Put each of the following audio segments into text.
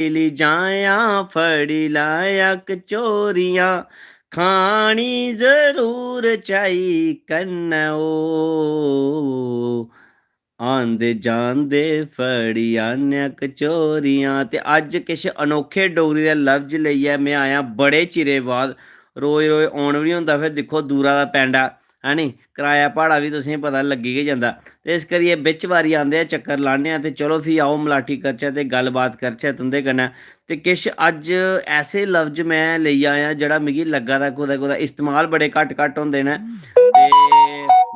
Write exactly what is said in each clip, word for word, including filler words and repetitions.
मिली जायां, फड़ी लायां कचोरियां, खानी जरूर चाही कन्नै ओ। आंदे जांदे फड़ी आनेआ कचोरियां। ते अज्ज किश अनोखे डोगरी दे लफ्ज लेइयै में आया बड़े चिरे बाद। रोज रोज औन बी निं होंदा, फिर दिक्खो दूरा दा पैंडा, है नी, कराया भाड़ा बी तुसेंगी पता लग्गी गै जंदा। ते इस करियै बिच बारी आंदे आ, चक्कर लान्ने आं, ते चलो फ्ही आओ मलाटी करचै ते गल्लबात करचै तुं'दे कन्नै। ते किश अज्ज ऐसे लफ्ज में लेई आया जेह्ड़ा मिगी लग्गा दा कुतै कुतै इस्तेमाल बड़े घट्ट घट्ट होंदे न। ते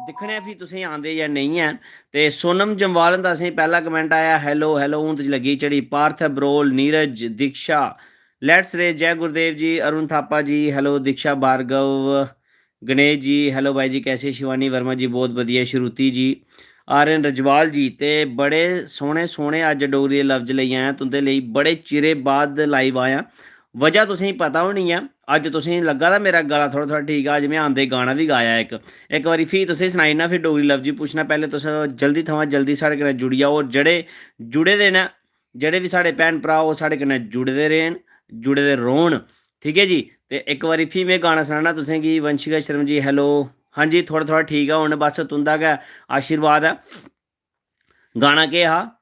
दिक्खने आं फ्ही तुसेंगी आंदे जां नेईं ऐ। ते सोनम जम्वाल हुंदा असेंगी पैह्ला कमेंट आया, "Hello, hello, हून तुझ लग्गी चढ़ी।" पार्थ अब्रोल, नीरज, दीक्षा, Let's Ray, Jai Gurudev ji, Arun Thapa ji, hello, Diksha Bhargava, Ganesh ji, hello भाई जी, कैसे? शिवानी वर्मा जी, बहुत बढ़िया। श्रुति जी, आर्यन रजवाल जी, ते बड़े सोह्ने सोह्ने अज्ज डोगरी दे लफ्ज लेई आए आं तुं'दे लेई। बड़े चिरे बाद लाइव आया। वजह तुसेंगी पता होनी ऐ, अज्ज तुसेंगी लग्गा दा मेरा गला थोह्ड़ा थोह्ड़ा ठीक ऐ, अज्ज में आंदे गाना बी गाया इक। इक बारी फ्ही तुसेंगी सनाई ओड़ना, फ्ही डोगरी लफ्ज बी पुच्छना। पैह्लें तुस जल्दी थमां जल्दी साढ़े कन्नै जुड़ी जाओ, और जेह्ड़े जुड़े दे न, जेह्ड़े बी साढ़े भैन भ्राऽ, ओह् साढ़े कन्नै जुड़े दे रैह्न, जुड़े दे रौह्न। ठीक ऐ जी, ते इक बारी फ्ही में गाना सनाना तुसेंगी, वंशिका शर्मा जी, hello। हां जी, थोह्ड़ा थोह्ड़ा ठीक ऐ हून, बस तुं'दा गै आशीर्वाद ऐ। गाना केह् हा?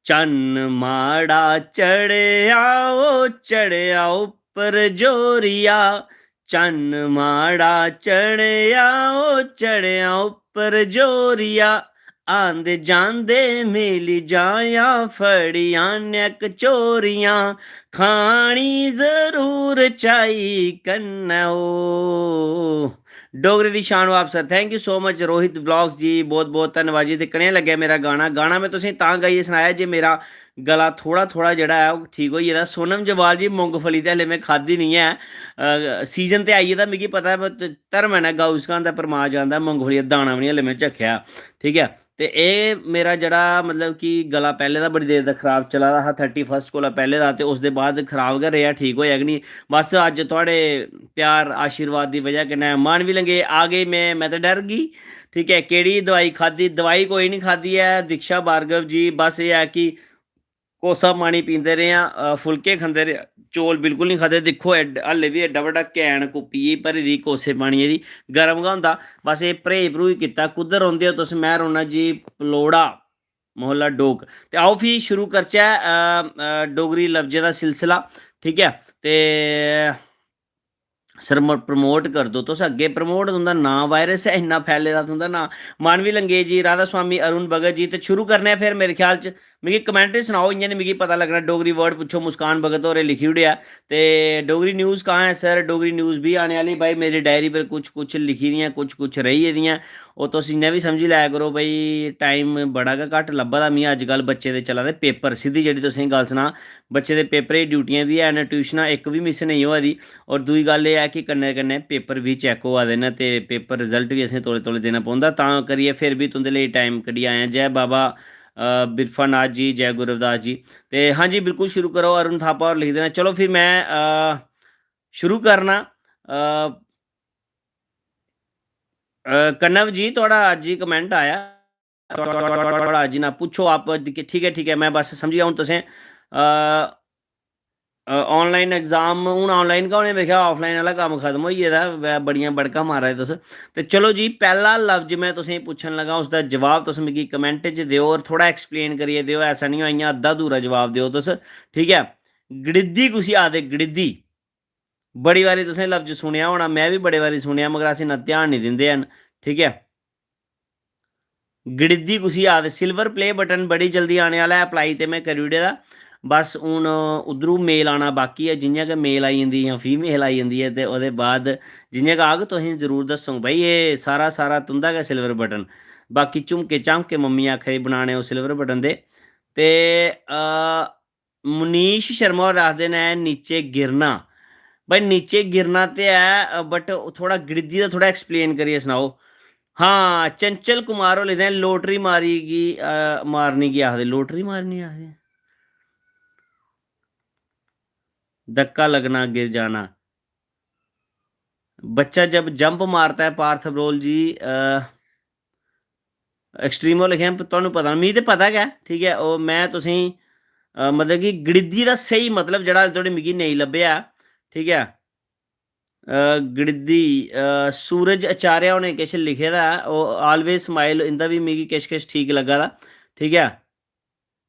चन्न माड़ा चढ़ेआ, ओ चढ़ेआ उप्पर जोरिया, चन्न माड़ा चढ़ेआ, ओ चढ़ेआ उप्पर जोरिया, आंदे जांदे मिली जायां, फड़ी आनेआ कचोरियां, खानी जरूर चाही कन्नै ओ। डोगरी दी शान वापस। Thank you so much Rohit vlogs ji, बहुत बहुत धन्नवाद जी। ते कनेहा लग्गेआ मेरा गाना? गाना में तुसेंगी तां गाइयै सनाया जे मेरा गला थोह्ड़ा थोह्ड़ा जेह्ड़ा ऐ ओह् ठीक होई गेदा। सोनम जम्वाल जी, मुंगफली ते हल्ले में खाद्धी निं ऐ। अ, सीजन ते आई गेदा, मिगी पता ऐ, पर धर्मै ने गौ स्कांदा, परमार जानदा, मुंगफली दा दाना बी निं हल्ले में चक्खेआ, ठीक ऐ। ते एह् मेरा जेह्ड़ा, मतलब कि, गला पैह्लें दा बड़ी देर दा खराब चला दा हा, थर्टी फर्स्ट कोला पैह्लें दा, ते उसदे बाद खराब गै रेहा, ठीक होएआ गै निं। बस अज्ज थुआढ़े प्यार, आशीर्वाद दी बजह कन्नै मन बी लंगे, आ गई में, मैं ते डर गई। ठीक ऐ, केह्ड़ी दवाई खाद्धी? दवाई कोई निं खाद्धी ऐ दीक्षा भार्गव जी, बस एह् ऐ कि कोसा पानी पींदे रेह् आं, अ, फुलके खंदे रेह्, चौल बिल्कुल निं खाद्धे। दिक्खो, एड्ड-, हल्ले बी एड्डा बड्डा कैन कुप्पियै भरी दी कोसे पानियै दी, गर्म गै होंदा। बस एह् भरेई भरूई कीता। कुद्धर रौंह्दे ओ तुस? में रौह्ना जी पलौड़ा, मोहल्ला डोक। ते आओ फ्ही शुरू करचै, अ, अ, डोगरी लफ्जें दा सिलसिला, ठीक ऐ? ते सर, म-, प्रमोट कर दो तुस, अग्गें प्रमोट, तुं'दा नांऽ वायरस ऐ, इन्ना फैले दा तुं'दा नांऽ। मानवी लंगेज जी, राधा स्वामी, अरुण भगत जी, ते शुरू करने आं फिर। मेरे ख्याल च मिगी कमेंट च सनाओ, इ'यां निं मिगी पता लग्गना। डोगरी वर्ड पुच्छो, मुस्कान भगत होरें लिखी ओड़ेआ। ते डोगरी न्यूज़ कहाँ है सर? डोगरी न्यूज़ बी आने आह्ली भाई, मेरी डायरी पर कुछ कुछ लिखी दियां, कुछ कुछ रेही गेदियां। ओह् तुस इ'यां बी समझी लै करो भाई, टाइम बड़ा गै घट्ट लब्भा दा मिगी अज्जकल। बच्चे दे चला दे पेपर, सिद्धी जेह्ड़ी तुसेंगी गल्ल सनां, बच्चे दे पेपरें दी ड्यूटियां बी हैन, ट्यूशनां इक बी मिस नेईं होआ दी। और दूई गल्ल एह् ऐ कि कन्नै कन्नै पेपर बी चैक होआ दे न ते पेपर रिजल्ट बी असें तौले तौले देना पौंदा, तां करियै फिर बी तुं'दे लेई टाइम कड्ढियै आए आं। जै बाबा, अ, बिरफा नाथ जी, जै गुरु रविदास जी। ते हां जी, बिल्कुल शुरू करो, अरुण थापा होर लिखदे न। चलो फिर में, अ, शुरू करना। अ, अ, कनव जी, थुआढ़ा अज्ज ही कमेंट आया। थुआढ़ा जिन्ना पुच्छो आप, ठीक ऐ, ठीक ऐ, में बस समझी गेआ हून तुसें। अ, अ, online exam हून online गै होने, मेरे ख्याल offline आह्ला कम्म खत्म होई गेदा ऐ, ब-, बड़ियां बड़कां मारा दे तुस। ते चलो जी, पैह्ला लफ्ज में तुसेंगी पुच्छन लगा, उसदा जवाब तुस मिगी comment च देओ और थोह्ड़ा explain करियै देओ, ऐसा निं होऐ इ'यां अद्धा अधूरा जवाब देओ तुस, ठीक ऐ? गड़िद्दी कुसी आखदे? गड़िद्दी। बड़ी बारी तुसें लफ्ज सुनेआ होना, में बी बड़े बारी सुनेआ, मगर अस इन्ना ध्यान निं दिंदे हैन, ठीक ऐ? गड़िद्दी कुसी आखदे? Silver play button बड़ी जल्दी आने आह्ला ऐ, apply ते में करी ओड़े दा। बस हून उद्धरू mail आना बाकी ऐ, जि'यां गै mail आई जंदी जां female आई जंदी ऐ, ते ओह्दे बाद जि'यां गै आग, तुसेंगी जरूर दस्सङ भाई, एह् सारा, सारा तुं'दा गै silver button। बाकी झुमके झामके मम्मी आखा दी बनाने ओह् silver button दे। ते, अ, मुनीश शर्मा होर आखदे न, "नीचे गिरना।" भाई, नीचे गिरना ते ऐ, but थोह्ड़ा गड़िद्दी दा थोह्ड़ा explain करियै सनाओ। हां, चंचल कुमार होर लिखदे न, "लोटरी मारी गी, अ, मारनी गी आखदे।" लोटरी मारनी आखदे? धक्का लगना, गिर जाना। बच्चा जब jump मारता है, पार्थ बरोल जी, अ, Extreme होर लिखेआ, "तुहानू पता ना?" मिगी ते पता गै, ठीक ऐ, ओह् में तुसेंगी, अ, मतलब कि गड़िद्दी दा स्हेई मतलब जेह्ड़ा अजें धोड़ी मिगी नेईं लब्भेआ, ठीक ऐ। अ, गड़िद्दी, अ, सूरज आचार्य होरें किश लिखे दा ऐ, ओह् Always Smile, इं'दा बी मिगी किश किश ठीक लग्गा दा, ठीक ऐ।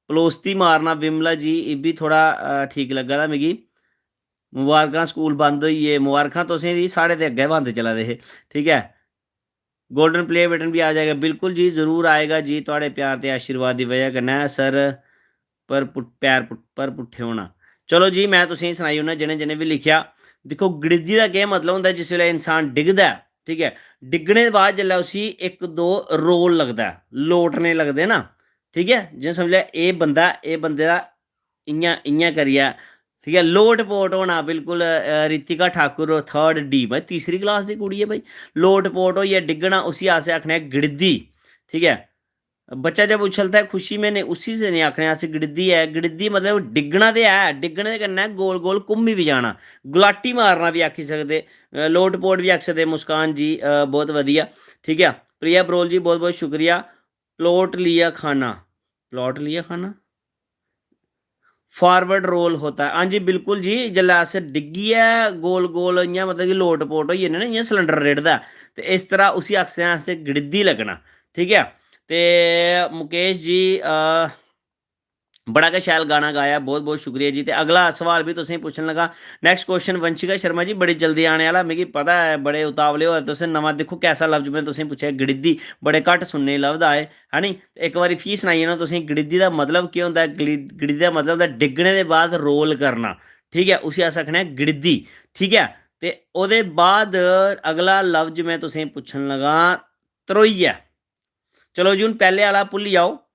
पलोस्ती मारना विमला जी, एह् बी थोह्ड़ा, अ, ठीक लग्गा दा मिगी। मबारखां, स्कूल बंद होई गे, मबारखां तुसें गी, साढ़े ते अग्गें बंद चला दे हे, ठीक ऐ। Golden play button भी आ जाएगा, बिल्कुल जी, जरूर आएगा जी, थुआढ़े प्यार ते आशीर्वाद दी वजह कन्नै सर, पर पुट-, पैर पुट-, पर पुट्ठे होना। चलो जी, मैं तुसेंगी सनाई ओड़ना, जि'नें जि'नें बी लिखेआ, दिक्खो, गड़िद्दी दा केह् मतलब होंदा, जिस बेल्लै इंसान डिगदा ऐ, ठीक ऐ, डिग्गने दे बाद जेल्लै उसी इक दो रोल लगदा ऐ, लोटने लगदे ना, ठीक ऐ, जि'यां समझ लै, एह् बंदा, एह् बंदे दा इ'यां, इ'यां करियै, ठीक ऐ, लोट पोट होना बिल्कुल, अ, रितिका ठाकुर, third D, भाई, तीसरी क्लास दी कुड़ी ऐ, भाई, लोट पोट होइयै डिग्गना, उसी अस आखने आं गड़िद्दी, ठीक ऐ। बच्चा जब उछलता है खुशी में, नहीं, उसी से नहीं आखने अस गड़िद्दी ऐ। गड़िद्दी मतलब डिग्गना ते है, डिग्गने दे कन्नै गोल गोल घुम्मी बी जाना, गुलाटी मारना बी आखी सकदे, अ, लोट पोट बी आखी सकदे। मुस्कान जी, अ, बहुत वधिया, ठीक ऐ। प्रिया बरोल जी, बहुत बहुत शुक्रिया। प्लॉट लिया खाना, प्लॉट लिया खाना, फॉरवर्ड रोल होता है। हां जी, बिल्कुल जी, जिसलै अस डिग्गियै गोल गोल इ'यां, मतलब कि, लोट पोट होई जन्ने ना, इ'यां सिलेंडर रेड़दा ऐ, ते इस तरह उसी आखदे आं अस गड़िद्दी लग्गना, ठीक ऐ। ते मुकेश जी, अ, बड़ा गै शैल गाना गाया, बहुत बहुत शुक्रिया जी। ते अगला सवाल बी तुसेंगी पुच्छन लगा, next question, वंशिका शर्मा जी, बड़ी जल्दी आने आह्ला, मिगी पता ऐ बड़े उतावले होआ दे तुस। नमां दिक्खो कैसा लफ्ज में तुसेंगी पुच्छेआ, गड़िद्दी, बड़े घट्ट सुनने गी लभदा ऐ, है नी? ते इक बारी फ्ही सनाई ओड़ना तुसेंगी, गड़िद्दी दा मतलब केह् होंदा ऐ? गलि-, गड़िद्दी दा मतलब होंदा डिग्गने दे बाद रोल करना, ठीक ऐ, उसी अस आखने आं गड़िद्दी, ठीक ऐ। ते ओह्दे बाद अगला लफ्ज में तुसेंगी पुच्छन लगा, त्रोइयै। चलो जी, हून पैह्ले आह्ला भुल्ली जाओ,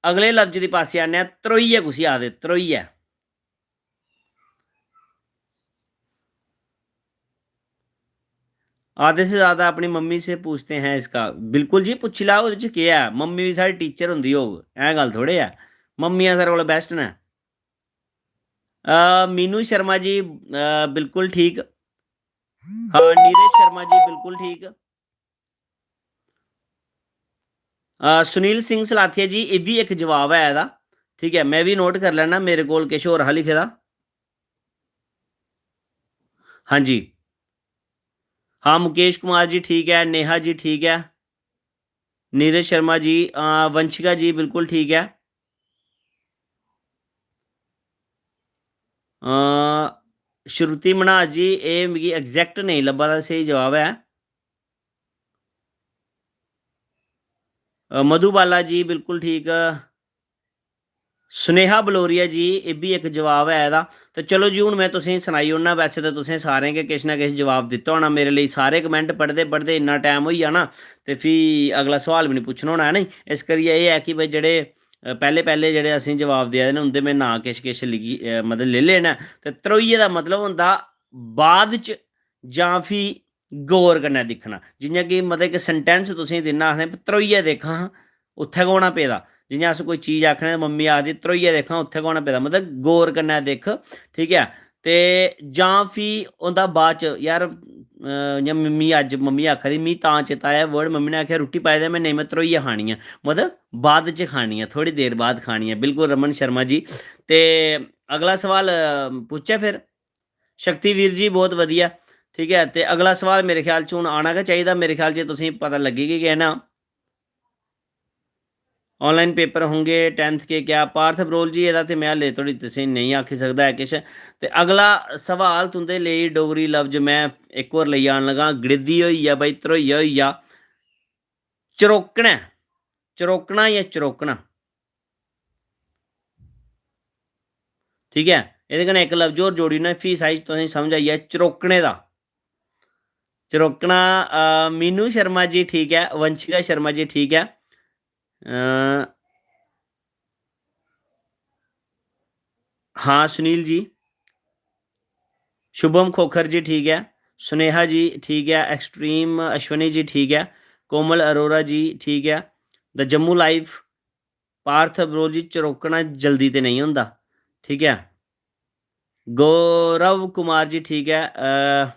अगले लफ्ज दी पासै आने आं, त्रोइयै कुसी आखदे? त्रोइयै। आधे से ज्यादा अपनी मम्मी से पूछते हैं इसका। बिल्कुल जी, पुच्छी लैओ, ओह्दे च केह् ऐ? मम्मी बी साढ़ी टीचर होंदी होग, ऐ गल्ल थोड़े ऐ। मम्मियां सारे कोला बेस्ट न। अ, मीनू शर्मा जी, अ, बिल्कुल ठीक। हाँ, नीरज शर्मा जी, बिल्कुल ठीक। अ, सुनील सिंह सलाथिया जी, एह् बी इक जवाब ऐ एह्दा, ठीक ऐ, में बी नोट करी लैना, मेरे कोल किश होर हा लिखे दा। हां जी, हां, मुकेश कुमार जी ठीक ऐ, नेहा जी ठीक ऐ, नीरज शर्मा जी, अ, वंशिका जी बिल्कुल ठीक ऐ। अ, श्रुति मन्हास जी, एह् मिगी exact नेईं लब्भा दा स्हेई जवाब ऐ। अ, मधुबाला जी बिल्कुल ठीक। स्नेहा बलोरिया जी, एह् बी इक जवाब ऐ एह्दा। ते चलो जी, हून में तुसेंगी सनाई ओड़ना। वैसे ते तुसें सारें गै किश ना किश जवाब दित्ता होना। मेरे लेई सारे comment पढ़दे पढ़दे इन्ना टैम होई जाना, ते फ्ही अगला सोआल बी निं पुच्छना होना, है नी? इस करियै एह् ऐ कि भाई, जेह्ड़े, अ, पैह्ले पैह्ले जेह्ड़े असेंगी जवाब देआ दे न, उं'दे में नांऽ किश किश लिखी, अ, मतलब, लेई लैना। ते त्रोइयै दा मतलब होंदा बाद च, जां फ्ही गौर कन्नै दिक्खना। जि'यां कि, मतलब, इक sentence तुसेंगी दिन्ना, आखदे, "त्रोइयै दिक्ख हां, उत्थै गै होना पेदा।" जि'यां अस कोई चीज आखने, मम्मी आखदी, "त्रोइयै दिक्ख हां, उत्थै गै होना पेदा।" मतलब, गौर कन्नै दिक्ख, ठीक ऐ? ते जां फ्ही होंदा बाद च, यार, अ, इ'यां मम्मी, अज्ज मम्मी आखा दी, मिगी तां चेता आया word, मम्मी ने आखेआ, "रुट्टी पाई दे?" में, "नेईं, में त्रोइयै खानी ऐ।" मतलब, बाद च खानी ऐ, थोह्ड़ी देर बाद खानी ऐ। बिल्कुल, रमन शर्मा जी। ते अगला सवाल, अ, पुच्छचै फिर? शक्तिवीर जी, बहुत वधिया। ठीक ऐ, ते अगला सवाल मेरे ख्याल च हून आना गै चाहिदा। मेरे ख्याल च तुसेंगी पता लग्गी गै गेआ ना, online paper होंगे, tenth के क्या? पार्थ बरोल जी, एह्दा ते में हाले थोड़ी तुसेंगी नेईं आखी सकदा ऐ किश। ते अगला सवाल तुं'दे लेई, डोगरी लफ्ज में इक होर लेई आन लगा, गड़िद्दी होई गेआ भाई, ध्रोइया होई गेआ, चरोकना ऐ, चरोकना जां चरोकना? ठीक ऐ, एह्दे कन्नै इक लफ्ज होर जोड़ी ओड़ना, फ्ही साइज तुसेंगी समझ आई जाए, चरोकने दा। चरोकना, अ, मीनू शर्मा जी ठीक ऐ, वंशिका शर्मा जी ठीक ऐ, अ, हाँ सुनील जी, शुभम खोखर जी ठीक ऐ, स्नेहा जी ठीक ऐ, एक्सट्रीम अश्विनी जी ठीक ऐ, कोमल अरोरा जी ठीक ऐ, the Jammu life, Parth bro ji, चरोकना जल्दी ते नेईं होंदा, ठीक ऐ। गौरव कुमार जी, ठीक ऐ, अ,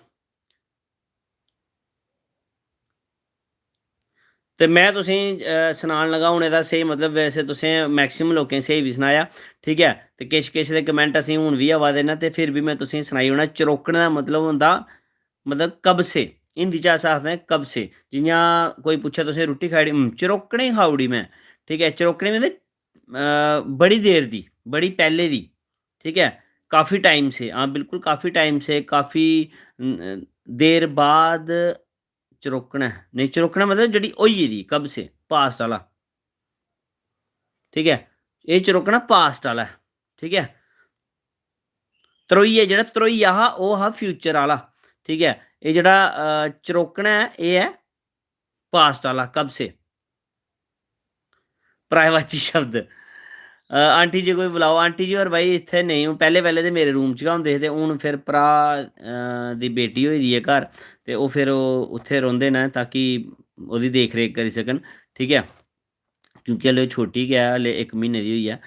ते में तुसेंगी, अ, सनान लगा हून एह्दा स्हेई मतलब, वैसे तुसें मैक्सिमम लोकें स्हेई बी सनाया, ठीक ऐ। ते किश किश दे कमेंट असेंगी हून बी आवा दे न, ते फिर बी में तुसेंगी सनाई ओड़ना, चरोकने दा मतलब होंदा, मतलब कब से, हिंदी च अस आखदे आं कब से। जियां कोई पुच्छै तुसें, "रुट्टी खाई ओड़ी?" "हम्म, चरोकने ही खाई ओड़ी में।" ठीक ऐ, चरोकने मतलब, अ, बड़ी देर दी, बड़ी पैह्ले दी, ठीक ऐ, काफी टाइम से, हां, बिल्कुल काफी टाइम से, काफी, अ, देर बाद चरोकना ऐ। नेईं, चरोकना मतलब जेह्ड़ी होई गेदी कब से, पास्ट आह्ला। ठीक ऐ, एह् चरोकना पास्ट आह्ला ऐ। ठीक ऐ, त्रोइयै, जेह्ड़ा त्रोइया हा, ओह् हा फ्यूचर आह्ला। ठीक ऐ, एह् जेह्ड़ा, अ, चरोकना ऐ, एह् ऐ पास्ट आह्ला, कब से। पर्यायवाची शब्द। अ, आंटी जी कोई बुलाओ। आंटी जी होर भाई इत्थै नेईं, हून पैह्ले पैह्ले ते मेरे रूम च गै होंदे हे, ते हून फिर भ्राऽ, अ, दी बेटी होई दी ऐ घर, ते ओह् फिर ओह् उत्थै रौंह्दे न, ताकि ओह्दी देख रेख करी सकन। ठीक ऐ, क्योंकि हल्ले ओह् छोटी गै ऐ, हल्ले इक म्हीने दी होई ऐ।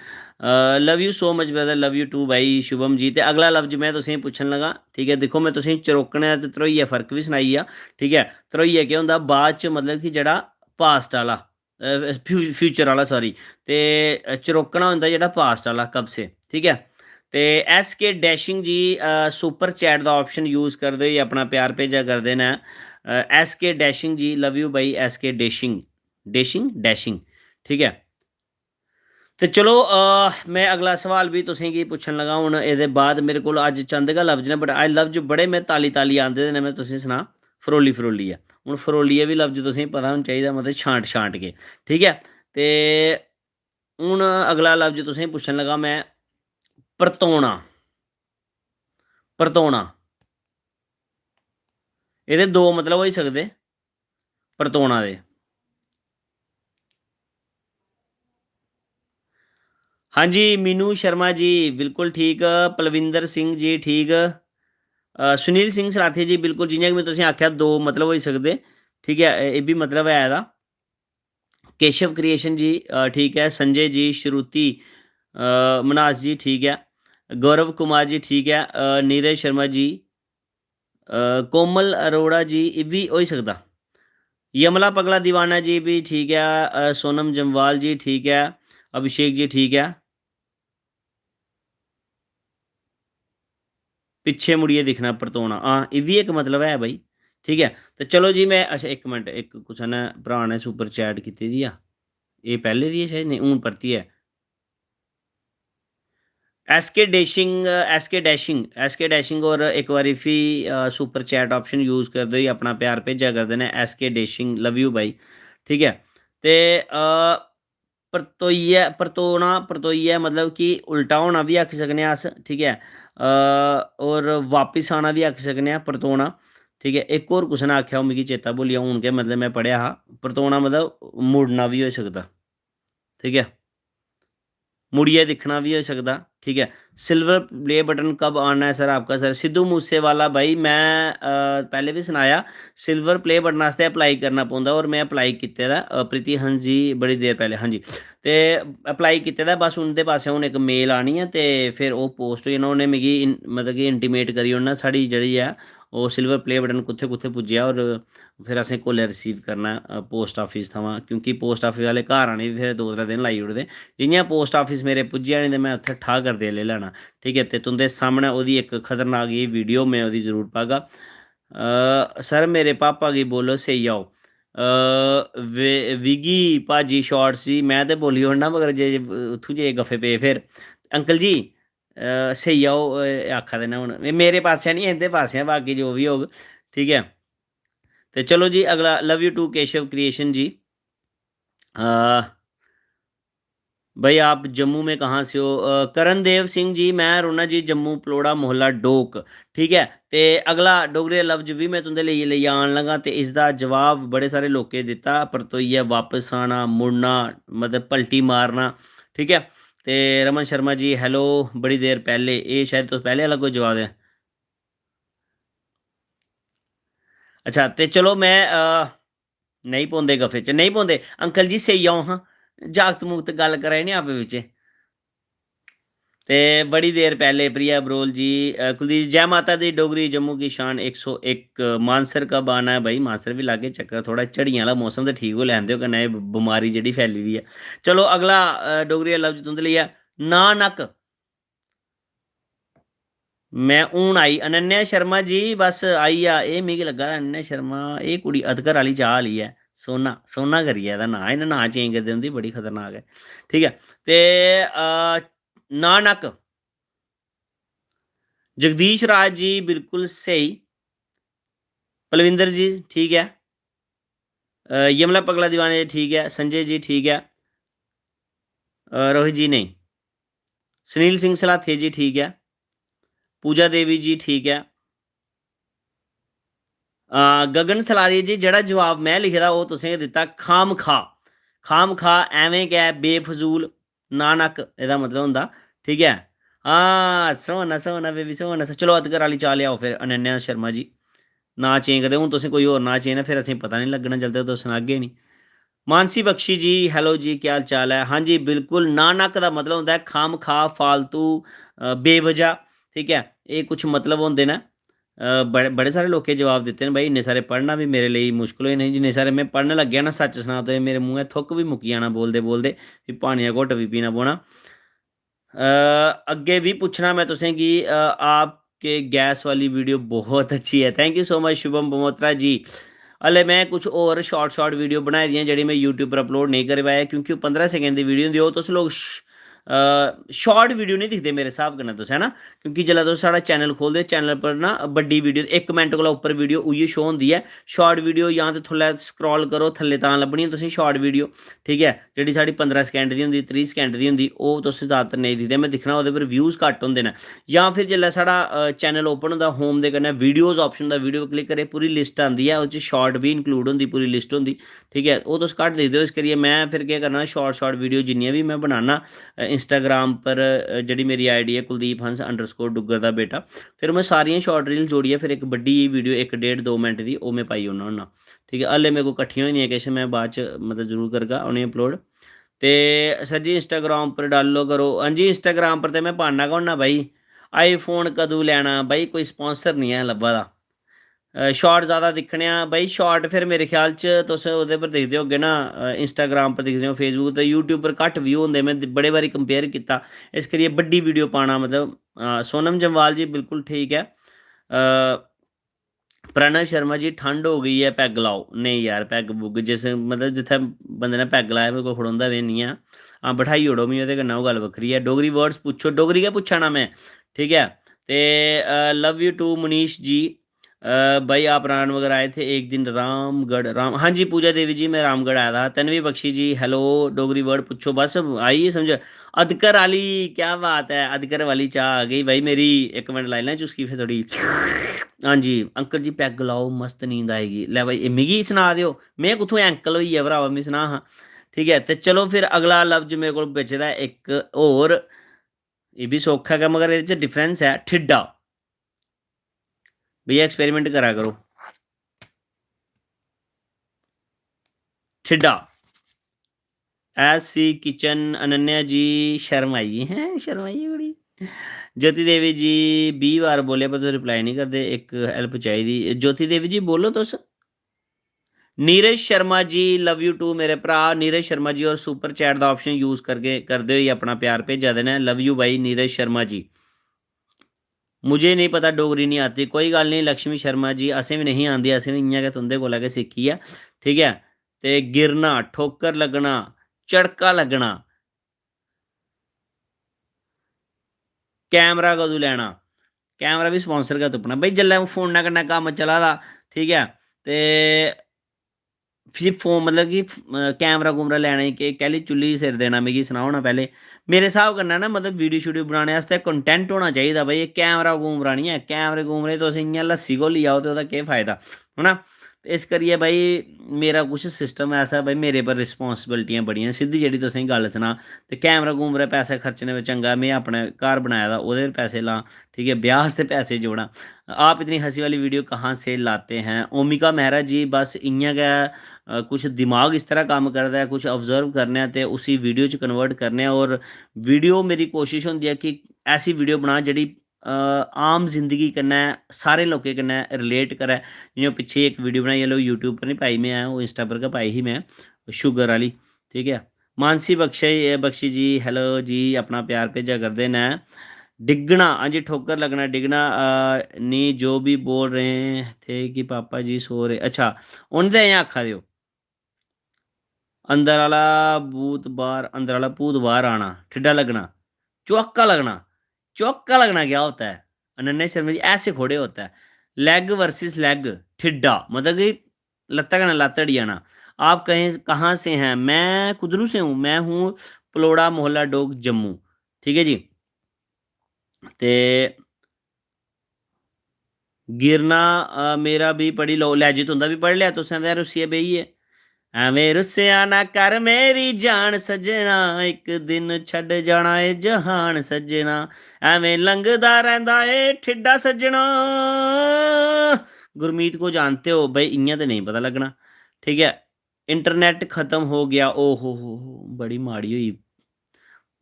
अ, love you so much brother, love you too भाई शुभम जी। ते अगला लफ्ज में तुसेंगी पुच्छन लगा, ठीक ऐ, दिक्खो, में तुसेंगी चरोकने दा ते ध्रोइयै फर्क बी सनाई गेआ। ठीक ऐ, ध्रोइयै केह् होंदा, बाद च, मतलब कि जेह्ड़ा पास्ट आह्ला, अ, फ्यू-, फ्यूचर आह्ला, सॉरी, ते चरोकना होंदा जेह्ड़ा पास्ट आह्ला, कब से। ठीक ऐ, ते एस के डैशिंग जी, अ, सुपर चैट दा ऑप्शन यूज़ करदे होई अपना प्यार भेजा करदे न। अ, एस के डैशिंग जी, लव यू भाई, एस के डैशिंग, डैशिंग, डैशिंग। ठीक ऐ, ते चलो, अ, में अगला सवाल बी तुसेंगी पुच्छन लगा। हून एह्दे बाद मेरे कोल अज्ज चंद गै लफ्ज न, but अज्ज लफ्ज बड़े में ताली ताली आंदे दे न, में तुसेंगी सनां, फरोली फरोलियै। हून फरोलियै बी लफ्ज तुसेंगी पता होना चाहिदा, मतलब छांट छांट के। ठीक ऐ, ते हून अगला लफ्ज तुसेंगी पुच्छन लगा में, परतोना। परतोना, एह्दे दो मतलब होई सकदे, परतोना दे। हां जी, मीनू शर्मा जी, बिल्कुल ठीक। पलविंदर सिंह जी, ठीक। अ, सुनील सिंह सलाथिया जी, बिल्कुल, जियां कि में तुसेंगी आखेआ, दो मतलब होई सकदे। ठीक ऐ, एह् बी मतलब ऐ एह्दा। केशव क्रिएशन जी, अ, ठीक ऐ। संजय जी, श्रुति, अ, मन्हास जी, ठीक ऐ। गौरव कुमार जी, ठीक ऐ। अ, नीरज शर्मा जी, अ, कोमल अरोड़ा जी, इब्बी होई सकदा। यमला पगला दीवाना जी बी ठीक ऐ। अ, सोनम जम्वाल जी ठीक ऐ। अभिषेक जी ठीक ऐ। पिच्छे मुड़ियै दिक्खना, परतोना, हां, इब्बी इक मतलब है भाई। ठीक ऐ, ते चलो जी, में, अच्छा, इक मिंट, इक कुसै ने, भ्राऽ ने सुपर चैट कीती दी आ, एह् पैह्ले दी ऐ शायद, नेईं, हून परतियै। एस के डैशिंग, एस के डैशिंग, एस के डैशिंग होर इक बारी फ्ही, अ, सुपर चैट ऑप्शन यूज़ करदे होई अपना प्यार भेजा करदे न। एस के डैशिंग, लव यू भाई। ठीक ऐ, ते, अ, परतोइयै, परतोना, परतोइयै मतलब कि उल्टा होना बी आक्खी सकने आं अस, ठीक ऐ, अ, होर बापस आना बी आक्खी सकने आं, परतोना। ठीक ऐ, इक होर कुसै ने आखेआ, ओह् मिगी चेता भुल्ली गेआ हून गै, मतलब में पढ़ेआ हा, परतोना मतलब मुड़ना बी होई सकदा। ठीक ऐ, मुड़ियै दिक्खना बी होई सकदा। ठीक ऐ, सिल्वर प्ले बटन कब आना है सर आपका? सर, सिद्धू मूसे वाला भाई, में, अ, पैह्ले बी सनाया, सिल्वर प्ले बटन आस्तै अप्लाई करना पौंदा, होर में अप्लाई कीते दा, अ, प्रीति हंस जी, बड़ी देर पैह्ले, हां जी, ते अप्लाई कीते दा। बस उं'दे पासेआ हून इक मेल आनी ऐ, ते फिर ओह् पोस्ट होई जाना। उ'नें मिगी इन-, मतलब कि इंटीमेट करी ओड़ना, साढ़ी जेह्ड़ी ऐ, ओह् सिल्वर प्ले बटन कुत्थै कुत्थै पुज्जेआ, होर फिर असें कोल्लै रिसीव करना, अ, पोस्ट ऑफिस थमां, क्योंकि पोस्ट ऑफिस आह्ले घर आने बी फिर दो त्रै दिन लाई ओड़दे। जि'यां पोस्ट ऑफिस मेरे पुज्जी जानी ते में उत्थै ठा करदे लेई लैना, ठीक ऐ? ते तुं'दे सामनै ओह्दी इक खतरनाक जेही वीडियो में ओह्दी जरूर पागा। अ, सर, मेरे पापा गी बोलो, सेई आओ। अ, वे-, विगी भाजी शॉर्ट्स जी, में ते बोली ओड़ना, मगर जे, जे उत्थूं जे गफ्फे पे फिर। अंकल जी, अ, सेई आओ, अ, आखा दे न हून। एह् मेरे पासेआ निं, इं'दे पासेआ, बाकी जो बी होग, ठीक ऐ? ते चलो जी, अगला, love you too Keshav creation ji. अ, भाई, आप जम्मू में कहाँ से हो? अ, करण देव सिंह जी, में रौह्ना जी जम्मू, पलौड़ा मोहल्ला डोक। ठीक ऐ, ते अगला डोगरी दा लफ्ज बी में तुं'दे लेई, लेइयै आन लगा, ते इसदा जवाब बड़े सारे लोकें दित्ता, परतोइयै बापस आना, मुड़ना, मतलब पलटी मारना। ठीक ऐ, ते रमन शर्मा जी, hello, बड़ी देर पैह्ले, एह् शायद तुस पैह्ले आह्ला कोई जवाब देआ। अच्छा, ते चलो, में, अ, नेईं पौंदे गफे च, नेईं पौंदे। अंकल जी, सेई आओ हां, जागत मुगत गल्ल करा दे नी आपे बिच्चे। ते बड़ी देर पैह्ले प्रिया बरोल जी, अ, कुलदीप, जै माता दी डोगरी, जम्मू की शान इक सौ इक, मानसर कब आना है भाई? मानसर बी लागे चक्कर, थोह्ड़ा झड़ियां आह्ला मौसम ते ठीक होई लैन देओ, कन्नै एह् ब-, बमारी जेह्ड़ी फैली दी ऐ। चलो, अगला, अ, डोगरी दा लफ्ज तुं'दे लेई ऐ, ना नक। मैं हून आई अनन्या शर्मा जी, बस आई आ। एह् मिगी लग्गा दा अनन्या शर्मा, एह् कुड़ी अधकर आह्ली चाह् आह्ली ऐ। सोना, सोना करियै एह्दा नांऽ, इ'नें नांऽ चेंज करी दिंदे, बड़ी खतरनाक ऐ। ठीक ऐ, ते, अ, ना नक। जगदीश राज जी बिल्कुल स्हेई। पलविंदर जी ठीक ऐ। अ, यमला पगला दीवाना जी ठीक ऐ। संजय जी ठीक ऐ। अ, रोहित जी नेईं। सुनील सिंह सलाथिया जी ठीक ऐ। पूजा देवी जी ठीक ऐ। अ, गगन सलारिया जी, जेह्ड़ा जवाब में लिखे दा, ओह् तुसें गै दित्ता। खाम खा, खाम खा, ऐवें गै बेफजूल, ना नक, एह्दा मतलब होंदा, ठीक ऐ। हां, सोना, सोना, बेबी, सोना, सो-, चलो, अधकर आह्ली चाह् लेआओ फिर, अनन्या शर्मा जी। नांऽ चेंज करदे, हून तुसें कोई होर नांऽ चेंज ऐ, फिर असेंगी पता निं लग्गना, जल्दी तुस सनागे निं। मानसी बख्शी जी, hello जी, केह् हाल चाल ऐ? हां जी, बिल्कुल, ना नक दा मतलब होंदा ऐ खाम खा, फालतू, अ, बेवजह, ठीक ऐ? एह् कुछ मतलब होंदे न। अ, बड़े, बड़े सारे लोकें जवाब दित्ते न, भाई, इन्ने सारे पढ़ना बी मेरे लेई मुश्कल होई जाने। जिन्ने सारे में पढ़न लग्गेआ ना, सच्च सनां ते मेरे मुंहै थुक्क बी मुक्की जाना बोलदे बोलदे, फ्ही पानी दा घुट्ट बी पीना पौना। अ, अग्गें बी पुच्छना में तुसें गी, अ, आपके गैस वाली वीडियो बहुत अच्छी है। Thank you so much Shubham बमोत्रा जी। हले में कुछ होर short, short वीडियो बनाई दियां, जेह्ड़ी में YouTube पर upload नेईं करी पाया, क्योंकि ओह् पंदरां second दी वीडियो होंदी, ओह् तुस लोक श-, अ, short वीडियो निं दिखदे मेरे स्हाब कन्नै तुस, है ना? क्योंकि जिसलै तुस साढ़ा channel खोलदे, channel पर ना बड्डी वीडियो, इक मिनट कोला उप्पर वीडियो उ'ऐ show होंदी ऐ। Short वीडियो जां ते थल्लै scroll करो, थल्लै तां लब्भनी तुसेंगी short वीडियो, ठीक ऐ? जेह्ड़ी साढ़ी पंदरां second दी होंदी, त्रीह् second दी होंदी, ओह् तुस जैदातर नेईं दिखदे। में दिक्खना ओह्दे पर views घट्ट होंदे न। जां फिर जिसलै साढ़ा, अ, channel open होंदा, home दे कन्नै videos option दा, वीडियो पर click करियै पूरी list आंदी ऐ, ओह्दे च short बी include होंदी, पूरी list होंदी, ठीक ऐ? ओह् तुस घट्ट दिखदे ओ, इस करियै में फिर केह् करना, short, short वीडियो जिन्नियां बी में बनाना, अ, Instagram पर, अ, जेह्ड़ी मेरी ID ऐ कुलदीप हंस underscore डुग्गर दा बेटा, फिर में सारियां short reel जोड़ियै फिर इक बड्डी जेही वीडियो इक डेढ़ दो मिनट दी ओह् में पाई ओड़ना होन्ना। ठीक ऐ, हल्ले मेरे कोल कट्ठियां होई दियां किश, में बाद च मतलब जरूर करगा उ'नेंगी upload। ते सर जी Instagram पर डालो करो। हां जी, Instagram पर ते में पाना गै होन्ना भाई। iPhone कदूं लैना भाई, कोई sponsor निं ऐ लब्भा दा। अ, short ज़्यादा दिक्खने आं भाई, short फिर मेरे ख्याल च तुस ओह्दे पर दिखदे होगे ना, अ, Instagram पर दिखदे ओ, Facebook ते YouTube पर घट्ट view होंदे। में दि-, बड़े बारी compare कीता, इस करियै बड्डी वीडियो पाना, मतलब, अ, सोनम जम्वाल जी बिल्कुल ठीक ऐ। अ, प्रणव शर्मा जी, ठंड हो गई है, पैग लाओ। नेईं यार, पैग पुग जिस, मतलब, जित्थै बंदे ने पैग लाया, मेरे कोल खड़ोंदा बी निं ऐ। हां, बठाई ओड़ो मिगी ओह्दे कन्नै, ओह् गल्ल बक्खरी ऐ। डोगरी words पुच्छो, डोगरी गै पुच्छा ना में, ठीक ऐ? ते, अ, love you too Manish ji. अ, भाई, आप रामनगर आए थे एक दिन, रामगढ़, राम, हां जी, पूजा देवी जी, में रामगढ़ आया था। तन्वी बख्शी जी, hello, डोगरी word पुच्छो, बस आई गै समझ। अधकर आह्ली, क्या बात ऐ, अधकर वाली चाह् आ गई भाई मेरी। इक मिंट लाई लैं चुस्की फिर थोड़ी। हां जी, अंकल जी, पैग लाओ, मस्त नींद आएगी। लै भाई, एह् मिगी सना दे ओ, में कुत्थूं अंकल होई गेआ भरावा, मिगी सना हां। ठीक ऐ, ते चलो फिर अगला लफ्ज मेरे कोल बचे दा ऐ इक होर, एह् बी सौखा गै, मगर एह्दे च difference ऐ, ठिड्डा। भैया, experiment करा करो। ठिड्डा। एस सी किचन, अनन्या जी, शर्म आई गेई, हैं? शर्म आई गेई बड़ी। ज्योति देवी जी, बीह् बार बोले पर तुस reply नहीं करदे, इक help चाहिदी। ज्योति देवी जी, बोलो तुस। Neeraj Sharma ji, love you too मेरे भ्राऽ। नीरज शर्मा जी होर super chat दा option use करके, करदे होई अपना प्यार भेजा दे न। Love you भाई नीरज शर्मा जी। मुझे नहीं पता, डोगरी नहीं आती। कोई गल्ल नहीं लक्ष्मी शर्मा जी, असें बी नहीं आंदी, असें बी इ'यां गै तुं'दे कोला गै सिक्खी ऐ, ठीक ऐ? ते गिरना, ठोकर लग्गना, झड़का लग्गना, कैमरा कदूं लैना, कैमरा बी sponsor गै तुप्पना। भाई, जिसलै फोनै कन्नै कम्म चला दा, ठीक ऐ, ते फ्ही फोन, मतलब कि, अ, कैमरा कूमरा लैने गी के-, कैह्ली चुल्ली सिर देना, मिगी सनाओ ना पैह्लें। मेरे स्हाब कन्नै ना, मतलब, वीडियो शीडियो बनाने आस्तै content होना चाहिदा भाई। एह् कैमरा कूमरा निं ऐ, कैमरे कूमरे तुस इ'यां लस्सी घोली आओ ते ओह्दा केह् फायदा, है ना? ते इस करियै भाई, मेरा कुछ system ऐसा भाई, मेरे पर रिस्पांसिबिलिटियां बड़ियां, सिद्धी जेह्ड़ी तुसेंगी गल्ल सनां। ते कैमरा कूमरा पैसे खर्चने में चंगा, में अपने घर बनाए दा, ओह्दे पर पैसे लां, ठीक ऐ, ब्याह आस्तै पैसे जोड़ां। आप इतनी हंसी वाली वीडियो कहाँ से लाते हैं? ओमिका मेहरा जी, बस इ'यां गै, अ, कुछ दिमाग इस तरह कम्म करदा ऐ, कुछ observe करने आं ते उसी वीडियो च convert करने आं। और वीडियो, मेरी कोशिश होंदी ऐ कि ऐसी वीडियो बनां जेह्ड़ी, अ, आम जिंदगी कन्नै, सारे लोकें कन्नै relate करै। जि'यां पिच्छें इक वीडियो बनाई, लोक YouTube पर निं पाई, में ओह् Insta पर गै पाई ही में, शुगर आह्ली, ठीक ऐ? मानसी बख्शी, बख्शी जी, hello जी, अपना प्यार भेजा करदे न। डिग्गना, हां जी, ठोकर लगना, डिग्गना, अ, नी, जो भी बोल रहे थे कि पापा जी सो रहे, अच्छा, उन ते अजें आखा दे ओ। अंदर आह्ला भूत बाह्र, अंदर आह्ला भूत बाह्र आना, ठिड्डा लग्गना, चुआका लग्गना, चुआका लगना क्या होता है? अनन्या शर्मा जी, ऐसे थोड़े होता है। Leg versus leg, ठिड्डा, मतलब कि लत्ता कन्नै लत्त अड़ी जाना। आप कहें, कहाँ से हैं? मैं कुदरू से हूँ? मैं हूँ पलोड़ा मोहल्ला डोक, जम्मू। ठीक है जी। ते गिरना, अ, मेरा भी पढ़ी लो, लै जी तुं'दा बी पढ़ी लेआ तुसें ते रुस्सियै बेहियै। ऐवें रुस्सेआ ना कर मेरी जान सज्जना, इक दिन छड्ड जाना ए जहान सज्जना, ऐवें लंघदा रैंह्दा ए ठिड्डा सज्जना। गुरमीत को जानते हो भाई, इ'यां ते नेईं पता लग्गना, ठीक ऐ। इंटरनेट खत्म हो गया, ओ हो हो हो, बड़ी माड़ी होई।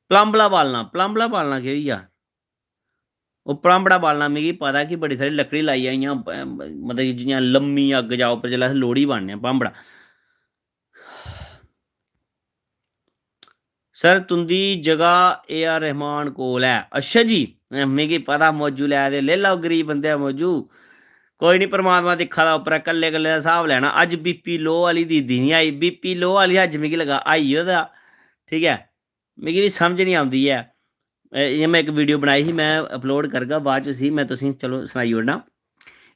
प्लम्बला बालना, प्लम्बला बालना केह् होई गेआ? ओह् प्लम्बड़ा बालना, मिगी पता कि बड़ी सारी लकड़ी लाइयै इ'यां, ब-, ब-, मतलब कि जि'यां लम्मी अग्ग जा उप्पर, जिसलै अस लोह्ड़ी बालने आं, प्लम्बड़ा। सर, तुं'दी जगह ए आर रहमान कोल ऐ। अच्छा जी, अ, मिगी पता मौजू लै दे, लेई लैओ गरीब बंदे दा मौजू। कोई निं, परमात्मा दिक्खा दा उप्परै, कल्ले कल्ले दा स्हाब लैना। अज्ज बीपी low आह्ली दीदी निं आई, बीपी low आह्ली अज्ज मिगी लग्गा आई ओह्दा, ठीक ऐ। मिगी बी समझ निं औंदी ऐ। ए, इ'यां में इक वीडियो बनाई ही, में अपलोड करगा बाद च उसी, में तुसेंगी चलो सनाई ओड़ना।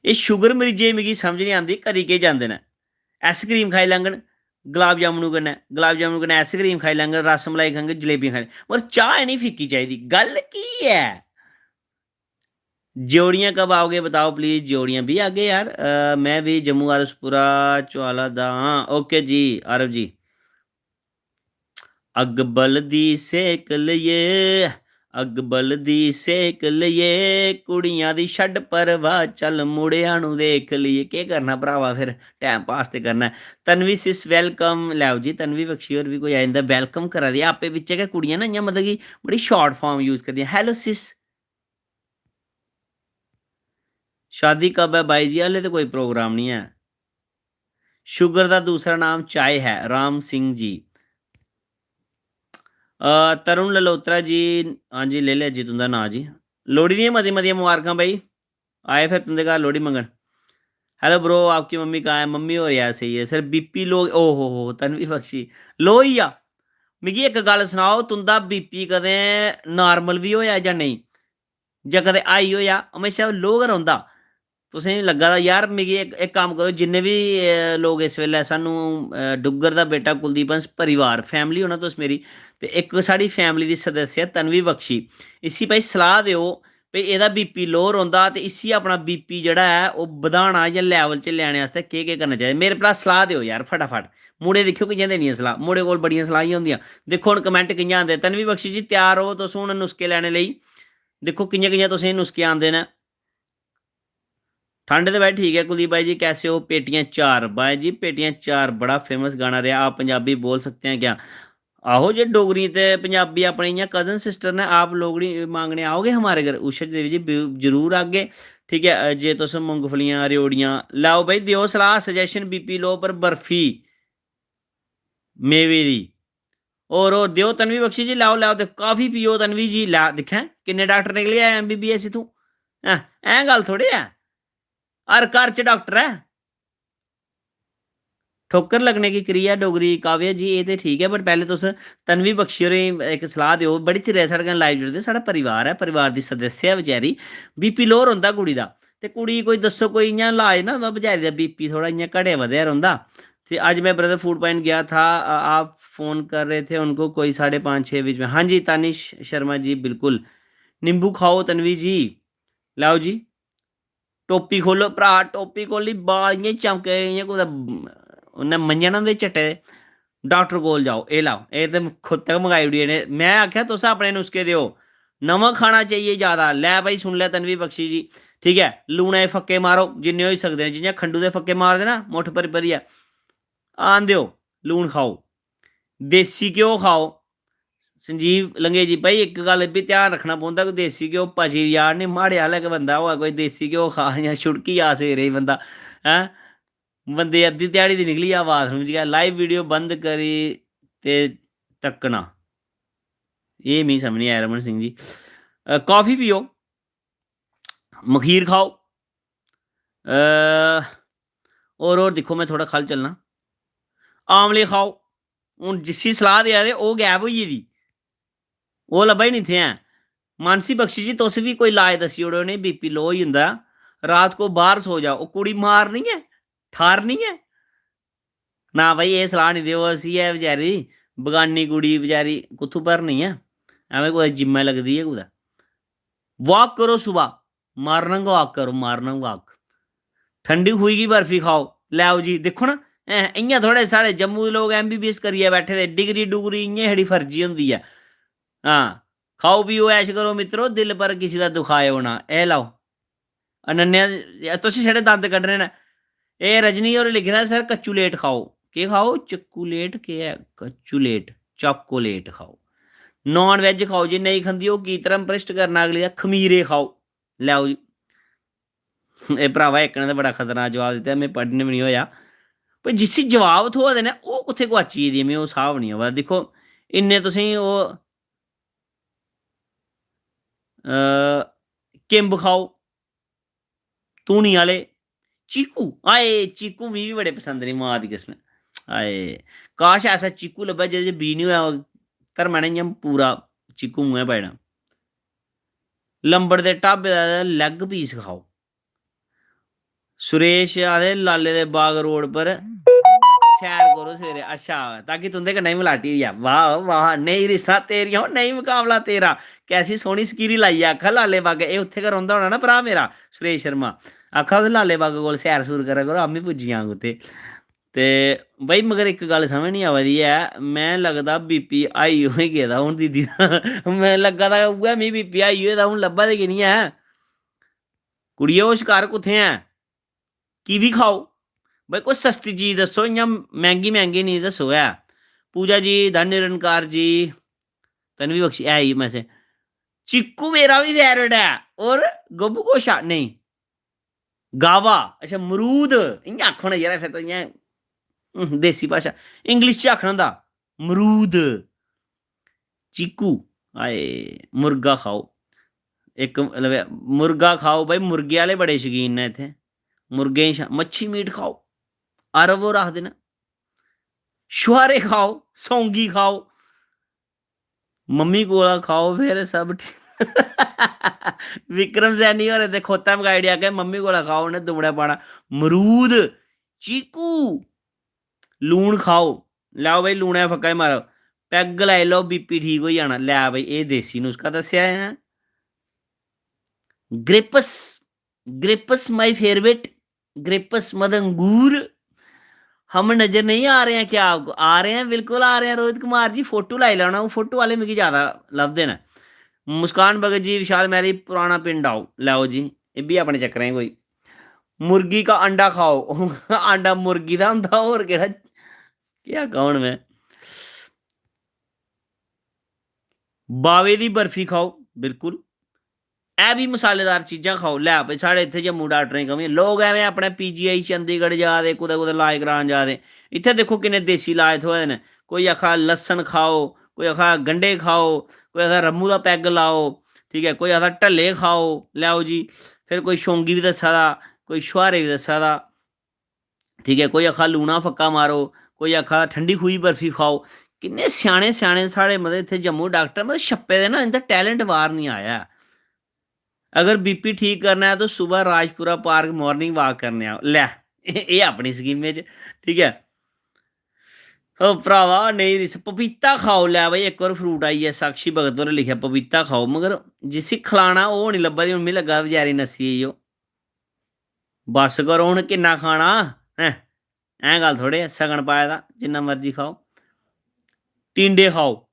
एह् शुगर मरीजें गी मिगी समझ निं औंदी, करी केह् जंदे न। आइसक्रीम खाई लैङन गुलाब जामुनु कन्नै, गुलाब जामुनु कन्नै आइसक्रीम खाई लैङन, रस मलाई खाङन, जलेबियां खाई लैङन, मगर चाह् निं फिक्की चाहिदी। गल्ल की ऐ? ज्योड़ियां कब आओगे बताओ प्लीज। ज्योड़ियां भी आगे यार। अ, मैं भी जम्मू आरएसपुरा चौआला दा हां। ओके जी, आरव जी। अग्ग बलदी सेक लइए, अग्ग बलदी सेक लइए, कुड़ियां दी छड्ड परवाह, चल मुड़ेआं नू देख लइए। केह् करना भरावा, फिर टैम पास ते करना ऐ। Tanvi sis welcome। लैओ जी, तन्वी बख्शी होर बी कोई आई जंदा, welcome करा दे। आपे बिच्चे गै कुड़ियां ना इ'यां, मतलब कि बड़ी short form use करदियां, hello sis। शादी कब है बाई जी? हले तो कोई प्रोग्राम नहीं है। शुगर दा दूसरा नाम चाय है, राम सिंह जी। अ, तरुण ललोत्रा जी, हां जी, लेई लेआ जी तुं'दा नांऽ जी। लोह्ड़ी दियां मतियां मतियां मबारखां बाई, आए फिर तुं'दे घर लोह्ड़ी मंगन। Hello bro, आपकी मम्मी कहाँ है? मम्मी होर यार स्हेई ऐ, सिर्फ बीपी low, ओ हो हो, तन्वी बख्शी, low होई गेआ। मिगी इक गल्ल सनाओ, तुं'दा बीपी कदें normal बी होएआ जां नेईं? जां कदें high होएआ, म्हेशा low गै रौंह्दा। तुसें गी लग्गा दा, यार, मिगी इक, इक कम्म करो, जिन्ने बी, अ, लोक इस बेल्लै सानू, अ, डुग्गर दा बेटा कुलदीप हंस परिवार, family हो ना तुस मेरी, ते इक साढ़ी family दी सदस्य ऐ तन्वी बख्शी, इसी भाई सलाह् देओ भई एह्दा बीपी low रौंह्दा ते इसी अपना बीपी जेह्ड़ा ऐ ओह् बधाना जां level च लैने आस्तै केह् केह् करना चाहिदा। मेरे भ्राऽ सलाह् देओ यार फटाफट। मुड़े दिक्खेओ कि'यां देनियां सलाह्, मुड़े कोल बड़ियां सलाह् होंदियां। दिक्खो हून comment कि'यां आंदे। तन्वी बख्शी जी त्यार र'वो तुस हून नुस्खे लैने लेई। दिक्खो कि'यां कि'यां तुसेंगी नुस्खे आंदे न। ठंड ते भाई ठीक है कुलदीप भाई जी, कैसे हो? पेटियां चार, भाई जी पेटियां चार बड़ा famous गाना रहा। आप पंजाबी बोल सकते हैं क्या? आहो, जे डोगरी ते पंजाबी अपने इ'यां cousin sister न, आप लोगड़ी मांगने आओगे हमारे घर? उषा देवी जी, बि-, जरूर आगे। ठीक ऐ, अ, जे तुस मुंगफलियां, रेओड़ियां लैओ भाई, देओ सलाह, suggestion, बीपी low पर बर्फी मेवे दी। होर, होर देओ तन्वी बख्शी जी, लैओ, लैओ, ते काफी पियो तन्वी जी, लै, दिक्खें किन्ने डाक्टर निकली आए एमबीबीएस इत्थूं। हैं, ऐं गल्ल थोड़े ऐ, हर घर च डाक्टर ऐ। ठोकर लगने की क्रिया डोगरी काव्य जी, एह् ते ठीक ऐ, but पैह्लें तुस तन्वी बख्शी होरें गी इक सलाह् देओ, बड़ी चिरै साढ़े कन्नै live जुड़े दे, साढ़ा परिवार ऐ, परिवार दी सदस्य ऐ बेचारी, बीपी low रौंह्दा कुड़ी दा, ते कुड़ी गी कोई दस्सो, कोई इ'यां लाज ना होंदा बेचारी दा, बीपी थोह्ड़ा इ'यां घटेआ बधेआ रौंह्दा। ते अज्ज मैं brother food point गया था, अ, आप फोन कर रहे थे उनको कोई साढ़े पाँच छः बीच में। हाँ जी, तानिश शर्मा जी, बिल्कुल। नींबू खाओ तन्वी जी, लैओ जी। टोपी खोलो भ्राऽ, टोपी खोह्ल्ली, बाल इ'यां चमके, इ'यां कुतै उ'न्नै मंझां ना होंदे चट्टे दे। डाक्टर कोल जाओ, एह् लैओ, एह् ते खुद तक मंगाई ओड़ी इ'नें। में आखेआ, "तुस अपने नुस्खे देओ, नमक खाना चाहिए जैदा।" लै भाई, सुन लै तन्वी बख्शी जी, ठीक ऐ, लूनै दे फक्के मारो जिन्ने होई सकदे न, जि'यां खंडू दे फक्के मारदे ना मुट्ठ भरी भरियै, आन देओ, लून खाओ, देसी घ्यो खाओ। संजीव लंगेजी, भाई, इक गल्ल एह् बी ध्यान रक्खना पौंदा कि देसी घ्यो पची बी जा, निं माड़े आह्ला गै बंदा होऐ, कोई देसी घ्यो खा जां छुड़की जा सवेरे गी बंदा, हैं? बंदे अद्धी ध्याड़ी दी निकली जा बाथरूम च गै। Live video बंद करी ते टक्कना। एह् मिगी समझ निं आया रमन सिंह जी। अ, कॉफी पियो, मखीर खाओ, अ, होर, होर दिक्खो, में थोह्ड़ा ख'ल्ल चलना। आमले खाओ। हून जिसी सलाह् देआ दे, ओह् गैब होई गेदी, ओह् लब्भा ही निं इत्थै ऐ। मानसी बख्शी जी, तुस बी कोई लाज दस्सी ओड़ो इ'नें, बीपी लो होई जंदा। रात को बाहर सो जाओ। ओह् कुड़ी मारनी ऐ, ठारनी ऐ। ना भाई, एह् सलाह् निं देओ उसी, ऐ बेचारी बगानी कुड़ी, बेचारी कुत्थूं भरनी ऐ? ऐवें कुतै जिम्मै लगदी ऐ कुतै। वॉक करो सुबह, मॉर्निंग वॉक करो, मॉर्निंग वॉक। ठंडी खूही की बर्फी खाओ। लैओ जी, दिक्खो ना, हैं, इ'यां थोह्ड़े साढ़े जम्मू दे लोक एमबीबीएस करियै बैठे दे, डिग्री डुग्री इ'यां छड़ी फर्जी होंदी ऐ। हां, खाओ पियो, ऐश करो मित्रो, दिल पर किसी दा दुखाएओ ना। एह् लैओ, अनन्या, तुसें छड़े दंद कड्ढने न। एह् रजनी होरें लिखे दा, "सर, कच्चू लेट खाओ।" केह् खाओ? चक्कू लेट केह् ऐ? कच्चू लेट, चॉकोलेट खाओ। नॉन वेज खाओ, जे नेईं खंदी, ओह् की धर्म भ्रश्ट करना अगली दा? खमीरे खाओ। लैओ जी। एह् भ्रावा, इक ने ते बड़ा खतरनाक जवाब दित्ता, में पढ़ने बी निं होएआ। पर जिसी जवाब थ्होआ दे न, ओह् कुत्थै गुआची गेदी ऐ, मी ओह् स्हाब निं आवा दा। दिक्खो, इन्ने तुसेंगी ओह्, अ, किंब खाओ, धूनी आह्ले, चीकू, हाए, चीकू मी बी बड़े पसंद न, मां दी कसम। हाए, काश ऐसा चीकू लब्भै जेह्दे च बीऽ निं होऐ, ओह् धर्मै ने इ'यां पूरा चीकू मुंहै पाई ओड़ना। लंबड़ दे ढाबे दा लैग पीस खाओ। सुरेश आखदे, "लाले दे बाग रोड पर सैर करो सवेरे।" अच्छा, ताकि तुं'दे कन्नै बी मलाटी होई जा। वाह, वाह, नेईं रिस्सां तेरियां, ओह् नेईं मकाबला तेरा। कैसी सोह्नी स्कीरी लाई ऐ, आखा लाले बागै, एह् उत्थै गै रौंह्दा होना ना भ्राऽ मेरा सुरेश शर्मा। आखा ओह्दे लाले बागै कोल सैर सूर करा करो, आम्मी पुज्जी जाङ उत्थै। ते भाई, मगर इक गल्ल समझ निं आवा दी ऐ, में लगदा बीपी हाई होई गेदा हून दीदी दा। में लग्गा दा उ'ऐ, मी बीपी हाई होए दा हून लब्भा दे गै निं ऐ। कुड़िये, होश कर, कुत्थै ऐ? कीवी खाओ। भाई, कोई सस्ती चीज दस्सो, इ'यां मैंह्गी मैंह्गी निं दस्सो ऐ। पूजा जी, धन निरंकार जी, तन्वी बख्शी, ऐ ही मैसेज। चीकू मेरा बी फेवरेट ऐ। और गोबू गोशा नेईं, गावा, अच्छा, मरूद, इ'यां आखो ना यरा, फिर तो इ'यां, हम्म, देसी भाशा, इंग्लिश च आखना होंदा मरूद। चीकू, हाए, मुर्गा खाओ। इक, मतलब, मुर्गा खाओ भाई, मुर्गे आह्ले बड़े शकीन न इत्थै। मुर्गें गी शा-, मच्छी मीट खाओ। अरब होर आखदे न, छुहारे खाओ, सौंगी खाओ, मम्मी कोला खाओ, फिर सब ठीक। विक्रम सैनी होरें ते खोता मकाई ओड़ेआ, आखेआ, "मम्मी कोला खाओ, उ'नें दुमड़ा पाना।" मरूद, चीकू, लून खाओ। लैओ भाई, लूनै फक्का ही मारो। पैग लाई लैओ, बीपी ठीक होई जाना। लै भाई, एह् देसी नुस्खा दस्सेआ ऐ। Grapes, grapes my favourite, grapes मतलब अंगूर। हम नजर नहीं आ रहे हैं क्या आपको? आ रहे हैं, बिल्कुल आ रहे हैं रोहित कुमार जी, फोटो लाई लैओ ना, ओह् फोटो आह्ले मिगी ज़्यादा लभदे न। मुस्कान भगत जी, विशाल मैरी, पुराना पिंड आओ, लैओ जी, एह् बी अपने चक्करें च कोई। मुर्गी का अंडा खाओ। अंडा मुर्गी दा होंदा, होर केह्ड़ा? केह् आखां हून में? बावे दी बर्फी खाओ, बिल्कुल। ऐ बी मसालेदार चीजां खाओ। लै भाई, साढ़े इत्थै जम्मू डाक्टरें दी कमी ऐ। लोक ऐवें अपने पीजीआई चंडीगढ़ जा दे, कुतै कुतै लाज करान जा दे। इत्थै दिक्खो किन्ने देसी लाज थ्होए दे न। कोई आखा लस्सन खाओ, कोई आखा गंढे खाओ, कोई आखा रम्मू दा पैग लाओ, ठीक ऐ, कोई आखा ढल्ले खाओ, लैओ जी। फिर कोई शौंगी बी दस्सा दा, कोई छुहारे बी दस्सा दा, ठीक ऐ, कोई आखा लूना फक्का मारो, कोई आखा ठंडी खूही बर्फी खाओ। किन्ने स्याने स्याने साढ़े, मतलब, इत्थै जम्मू डाक्टर, मतलब, छप्पे दे ना, इं'दा टैलेंट बाह्र निं आया ऐ। अगर बीपी ठीक करना ऐ तो सुबह राजपुरा पार्क morning walk करने आओ। लै, एह् अपनी स्कीमें च, ठीक ऐ। ओ भ्रावा, नेईं रिस, पपीता खाओ। लै भाई, इक होर फ्रूट आई गेआ, साक्षी भगत होरें लिखेआ, "पपीता खाओ।" मगर जिसी खलाना, ओह् निं लब्भा दी। हून मिगी लग्गा दा बचैरी नस्सी गेई ओह्। बस करो, हून किन्ना खाना? हैं? ऐं गल्ल थोड़े ऐ, सगन पाए दा, जिन्ना मर्जी खाओ। टींडे खाओ।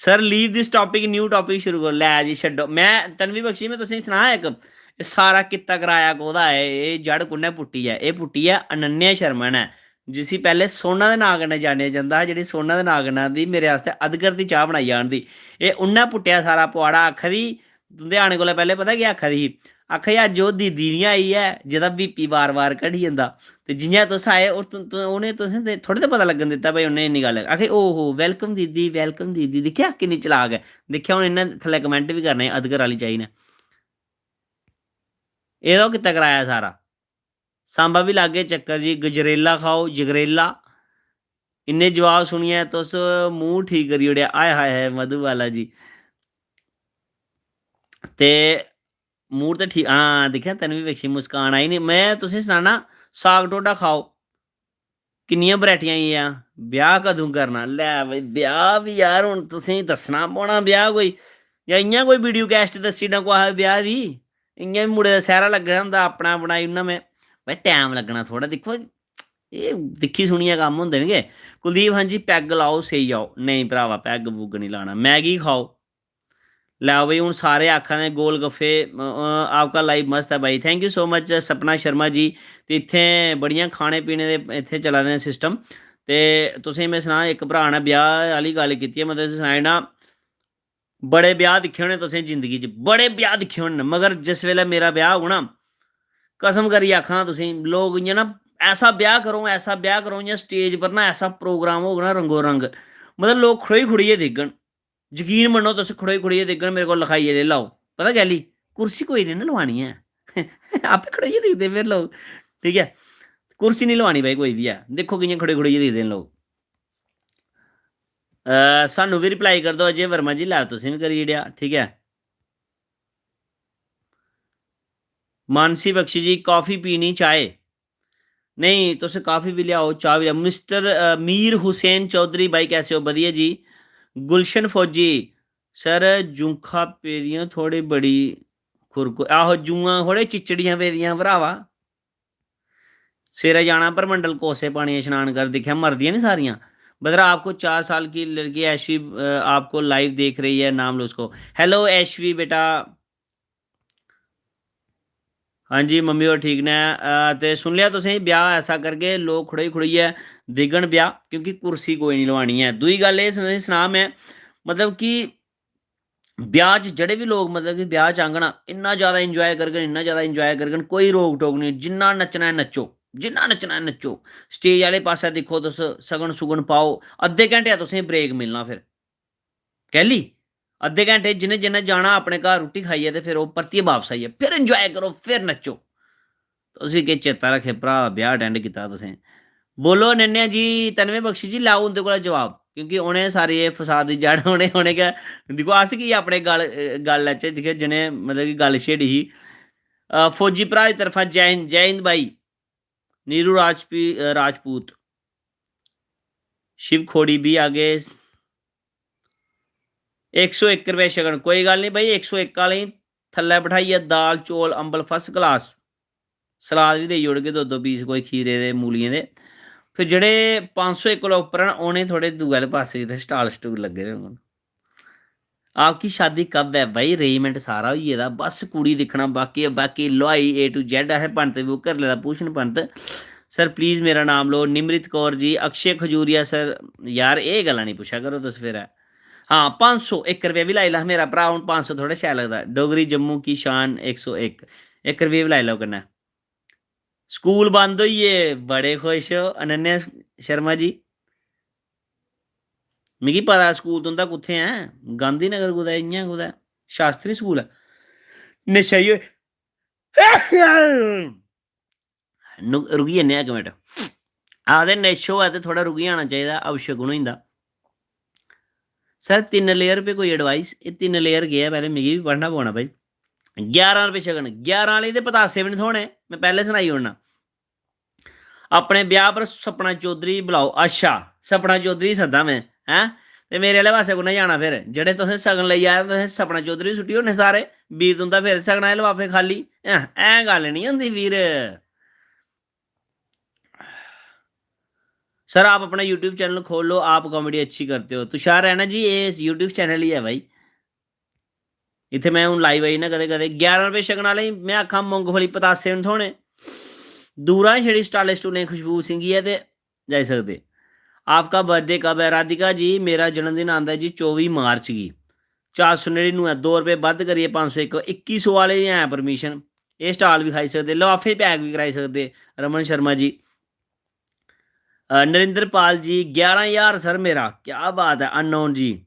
Sir, leave this topic, new topic शुरू करो। लै जी, छड्डो। में, तन्वी बख्शी, में तुसेंगी सनां इक, एह् सारा कित्ता कराया कोह्दा ऐ? एह् जड़ कु'न्नै पुट्टी ऐ? एह् पुट्टी ऐ अनन्या शर्मा ने, जिसी पैह्ले सोना दे नांऽ कन्नै जानेआ जंदा हा, जेह्ड़ी सोना दे नांऽ कन्नै दी मेरे आस्तै अदगर दी चाह् बनाइयै आह्नदी। एह् उ'न्नै पुट्टेआ सारा पुआड़ा। आखा दी, तुं'दे आने कोला पैह्ले पता केह् आखा दी ही? आखा दी, "अज्ज ओह् दीदी निं आई ऐ, जेह्दा बीपी बार-बार घटी जंदा।" ते जि'यां तुस आए, और तु-, तु-, उ'नें तुसें ते थोह्ड़े ते पता लग्गन दित्ता भाई उ'नें इन्नी गल्ल। आखा दे, "ओहो, welcome दीदी, welcome दीदी।" दिक्खेआ किन्नी चलाक ऐ। दिक्खेआ, हून इ'न्नै थल्लै comment बी करने, अदगर आह्ली चाही ने। एह्दा ओह् कीता कराया सारा। सांबा बी लागे चक्कर जी, गजरेला खाओ, जगरेला। इन्ने जवाब सुनियै तुस मूड ठीक करी ओड़ेआ। आय हाय हाय, मधुबाला जी। ते मूड ते ठीक, हां, दिक्खेआ, तन्वी बख्शी, मुस्कान आई निं। में तुसें सनाना, साग ढोडा खाओ, किन्नियां वैरायटियां आई गेइयां। ब्याह् कदूं करना? लै भाई, ब्याह् बी यार, हून तुसेंगी दस्सना पौना ब्याह् कोई, जां इ'यां कोई video cast दस्सी ओड़ना कुसै ब्याह् दी। इ'यां बी मुड़े दा सैह्रा लग्गे दा होंदा, अपना बनाई ओड़ना में। भाई, टैम लग्गना थोह्ड़ा, दिक्खो, एह् दिक्खी सुनियै कम्म होंदे न के। कुलदीप, हां जी, पैग लाओ, सेई जाओ। नेईं भ्रावा, पैग पुग निं लाना, मैगी खाओ। लैओ भाई, हून सारे आखा दे गोलगफ्फे, अ, अ, आपका live मस्त है भाई। Thank you so much सपना शर्मा जी। ते इत्थें बड़ियां खाने पीने दे इत्थें चला दे न system। ते तुसेंगी में सनां, इक भ्राऽ ने ब्याह् आह्ली गल्ल कीती ऐ, में तुसेंगी सनाई ओड़ना, बड़े ब्याह् दिक्खे होने तुसें जिंदगी च, बड़े ब्याह् दिक्खे होने न, मगर जिस बेल्लै मेरा ब्याह् होग ना, कसम करियै आखना तुसेंगी, लोक इ'यां ना, ऐसा ब्याह् करो, ऐसा ब्याह् करो, इ'यां stage पर ना ऐसा program होग ना रंगो रंग, मतलब, लोक खड़ोई खड़ोइयै दिक्खङन। यकीन मन्नो, तुस खड़ोई खड़ोइयै दिक्खङन, मेरे कोल लखाइयै लेई लैओ। पता कैह्ली? कुर्सी कोई निं ना लुआनी ऐ। आपे खड़ोइयै दिखदे फिर लोक, ठीक ऐ? कुर्सी निं लुआनी भाई कोई बी ऐ। दिक्खो कि'यां खड़ोई खड़ोइयै दिखदे न लोक। अ, सानू बी reply कर दो अजय वर्मा जी, लै तुसें बी करी ओड़ेआ, ठीक ऐ? मानसी बख्शी जी, coffee पीनी चाहे? नहीं, तुस coffee भी लियाओ, चाह् भी लियाओ। Mister, अ, मीर हुसैन चौधरी भाई, कैसे हो? बधिया जी। गुलशन फौजी, सर, जूंखां पेदियां थोड़ी बड़ी खुरक-, आहो, जूआं थोड़े चिचड़ियां पेदियां, भ्रावा। सवेरै जाना परमंडल, कोसे पानियै शनान कर, दिक्खेआ, मरदियां निं सारियां। बदरा, आपको चार साल की लड़की ऐशवी, अ, आपको live देख रही है, नाम लो उसको। Hello ऐशवी बेटा। हां जी, मम्मी होर ठीक न। अ, ते सुन लिया तुसें, ब्याह् ऐसा करगे, लोक खड़ोई खड़ोइयै दिक्खन ब्याह्, क्योंकि कुर्सी कोई निं लुआनी ऐ। दूई गल्ल एह् सना-, सनां में, मतलब कि ब्याह् च जेह्ड़े बी लोक, मतलब कि ब्याह् च आङन, इन्ना जैदा enjoy करङन, इन्ना जैदा enjoy करङन, कोई रोक टोक निं। जिन्ना नच्चना ऐ नच्चो, जिन्ना नच्चना ऐ नच्चो। Stage आह्ले पास्सै दिक्खो तुस, सगन सुगन पाओ, अद्धे घैंटे दा तुसेंगी break मिलना फिर। कैह्ली? अद्धे घैंटे जिन्ने, जिन्ने जाना अपने घर रुट्टी खाइयै ते फिर ओह् परतियै बापस आइयै फिर enjoy करो, फिर नच्चो। तुस बी केह् चेता रक्खे, भ्राऽ दा ब्याह् attend कीता तुसें। बोलो अनन्या जी, तन्मय बख्शी जी, लैओ उं'दे कोला जवाब, क्योंकि उ'नें सारी एह् फसाद दी जड़, उ'नें, उ'नें गै, दिक्खो, अस की अपने गल्ल, अ, गल्ल लैचै, जेह्के जि'नें, मतलब कि, गल्ल छेड़ी ही। अ, फौजी भ्राऽ दी तरफा जै हिंद, जै हिंद भाई। नीरू राजपी-, अ, राजपूत। शिव खोड़ी बी आ गे। इक सौ इक रपेऽ शगन। कोई गल्ल निं भाई, इक सौ इक आह्लें गी थल्लै बठाइयै दाल, चौल, अम्बल first class। सलाद बी देई ओड़गे, दो दो piece कोई खीरे दे, मूलियें दे। फिर जेह्ड़े पंज सौ इक कोला उप्पर न, उ'नें थोह्ड़े दूए आह्ले पासै जित्थै stall स्टूल लग्गे दे होङन। आपकी शादी कब है भाई? Arrangement सारा होई गेदा, बस कुड़ी दिक्खना बाकी ऐ, बाकी लोहाई A to Z असें पंत बी ओह् करी लेदा, भूषण पंत। सर, please मेरा नाम लो। निमृत कौर जी, अक्षय खजूरिया सर, यार, एह् गल्लां निं पुच्छा करो तुस फिर। हां, पंज सौ, इक रपेआ बी लाई लै मेरा भ्राऽ, हून पंज सौ थोह्ड़ा शैल लगदा। डोगरी जम्मू की शान इक सौ इक, इक रपेआ बी लाई लैओ कन्नै। स्कूल बंद होई गे, बड़े खुश हो अनन्या शर्मा जी। मिगी पता स्कूल तुं'दा कुत्थै ऐ, गांधीनगर कुतै, इ'यां कुतै शास्त्री स्कूल ऐ। नशे ही होए। नु-, रुकी जन्ने आं इक मिंट। आखदे नशे होऐ ते थोह्ड़ा रुकी जाना चाहिदा, अपशगुन होई जंदा। सर, तिन्न layer पे कोई advice? एह् तिन्न layer केह् ऐ? पैह्लें मिगी बी पढ़ना पौना भाई। ग्यारह रपेऽ शगन, ग्यारह आह्ले ते पतासे बी निं थ्होने, में पैह्लें सनाई ओड़ना। अपने ब्याह् पर सपना चौधरी बलाओ। अच्छा, सपना चौधरी सद्दां में, हैं? ते मेरे आह्ले पासै कु'न्नै जाना फिर? जेह्ड़े तुसें सगन लेई आए, तुसें सपना चौधरी सुट्टी ओड़ने सारे। बीर तुं'दा फिर सगना दे लफाफे खाल्ली। हैं, ऐं गल्ल निं होंदी बीर। सर, आप अपना YouTube channel खोल लो, आप comedy अच्छी करते हो। तुषार रैना जी, ये YouTube channel ही है भाई। इत्थै में हून live आई ना कदें कदें। ग्यारह रपेऽ छकने आह्ले गी में आक्खां, मुंगफली पतासे बी निं थ्होने। दूरा गै छड़ी स्टालें स्टूलें दी खुशबू सिंगी ऐ ते जाई सकदे। आपका birthday कब है? राधिका जी, मेरा जन्मदिन आंदा है जी चौबी मार्च गी। चार सौ नड़िनुऐ, दो रपेऽ बद्ध करियै पंज सौ इक, इक्की सौ आह्ले दी ऐ permission। एह् स्टाल बी खाई सकदे, लफाफे पैक बी कराई सकदे। रमन शर्मा जी, अ, नरेंद्र पाल जी, ग्यारह ज्हार सर मेरा, क्या बात ऐ। अननोन जी,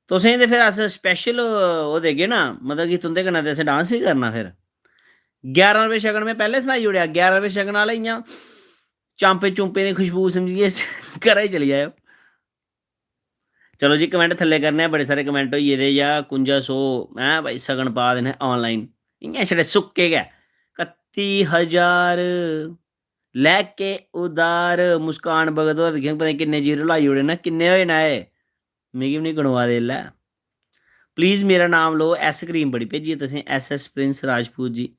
तुसें ते फिर अस स्पैशल ओह् देगे ना, मतलब कि तुं'दे कन्नै ते असें डांस बी करना। फिर ग्यारह रपेऽ शगन में पैह्लें सनाई ओड़ेआ, ग्यारह रपेऽ शगन आह्ले इ'यां चांपे चुंपे दी खुशबू समझियै घरै गी चली जाएओ। चलो जी, कमेंट थल्ले करने आं, बड़े सारे कमेंट होई गेदे, या कुंजा सौ, हैं भाई, सगन पा दे न आनलाइन, इ'यां छड़े सुक्के गै। कत्ती हजार लैके उधार, मुस्कान भगत होर दिक्खेओ, पता निं किन्ने जीरो लाई ओड़े न, किन्ने होए न एह्, मिगी बी निं गनोआ दे इसलै। प्लीज मेरा नाम लो, एस क्रीम बड़ी भेजी ऐ तुसें, एस एस प्रिंस राजपूत जी।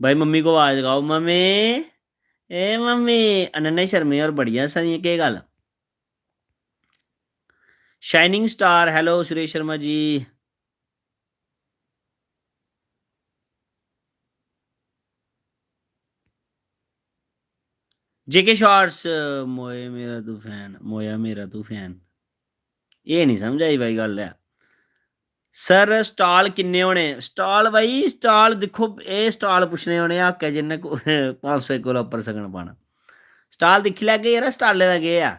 भाई मम्मी को आवाज लगाओ, मम्मी, ए मम्मी, अनन्या शर्मे होर बड़ियां हस्सा दियां, केह् गल्ल? Shining star, hello Suresh Sharma ji. JK shorts, मोए मेरा तू फैन, मोया मेरा तू फैन। एह् निं समझ आई भाई गल्ल ऐ। सर, स्टाल किन्ने होने? स्टाल भाई, स्टाल दिक्खो, एह् स्टाल पुच्छने होने हक्क ऐ जिन्ने को-, पंज सौ कोला उप्पर सगन पाना। स्टाल दिक्खी लैगे यरा, स्टालै दा केह् ऐ?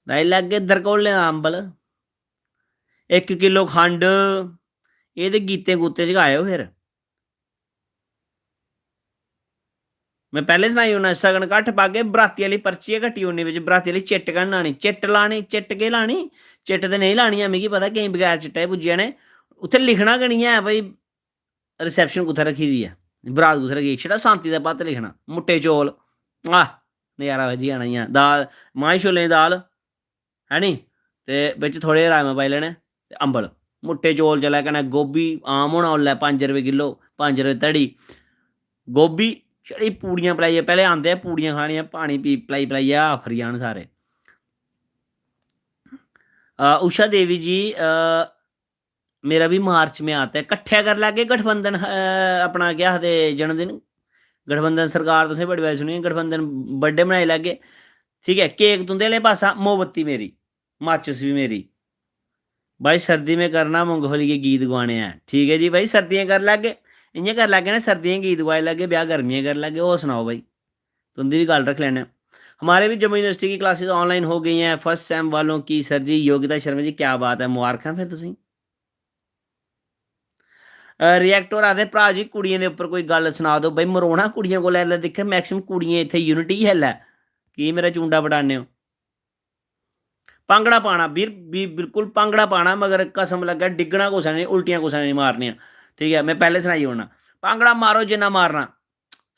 लाई लैगे दरकोले दा अम्बल, इक किलो खंड, एह् ते गीतें गूतें च गै आएओ फिर। में पैह्लें सनाई ओड़ना, सगन घट्ट पागे, बराती आह्ली पर्ची गै कट्टी ओड़नी बिच, बराती आह्ली चिट्ट गै निं लानी। चिट्ट लानी, चिट्ट केह् लानी? चिट्ट ते नेईं लानी ऐ, मिगी पता केईं बगैर चिट्टे पुज्जी जाने। उत्थै लिखना गै निं ऐ भाई, रिसेप्शन कुत्थै रक्खी दी ऐ, बरात कुत्थै रक्खी दी, छड़ा सांती दा भत्त लिखना, मुट्टे चौल, आह, नजारा बज्जी जाना इ'यां। दाल, मांह् छोलें दी दाल, है नी, ते बिच थोह्ड़े राजमा पाई लैने ते अम्बल, मुट्टे चौल चलै कन्नै गोभी, आम होना उसलै पंज रपेऽ किलो, पंज रपेऽ धड़ी। गोभी, छड़ी पूड़ियां पलाइयै, पैह्लें आंदे पूड़ियां खानियां, पानी पी, पलाई पलाइयै आफरी जान सारे। अ, उषा देवी जी, अ, मेरा भी मार्च में आता है, कट्ठे कर लैगे गठबंधन, अ, अपना केह् आखदे, जन्मदिन, गठबंधन सरकार, तुसें बड़ी बारी सुनी, गठबंधन birthday मनाई लैगे, ठीक ऐ, केक तुं'दे आह्ले पासा, मोमबत्ती मेरी, माचिस बी मेरी। भाई, सर्दी में करना मूंगफली के गीत गुआने हैं। ठीक है जी भाई, सर्दियां कर लैगे, इ'यां कर लैगे ना, सर्दियां गीत गुआई लैगे, ब्याह् गर्मियां कर लैगे। होर सनाओ भाई, तुं'दी बी गल्ल रक्ख लैने आं। हमारे भी जम्मू यूनिवर्सिटी की क्लासेस ऑनलाइन हो गई हैं, फर्स्ट सेम वालों की। सर जी, योगिता शर्मा जी, क्या बात है, मुबारखां फिर तुसें। अ, रिएक्ट होर आखदे, "भ्राऽ जी, कुड़ियें दे उप्पर कोई गल्ल सना दो।" भाई, मरोना कुड़ियें कोला, इसलै दिक्ख, मैक्सिमम कुड़ियें इत्थै यूनिटी ऐ इसलै, की मेरा चूंडा पटाने ओ? भांगड़ा पाना, बीर, बी-, बिल्कुल भांगड़ा पाना, मगर कसम लग्गै डिग्गना कुसै ने, उल्टियां कुसै ने निं मारनियां। ठीक ऐ, में पैह्लें सनाई ओड़ना, भांगड़ा मारो जिन्ना मारना,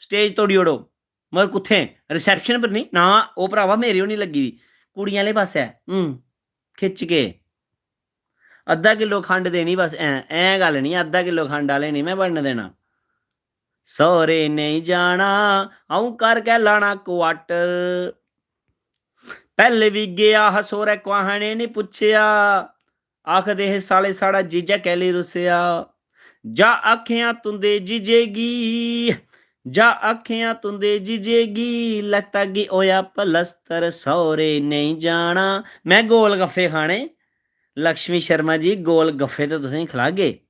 स्टेज तोड़ी ओड़ो, मगर कुत्थें? रिसेप्शन पर निं ना, ओह् भरावा मेरी होनी लग्गी दी, कुड़ियें आह्ले पासै, हूं, खिच्च के। अद्धा किलो खंड देनी बस, ऐं, ऐं गल्ल निं, अद्धा किलो खंड आह्ले निं में बनन देना। सौह्रे नेईं जाना, अ'ऊं घर गै लाना क्वार्टर। पैह्ले बी गेआ हा सौह्रै, कुसै ने निं पुच्छेआ। आखदे हे, "साले, साढ़ा जीजा कैह्ली रुस्सेआ?" जा आखेआं तुं'दे जीजे गी, जा आखेआं तुं'दे जीजे गी, लत्ता गी होआ पलस्तर, सौह्रे नेईं जाना। में गोल गफ्फे खाने, लक्ष्मी शर्मा जी, गोल गफ्फे ते तुसेंगी खलागे।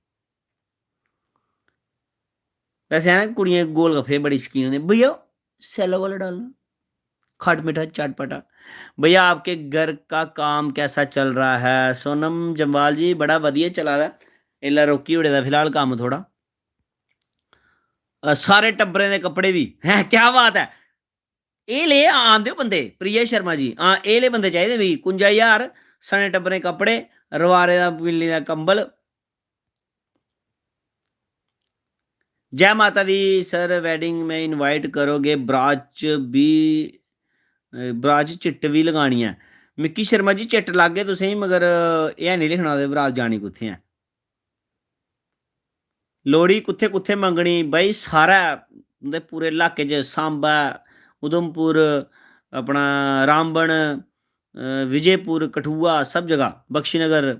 वैसे है ना, कुड़ियां गोल गफ्फे बड़ी शकीन होंदियां। भैया, सैल्लो वाला डालना, खट मिठा चटपटा। भैया, आपके घर का काम कैसा चल रहा है? सोनम जम्वाल जी, बड़ा वधिया चला दा। इसलै रोकी ओड़े दा फिलहाल कम्म थोह्ड़ा। अ, सारे टब्बरें दे कपड़े बी। हैं, क्या बात ऐ। एह् ले आंदे ओ बंदे, प्रिया शर्मा जी। हां, एह् ले बंदे चाहिदे मिगी। कुंजा ज्हार, सने टब्बरें कपड़े, रवारे दा मिलने दा कंबल। जै माता दी सर, wedding में invite करोगे, बरात च बी, अ, बरात च चिट्ट बी लगानी ऐ। मिक्की शर्मा जी, चिट्ट लागे तुसेंगी, मगर एह् निं लिखना ओह्दे बरात जानी कुत्थें ऐ। लोह्ड़ी कुत्थें कुत्थें मंगनी? भाई, सारै उं'दे पूरे इलाके च, सांबा, उधमपुर, अपना रामबन, अ, विजयपुर, कठुआ, सब जगह, बख्शीनगर।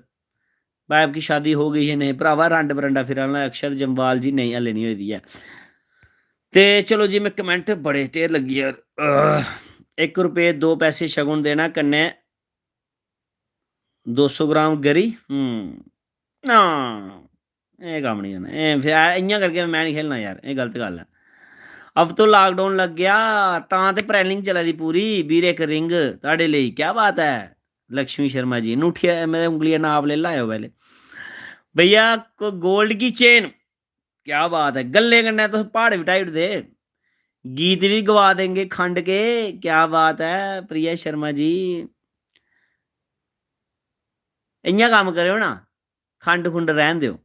भाई, आपकी शादी हो गई है? नहीं भरावा, रंड बरंडा फिरन आह्ला अक्षत जम्वाल जी, नेईं, हल्ले निं होई दी ऐ। ते चलो जी, में कमेंट बड़े ढेर लग्गी यार। अह, इक रपेऽ दो पैसे शगुन देना, कन्नै दो सौ ग्राम गरी। हम्म, ना, एह् कम्म निं करना, एह् फिर इ'यां करके में निं खेलना यार, एह् गलत गल्ल ऐ। अब तो lockdown लग गया, तां ते planning चला दी पूरी, बीर इक ring, तुआढ़े लेई, क्या बात है। लक्ष्मी शर्मा जी, ङूठिया, मतलब, उंगलियां नाप लेई लैओ पैह्ले। भैया, को-, gold की chain, क्या बात ऐ, गल्लें कन्नै तुस प्हाड़ बी ढाई ओड़दे। गीत बी गवा देंगे खंड के, क्या बात ऐ, प्रिया शर्मा जी। इ'यां कम्म करेओ ना, खंड खुंड रैह्न देओ,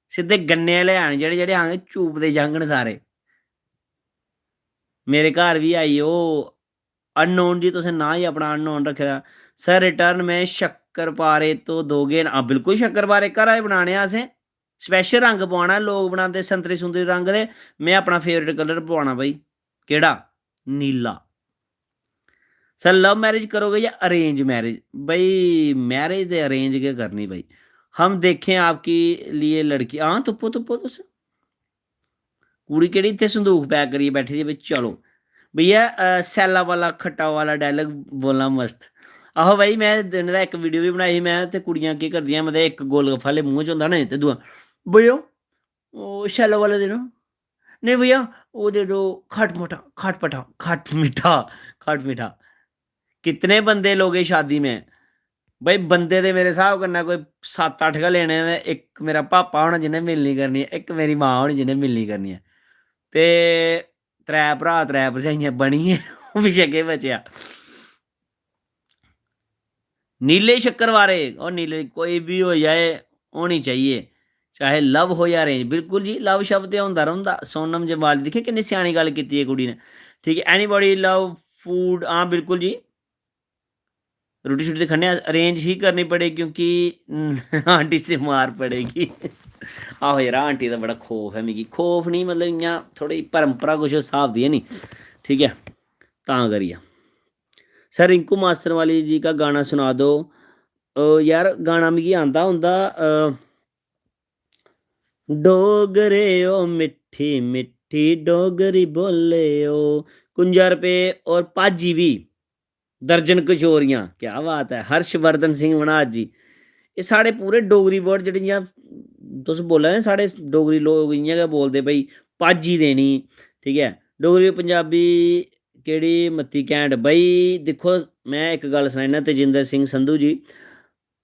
सिद्धे गन्ने आह्ले आन जेह्ड़े, जेह्ड़े आंगे चूपदे जाङन सारे। मेरे घर बी आई ओह् unknown जी, तुसें नांऽ ही अपना unknown रक्खे दा। सर, return में शक्करपारे तो दोगे ना? हां, बिल्कुल शक्करपारे घरा ही बनाने असें। Special रंग पवाना, लोक बनांदे संतरी सुंतरी रंग दे, में अपना favourite colour पवाना भाई। केह्ड़ा? नीला। सर, love marriage करोगे या arrange marriage? भाई, marriage ते arrange गै करनी भाई। हम देखें आपके लिए लड़की, हां, तुप्पो, तुप्पो तुस। कुड़ी केह्ड़ी इत्थै संदूक pack करियै बैठी दी ऐ भाई, चलो। भैया, अ, सैल्ला वाला खट्टा वाला dialogue बोलना मस्त। आहो भाई, में दिन दा इक video बी बनाई ही, में ते कुड़ियां केह् करदियां, मतलब, इक गोलगफ्फा आह्ले मूंह च होंदा ना, ते दूआ, "भैया, ओह् सैल्ला वाला देना।" "नहीं भैया, वो दे दो खट मोटा, खट पटा, खट मीठा, खट मीठा।" कितने बंदे लोगे शादी में? भाई, बंदे ते मेरे स्हाब कन्नै कोई सत्त अट्ठ गै लेने, ते इक मेरा पापा होना जिन्ने मिलनी करनी ऐ, इक मेरी मां होनी जिन्ने मिलनी करनी ऐ, ते त्रै भ्राऽ, त्रै भरजाइयां बनियै, ओह् पिच्छें केह् बचेआ? नीले शक्करवारे, ओह् नीले, कोई बी होई जाए, होनी चाहिए, चाहे love हो या arrange। बिल्कुल जी, love शब्द ते होंदा रौंह्दा। सोनम जम्वाल, दिक्खेआ किन्नी स्यानी गल्ल कीती ऐ कुड़ी ने। ठीक ऐ, anybody love food? हां, बिल्कुल जी। रुट्टी शुट्टी ते खन्ने आं, arrange ही करनी पड़ेगी क्योंकि आंटी से मार पड़ेगी। आहो यरा, आंटी दा बड़ा खौफ ऐ मिगी। खौफ निं, मतलब, इ'यां थोह्ड़ी परंपरा कुछ उस स्हाब दी ऐ नी, ठीक ऐ, तां करियै। सर, रिंकू मास्टर वाली जी का गाना सुना दो। ओ यार, गाना मिगी आंदा होंदा, अ, "डोगरे ओ मिट्ठी मिट्ठी डोगरी बोले ओ, कुंजा रपेऽ और भाजी बी, दर्जन कचोरियां।" क्या बात ऐ, हर्षवर्धन सिंह मन्हास जी। एह् साढ़े पूरे डोगरी word जेह्ड़े, जि'यां तुस बोला दे, साढ़े डोगरी लोक इ'यां गै बोलदे भाई, भाजी देनी, ठीक ऐ। डोगरी पंजाबी केह्ड़ी मती घैंट। भाई दिक्खो, में इक गल्ल सनाई ना, तेजिंदर सिंह संधू जी,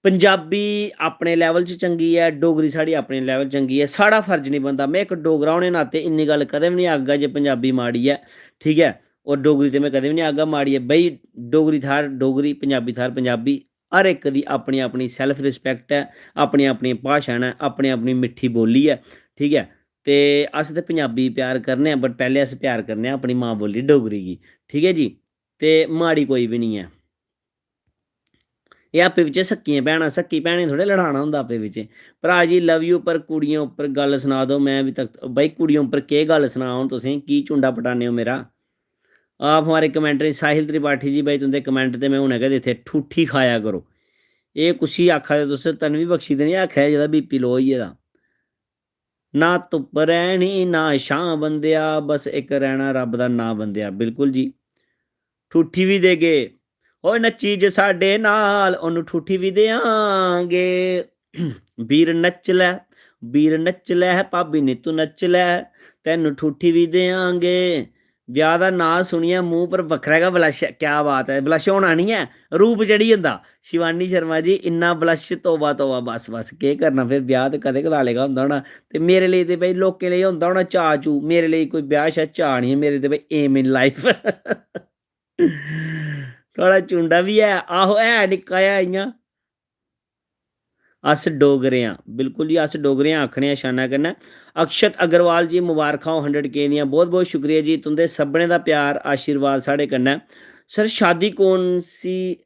पंजाबी अपने level च चंगी ऐ, डोगरी साढ़ी अपने level चंगी ऐ। साढ़ा फर्ज निं बनदा, में इक डोगरा होने नाते इन्नी गल्ल कदें बी निं आखगा जे पंजाबी माड़ी ऐ, ठीक ऐ, और डोगरी ते में कदें बी निं आखगा माड़ी ऐ। भाई, डोगरी थाह्र डोगरी, पंजाबी थाह्र पंजाबी, हर इक दी अपनी अपनी self respect ऐ, अपनी अपनी भाशा न, अपनी अपनी मिट्ठी बोल्ली ऐ, ठीक ऐ। ते अस ते पंजाबी प्यार करने आं, but पैह्लें अस प्यार करने आं अपनी मां बोल्ली डोगरी गी, ठीक ऐ जी। ते माड़ी कोई बी निं ऐ। एह् आपे बिच्चें सक्कियां भैनां, सक्की भैनें थोह्ड़े लड़ाना होंदा आपे बिच्चें। "भ्राऽ जी, love you, पर कुड़ियें उप्पर गल्ल सना दो, में अभी तक।" भाई, कुड़ियें उप्पर केह् गल्ल सनां हून तुसें, की चुंडा पटाने ओ मेरा? आप हमारे कमेंटर, साहिल त्रिपाठी जी, भाई, तुं'दे comment ते में हुनै गै दित्ते, ठूठी खाया करो। एह् कुसी आखा दे तुस? तन्वी बख्शी ते निं आखा दे जेह्दा B P low होई गेदा? ना धुप्प रैह्नी, ना छां बंदेआ, बस इक रैह्ना रब्ब दा नांऽ बंदेआ। बिल्कुल जी, ठूठी बी देगे। "ओए नच्ची जे साढ़े नाल, ओनू ठूठी बी देआंगे।" "बीर नच्च लै, बीर नच्च लै, भाबी नी तू नच्च लै, तैनू ठूठी बी देआंगे।" ब्याह् दा नांऽ सुनियै मूंह पर बक्खरा गै blush। क्या बात ऐ, blush होना निं ऐ, रूप चढ़ी जंदा। शिवानी शर्मा जी, इन्ना blush, तौबा, तौबा, बस, बस, केह् करना फिर, ब्याह् ते कदें कदाले गै होंदा होना। ते मेरे लेई ते भाई लोकें लेई होंदा होना चाऽ चू, मेरे लेई कोई ब्याह् श्याह् चाऽ निं ऐ, मेरे ते भाई aim in life। थुआढ़ा चुंडा बी ऐ, आहो, है निक्का ऐ इ'यां। अस डोगरे आं, बिल्कुल जी, अस डोगरे आं, आखने आं शाना कन्नै। अक्षत अग्रवाल जी, मबारखां हो hundred K दियां, बहुत बहुत शुक्रिया जी, तुं'दे सभनें दा प्यार, आशीर्वाद साढ़े कन्नै। सर, शादी कौन सी,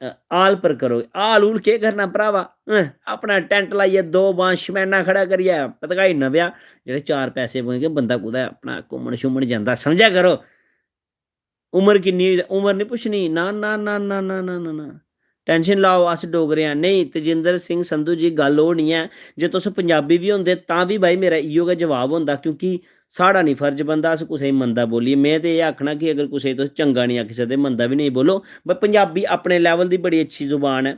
अ, हाल पर करो? हाल हूल केह् करना भ्रावा, अं, अपना tent लाइयै दो बांह शमैना खड़ा करियै पतकाई ओड़ना ब्याह्। जेह्ड़े चार पैसे पुजगे, बंदा कुतै अपना घूमन शूमन जंदा, समझा करो। उमर किन्नी होई दी? उमर निं पुच्छनी। ना, ना, ना। Tension लाओ, अस डोगरे आं। नेईं, तेजिंदर सिंह संधू जी, गल्ल ओह् निं ऐ। जे तुस पंजाबी बी होंदे, तां बी, भाई, मेरा इ'यो गै जवाब होंदा, क्योंकि साढ़ा निं फर्ज बनदा अस कुसै गी मंदा बोलिए। में ते एह् आखना कि अगर कुसै गी तुस चंगा निं आखी सकदे, मंदा बी नेईं बोलो। But पंजाबी अपने level दी बड़ी अच्छी जुबान ऐ,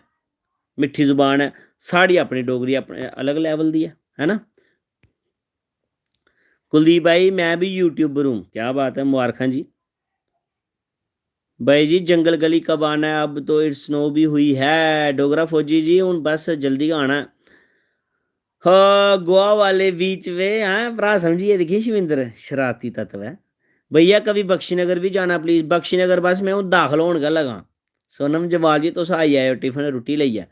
मिट्ठी जुबान ऐ। साढ़ी अपनी डोगरी अपने अलग level दी ऐ, है ना? कुलदीप भाई, मैं भी यूट्यूबर हूँ। क्या बात है, मुबारखां जी। भाई जी, जंगल गली कब आना है? अब तो इट्स स्नो भी हुई है। डोगरा फौजी जी, हून बस जल्दी गै आना ऐ। हाँ, गोवा वाले बीच पे, हाँ, भ्रा समझियै दिक्खी शविंदर, शरारती तत्व ऐ। भैया, कभी बख्शी नगर भी जाना प्लीज। बख्शी नगर बस मैं हून दाखल होन गै लगा। सोनम जवाल जी, तुस आई आएओ टिफन रुट्टी लेइयै।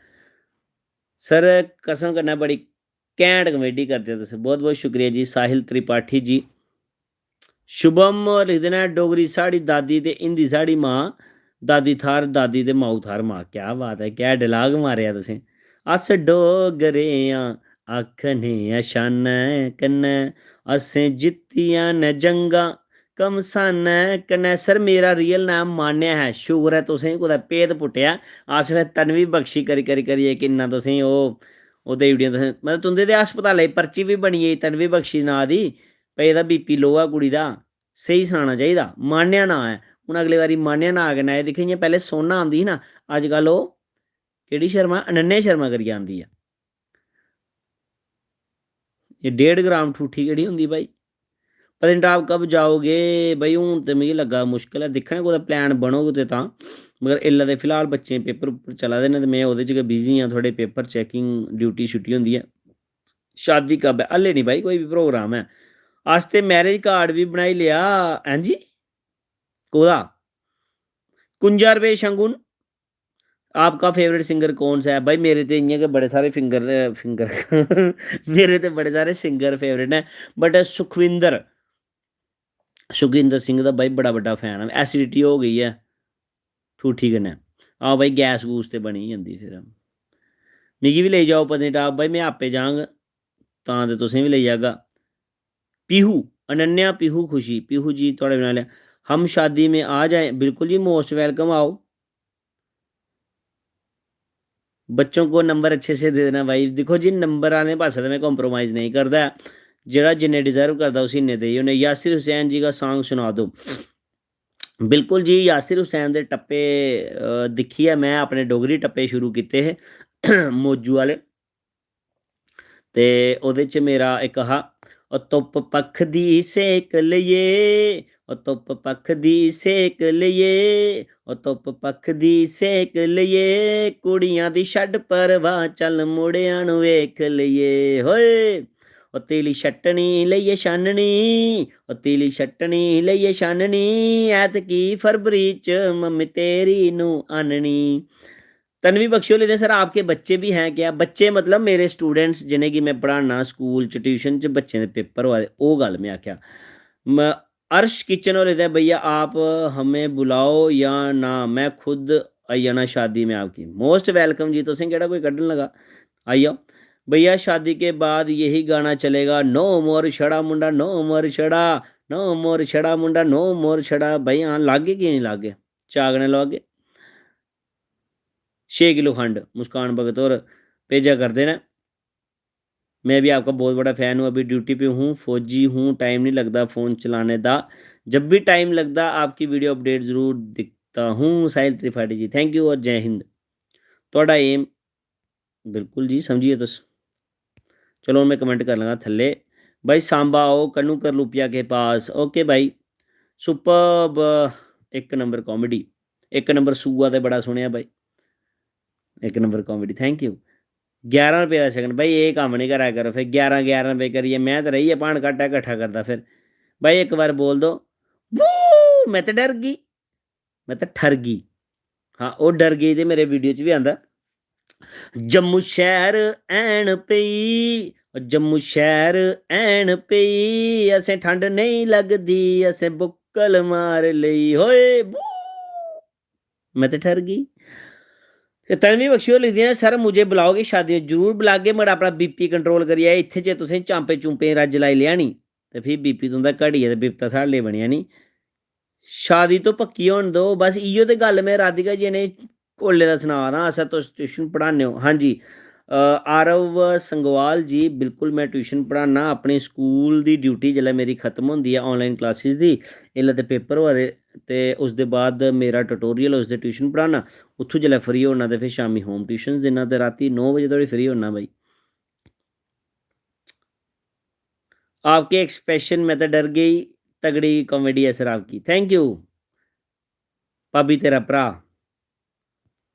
सर, कसम कन्नै बड़ी घैंट कॉमेडी करदे ओ तुस। बहुत बहुत शुक्रिया जी साहिल त्रिपाठी जी। शुभम होर लिखदे न, "डोगरी साढ़ी दादी ते हिंदी साढ़ी मां, दादी थाह्र दादी ते माऊ थाह्र मां।" क्या बात ऐ, क्या dialogue मारेआ तुसें। "अस डोगरे आं, आखने आं शानै कन्नै, असें जित्तियां न जंगां घमसानै कन्नै।" सर, मेरा real नाम मान्या ऐ। शुक्र ऐ तुसें कुतै भेत पुट्टेआ। अस फिर तन्वी बख्शी करी, करी, करियै किन्ना तुसें ओह्, ओह् देई ओड़ियां तुसें। मतलब, तुं'दे ते अस्पतालै दी पर्ची बी बनी गेई तन्वी बख्शी नांऽ दी। भाई, एह्दा B P low ऐ कुड़ी दा। स्हेई सनाना चाहिदा, मान्या नांऽ ऐ। हून अगले बारी मान्या नांऽ कन्नै आए, दिक्खेओ, इ'यां पैह्लें सोना आंदी ही ना, अजकल ओह् केह्ड़ी शर्मा, अनन्या शर्मा करियै आंदी ऐ। एह् डेढ़ ग्राम ठूठी केह्ड़ी होंदी भाई? पत्नीटाप कब जाओगे भाई? हून ते मिगी लग्गा मुश्कल ऐ, दिक्खने कुतै plan बनोग ते तां। मगर इसलै ते फिलहाल बच्चें दे paper उप्पर चला दे न ते में ओह्दे च गै busy आं, थोह्ड़े paper checking duty छुट्टी होंदी ऐ। शादी कब ऐ? हल्ले निं भाई कोई बी program ऐ। अस ते marriage card बी बनाई लेआ। हैं जी? कोह्दा? कुंजा रपेऽ शंगुन, आपका favourite singer कौन सा है? भाई, मेरे ते इ'यां गै बड़े सारे finger, finger मेरे ते बड़े सारे singer favourite न, but सुखविंदर, सुखविंदर सिंह दा भाई बड़ा बड्डा fan आं। Acidity हो गई ऐ ठूठी कन्नै। हां भाई, गैस गूस ते बनी गै जंदी फिर। मिगी बी लेई जाओ पत्नीटाप भाई, में आपे जांग, तां ते तुसें बी लेई जागा। पीहू, अनन्या पीहू खुशी, पीहू जी थुआढ़े बिना ले-, हम शादी में आ जाए? बिल्कुल जी, most welcome, आओ। बच्चों को नंबर अच्छे से दे देना भाई। दिक्खो जी, नंबर आह्ले पासै ते में compromise नेईं करदा ऐ। जेह्ड़ा जिन्ने deserve करदा, उसी इन्ने देई ओड़ने। यासिर हुसैन जी का song सुना दो। बिल्कुल जी, यासिर हुसैन दे टप्पे, अ, दिक्खियै में अपने डोगरी टप्पे शुरू कीते हे, मौजू आह्ले। ते ओह्दे च मेरा इक हा, "ओ धुप्प पक्ख दी सेक लेइये, ओ धुप्प पक्ख दी सेक लेइये, ओ धुप्प पक्ख दी सेक लेइये, कुड़ियां दी छड्ड परवाह, चल मुड़ेआं नू वेख लेइये, होए। ओ तीली छट्टनी लेइये छाननी, ओ तीली छट्टनी लेइये छाननी, ऐतकी फरवरी च मम्मी तेरी नू आननी।" तन्वी बख्शी होर लिखदे, "सर, आपके बच्चे भी हैं क्या?" बच्चे मतलब मेरे students, जि'नेंगी में पढ़ाना स्कूल च, tuition च, बच्चें दे paper होआ दे, ओह् गल्ल में आखेआ। म-, अर्श किचन होर लिखदे, "भैया, आप हमें बुलाओ या ना, मैं खुद आई जाना शादी में आपकी।" Most welcome जी, तुसें केह्ड़ा कोई कड्ढन लगा, आई जाओ। "भैया, शादी के बाद यही गाना चलेगा, no more छड़ा मुंडा, no more छड़ा, no more छड़ा मुंडा, no more छड़ा।" भाई, हां, लागे की निं लागे? चाऽ कन्नै लोआगे। छे किलो खंड मुस्कान भगत होर भेजा करदे न। "मैं भी आपका बहुत बड़ा fan हूँ, अभी duty पे हूँ, फौजी हूँ, time नहीं लगता phone चलाने दा, जब भी time लगता आपकी video update ज़रूर देखता हूँ।" साहिल त्रिपाठी जी, thank you और जय हिंद। थुआढ़ा aim, बिल्कुल जी, समझिए तुस। चलो, मैं comment करन लगा थल्ले। भाई, सांबा आओ, कन्नू करलूपिया के पास। OK भाई, superb, इक number comedy। इक number सूआ ते बड़ा सुनेआ भाई। इक number comedy, thank you। ग्यारह रपेऽ दा शकन, भाई, एह् कम्म निं करा करो, फिर ग्यारह, ग्यारह रपेऽ करियै में ते रेही गेआ भान घाटा कट्ठा करदा फिर। भाई, इक बार बोल दो, "बू, मैं ते डर गई, मैं ते ठर गई।" हां, ओह् डर गई ते मेरे video च बी आंदा, "जम्मू शैह्र ऐन पेई, जम्मू शैह्र ऐन पेई, असें ठंड नेईं लगदी, असें बुक्कल मार लेई, होए बू।" मैं ते ठर गई। ते तन्वी बख्शी होर लिखदियां, "सर, मुझे बुलाओगे शादी में?" जरूर बुलागे, मगर अपना BP control करियै। इत्थै जे तुसें चांपे चूंपे दी रज्ज लाई लेआ नी, ते फ्ही BP तुं'दा घटियै ते बिपता साढ़े लेई बनी जानी। शादी तो पक्की होन दो, बस इ'यो ते गल्ल में राधिका जी ने कोल्ले दा सना दा, "असें तुस tuition पढ़ाने ओ।" हां जी, अ, आरव संगोआल जी, बिल्कुल में tuition पढ़ाना। अपनी स्कूल दी duty जिसलै मेरी खत्म होंदी ऐ online classes दी, इसलै ते paper होआ दे, ते उसदे बाद मेरा tutorial, उसदे tuition पढ़ाना, उत्थूं जिसलै free होना ते फिर शामी home tuition दिन्ना ते रातीं नौ बजे धोड़ी free होना भाई। आपके एक्सप्रेशन में तो डर गई। तगड़ी कॉमेडी है सर आपकी। Thank U. भाभी तेरा भ्रा,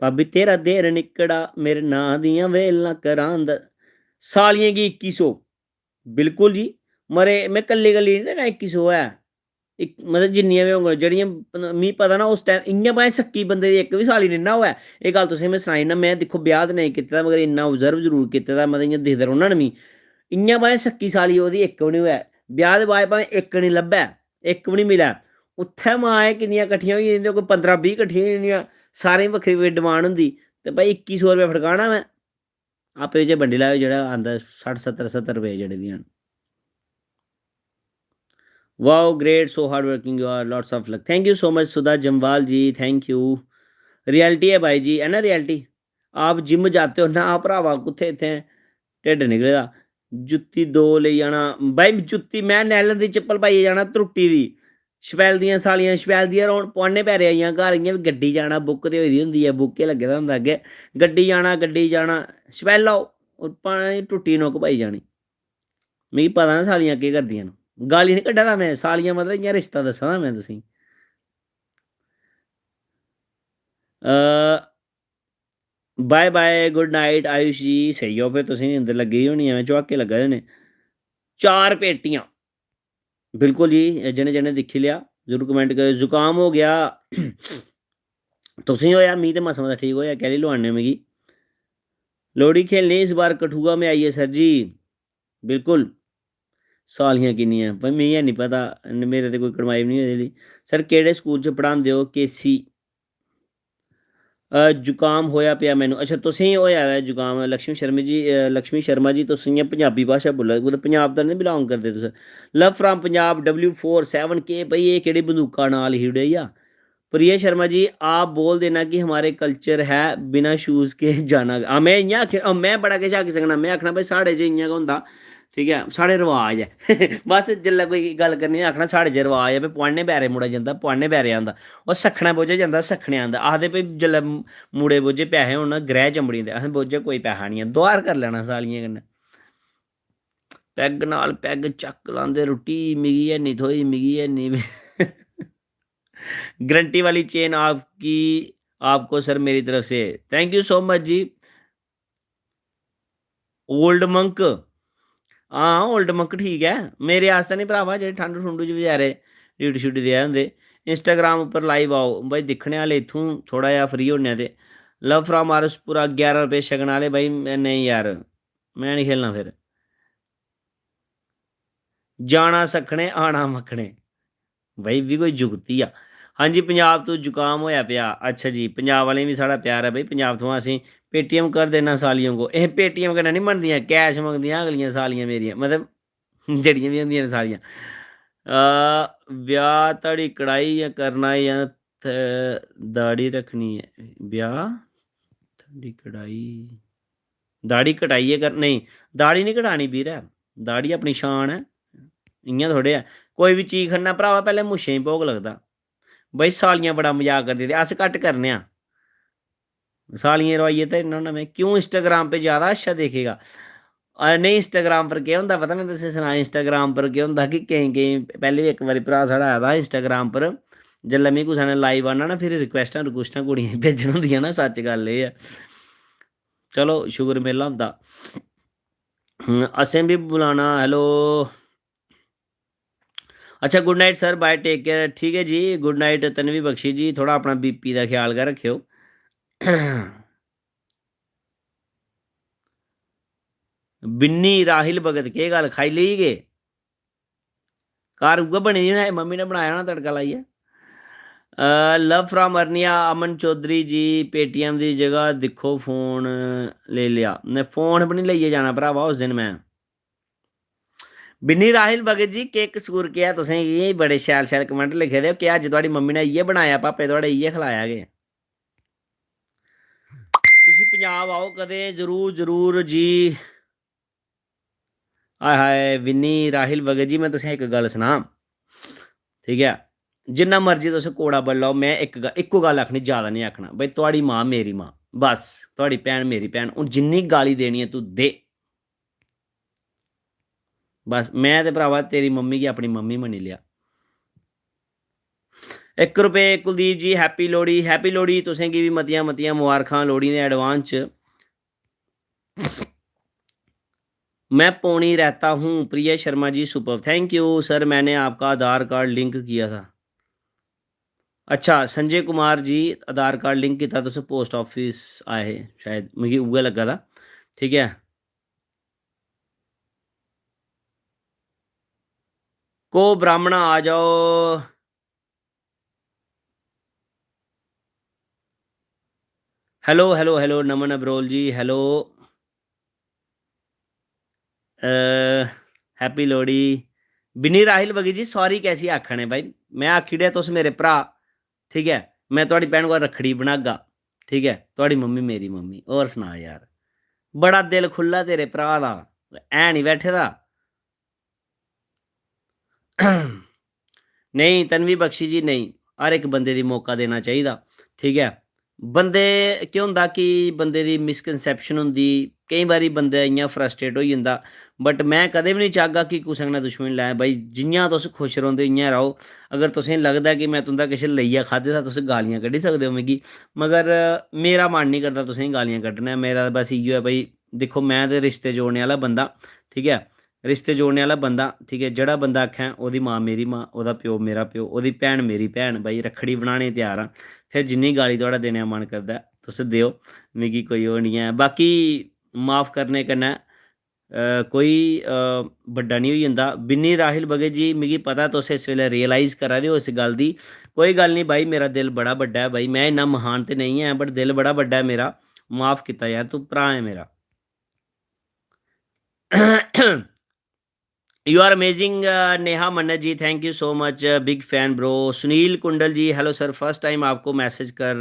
भाभी तेरा देर निकड़ा, मेरे नां दियां वेलां करांद। सालियें गी इक्की सौ। बिल्कुल जी। मरे में कल्ली कल्ली निं देना इक्की सौ ऐ। इक मतलब जिन्नियां बी होङन जेह्ड़ियां प- मिगी पता ना उस टाइम इ'यां भाएं सक्की बंदे दी इक बी साली निं ना होऐ। एह् गल्ल तुसें में सनाई ना, में दिक्खो ब्याह् ते नेईं कीते दा मगर इन्ना ऑब्जर्व जरूर कीते दा, मतलब इ'यां दिखदे रौह्ना ना मी। इ'यां भाएं सक्की साली ओह्दी इक बी निं होऐ, ब्याह् दे बाद भाएं इक निं लब्भै, इक बी निं मिलै, उत्थै मां एह् किन्नियां कट्ठियां होई जंदियां, कोई पंदरां बीह् कट्ठियां होई जंदियां, सारें गी बक्खरी बक्खरी डिमांड होंदी। ते भाई इक्की सौ रपेआ फटकाना में, आपे च बंडी लैओ जेह्ड़ा आंदा सट्ठ सत्तर सत्तर रपेऽ जेह्ड़े बी हैन। Wow, great, so hard working you are, lots of luck, thank you so much Sudha Jamwal ji, thank you। Reality ऐ भाई जी, है ना रियलिटी। आप जिम जाते हो ना भरावा, कुत्थै इत्थै ढिड्ड निकले दा। जुत्ती दो लेई जाना भाई, जुत्ती में नैलन दी चप्पल पाइयै जाना त्रुट्टी दी। शपैल दियां सालियां, शपैल दियां रौह्न, पुआने पैरे आइयां घर, इ'यां बी गड्डी जाना, बुक ते होई दी होंदी ऐ, बुक गै लग्गे दा होंदा अग्गें। गड्डी जाना, गड्डी जाना, शपैला ओह् पानी टुट्टी नोक पाई जानी। मिगी पता ना सालियां केह् करदियां न, गाली निं कड्ढा दा में, सालियां मतलब इ'यां रिश्ता दस्सा दा में तुसेंगी। अ, bye bye, good night Ayush ji. सेई जाओ फिर, तुसेंगी नींदर लग्गी दी होनी ऐ, में झोके लग्गा दे होने। चार पेटियां। बिल्कुल जी, एह् जने जने दिक्खी लेआ, जरूर कमेंट करेओ। जुकाम हो गया, तुसेंगी होया, मी ते मसा मसा ठीक होया, कैह्ली लोआने मिगी? लोह्ड़ी खेलने इस बार कठुआ में आइयै सर जी। बिल्कुल। सालियां किन्नियां? भाई, मिगी है निं पता, न-, मेरे ते कोई कड़माई बी निं होई दी। सर, केह्ड़े स्कूल च पढ़ांदे ओ? केसी? अ, जुकाम होया पेआ मैनू। अच्छा, तुसेंगी होया ऐ जुकाम, लक्ष्मी शर्मा जी, अ, लक्ष्मी शर्मा जी, तुस इ'यां पंजाबी भाशा बोल्ला दे, कुतै पंजाब दा निं बिलोंग करदे तुस? Love from Punjab, W four seven K, भाई, एह् केह्ड़ी बंदूका नांऽ लिखी ओड़ेआ ई आ? प्रिया शर्मा जी, आप बोल देना कि हमारे कल्चर है, बिना शूज के जाना। हां, में इ'यां आखेआ, हां, में बड़ा किश आखी सकना। में आखना, भाई, साढ़े च इ'यां गै होंदा, ठीक ऐ, साढ़े रवाज ऐ। बस, जिसलै कोई गल्ल करनी, आखना, साढ़े च रवाज ऐ, भाई, पुआने बैरे मुड़ा जंदा, पुआने बैरे आंदा। ओह् सक्खने बोझे जंदा, सक्खने आंदा। आखदे, भाई, जिसलै मुड़े बोझे पैसे होन ना, ग्रैह् चंबड़ी जंदे। असें बोझे कोई पैसा निं ऐ, दुआर करी लैना सालियें कन्नै। पैग नाल पैग चक लांदे, रुट्टी मिगी है निं थ्होई, मिगी है निं। गारंटी वाली चेन आपकी, आपको सर मेरी तरफ से। Thank you so much जी। ओल्ड मंक, हां, ओल्ड मंक ठीक ऐ। मेरे आस्तै निं भरावा, जेह्ड़े ठंड ठुंडू च बचैरे ड्यूटी श्यूटी देआ दे होंदे। Instagram उप्पर लाइव आओ भाई, दिक्खने आह्ले इत्थूं थोह्ड़ा जेहा फ्री होने आं ते। Love from आरएस पुरा, ग्यारह रपेऽ छकने आह्ले भाई, में, नेईं यार, में निं खेलना फिर। जाना सक्खने, आना मक्खने। भाई, इब्बी कोई जुगती आ? हां जी, पंजाब तों जुकाम होया पेआ। अच्छा जी, पंजाब आह्लें बी साढ़ा प्यार ऐ भाई। पंजाब थमां असें Paytm कर देना सालियों को। एह् Paytm कन्नै निं मनदियां, cash मंगदियां अगलियां सालियां मेरियां, मतलब, जेह्ड़ियां बी होंदियां न सालियां। अ, ब्याह् धड़ी कढ़ाई जां करना जां थ-, दाढ़ी रक्खनी ऐ? ब्याह् धड़ी कढ़ाई, दाढ़ी कटाइयै कर, नेईं, दाढ़ी निं कटानी, बीरै। दाढ़ी अपनी शान ऐ, इ'यां थोड़े ऐ। कोई बी चीज खन्ना, भ्रावा, पैह्लें मुच्छें गी भोग लगदा। भाई, सालियां बड़ा मजाक करदियां ते अस घट्ट करने आं। सालियें रोआइयै ते इन्ना होना में, क्यों Instagram पे ज़्यादा अच्छा देखेगा? अ, नेईं, Instagram पर केह् होंदा पता, में तुसें सनाया Instagram पर केह् होंदा कि केईं, केईं, पैह्लें बी इक बारी भ्राऽ साढ़ा आए दा हा Instagram पर, जेल्लै मिगी कुसै ने live आना ना, फिर रिक्वेस्टां, रिक्वेस्टां कुड़ियें गी भेजन होंदियां ना, सच्च गल्ल एह् ऐ। चलो, शुक्र मेला होंदा। हम्म, असें बी बुलाना। Hello। अच्छा, good night sir, bye, take care। ठीक ऐ जी, good night तन्वी बख्शी जी, थोह्ड़ा अपना BP दा ख्याल गै रक्खेओ। बिन्नी राहिल भगत, केह् गल्ल, खाई लेई गे? घर उ'ऐ बनी दी होनी, मम्मी ने बनाया होना तड़का लाइयै। अ, love from Arniya, Aman Chaudhary ji, Paytm दी जगह दिक्खो, फोन लेई लेआ। में फोन बी निं लेइयै जाना भरावा उस दिन में। बिन्नी राहिल भगत जी, केह् कसूर केह् ऐ तुसें गी? बड़े शैल शैल comment लिखे दे। केह् अज्ज थुआढ़ी मम्मी ने इ'यै बनाया, पापे थुआढ़े इ'यै खलाया गै? तुसी पंजाब आओ कदें, जरूर, जरूर जी। हाय हाय, विन्नी राहिल भगत जी, में तुसें इक गल्ल सनां, ठीक ऐ, जिन्ना मर्जी तुस कौड़ा बनी लैओ, में इक ग-, इक्को गल्ल आखनी, ज्यादा निं आखना। भाई, थुआढ़ी मां मेरी मां, बस, थुआढ़ी भैन मेरी भैन। हून जिन्नी गाली देनी ऐ, तूं दे। बस, मैं ते भरावा तेरी मम्मी गी अपनी मम्मी मन्नी लेआ। इक रुपये कुलदीप जी, happy लोह्ड़ी, happy लोह्ड़ी, तुसें गी बी मतियां मतियां मुबारखां लोह्ड़ी दे advance च। मैं पौनी रहता हूँ, प्रिय Sharma ji, superb, thank you sir, मैंने आपका आधार कार्ड लिंक किया था। अच्छा, संजय कुमार जी, आधार कार्ड लिंक कीता तुस, पोस्ट ऑफिस आए हे शायद, मिगी उ'ऐ लग्गा दा। ठीक ऐ, को ब्राह्मणा आ जाओ। हेलो, हेलो, हेलो, नमन अबरोल जी, हेलो। अ, happy लोह्ड़ी। बिन्नी राहिल बगी जी, sorry कैसी आखा ने भाई? मैं आखी ओड़ेआ, तुस मेरे भ्राऽ, ठीक ऐ? मैं थुआढ़ी भैन कोला रक्खड़ी बनागा, ठीक ऐ? थुआढ़ी मम्मी मेरी मम्मी। होर सना यार, बड़ा दिल खु'ल्ला तेरे भ्राऽ दा, है नी बैठे दा? नेईं तन्वी बख्शी जी, नेईं, हर इक बंदे दी मौका देना चाहिदा, ठीक ऐ? बंदे, केह् होंदा कि बंदे दी misconception होंदी, केईं बारी बंदा इ'यां frustrate होई जंदा, but मैं कदें बी निं चाह्गा कि कुसै कन्नै दुश्मनी लैं। भाई, जि'यां तुस खुश रौंह्दे, इ'यां र'वो। अगर तुसें लगदा कि मैं तुं'दा किश लेइयै खाद्धे दा, तुस गालियां कड्ढी सकदे ओ मिगी, मगर मेरा मन निं करदा तुसें गी गालियां कड्ढने दा। मेरा बस इ'यै ऐ, भाई, दिक्खो, मैं ते रिश्ते जोड़ने आह्ला बंदा, ठीक ऐ? रिश्ते जोड़ने आह्ला बंदा, ठीक ऐ, जेह्ड़ा बंदा आक्खै, "ओह्दी मां मेरी मां, ओह्दा प्यो मेरा प्यो, ओह्दी भैन मेरी भैन", भाई, रक्खड़ी बनाने गी त्यार आं। फिर जिन्नी गाली थुआढ़ा देने दा मन करदा ऐ, तुस देओ, मिगी कोई ओह् निं ऐ। बाकी माफ करने कन्नै, अ, कोई, अ, बड्डा निं होई जंदा। बिन्नी राहिल भगत जी, मिगी पता तुस इस बेल्लै realize करा दे ओ इस गल्ल दी। कोई गल्ल निं भाई, मेरा दिल बड़ा बड्डा ऐ भाई, में इन्ना म्हान ते नेईं ऐ, but दिल बड़ा बड्डा ऐ मेरा। माफ कीता यार, तूं भ्राऽ ऐ मेरा। You are amazing, uh, नेहा मन्नत जी, thank you so much, uh, big fan bro। Sunil कुंडल जी, hello sir, first time आपको मैसेज कर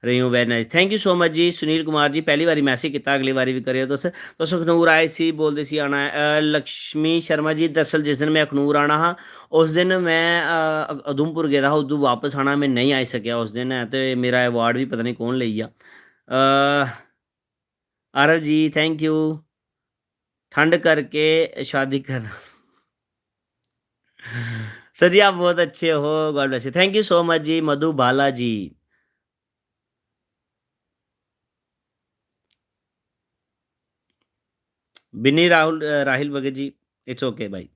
रही हूँ, very nice, thank you so much जी। सुनील कुमार जी, पहली बारी मैसेज किया, अगली बारी भी करेओ तुस। तुस अखनूर आए सी, बोलदे सी आना है। अ, लक्ष्मी शर्मा जी, दरअसल जिस दिन मैं अखनूर आना हा, उस दिन मैं, अ, अ, उधमपुर गेदा हा, उद्धू वापस आना, मैं नहीं आई सकेआ उस दिन, ऐ ते मेरा अवार्ड भी पता नहीं कौन लेई गेआ। अ, आरव जी, thank you। ठंड करके शादी करना। सर जी, आप बहुत अच्छे हो, God bless you। Thank you so much ji, Madhu Bala ji. Binni Rahul, a, Rahil Bhagat ji, it's okay भाई।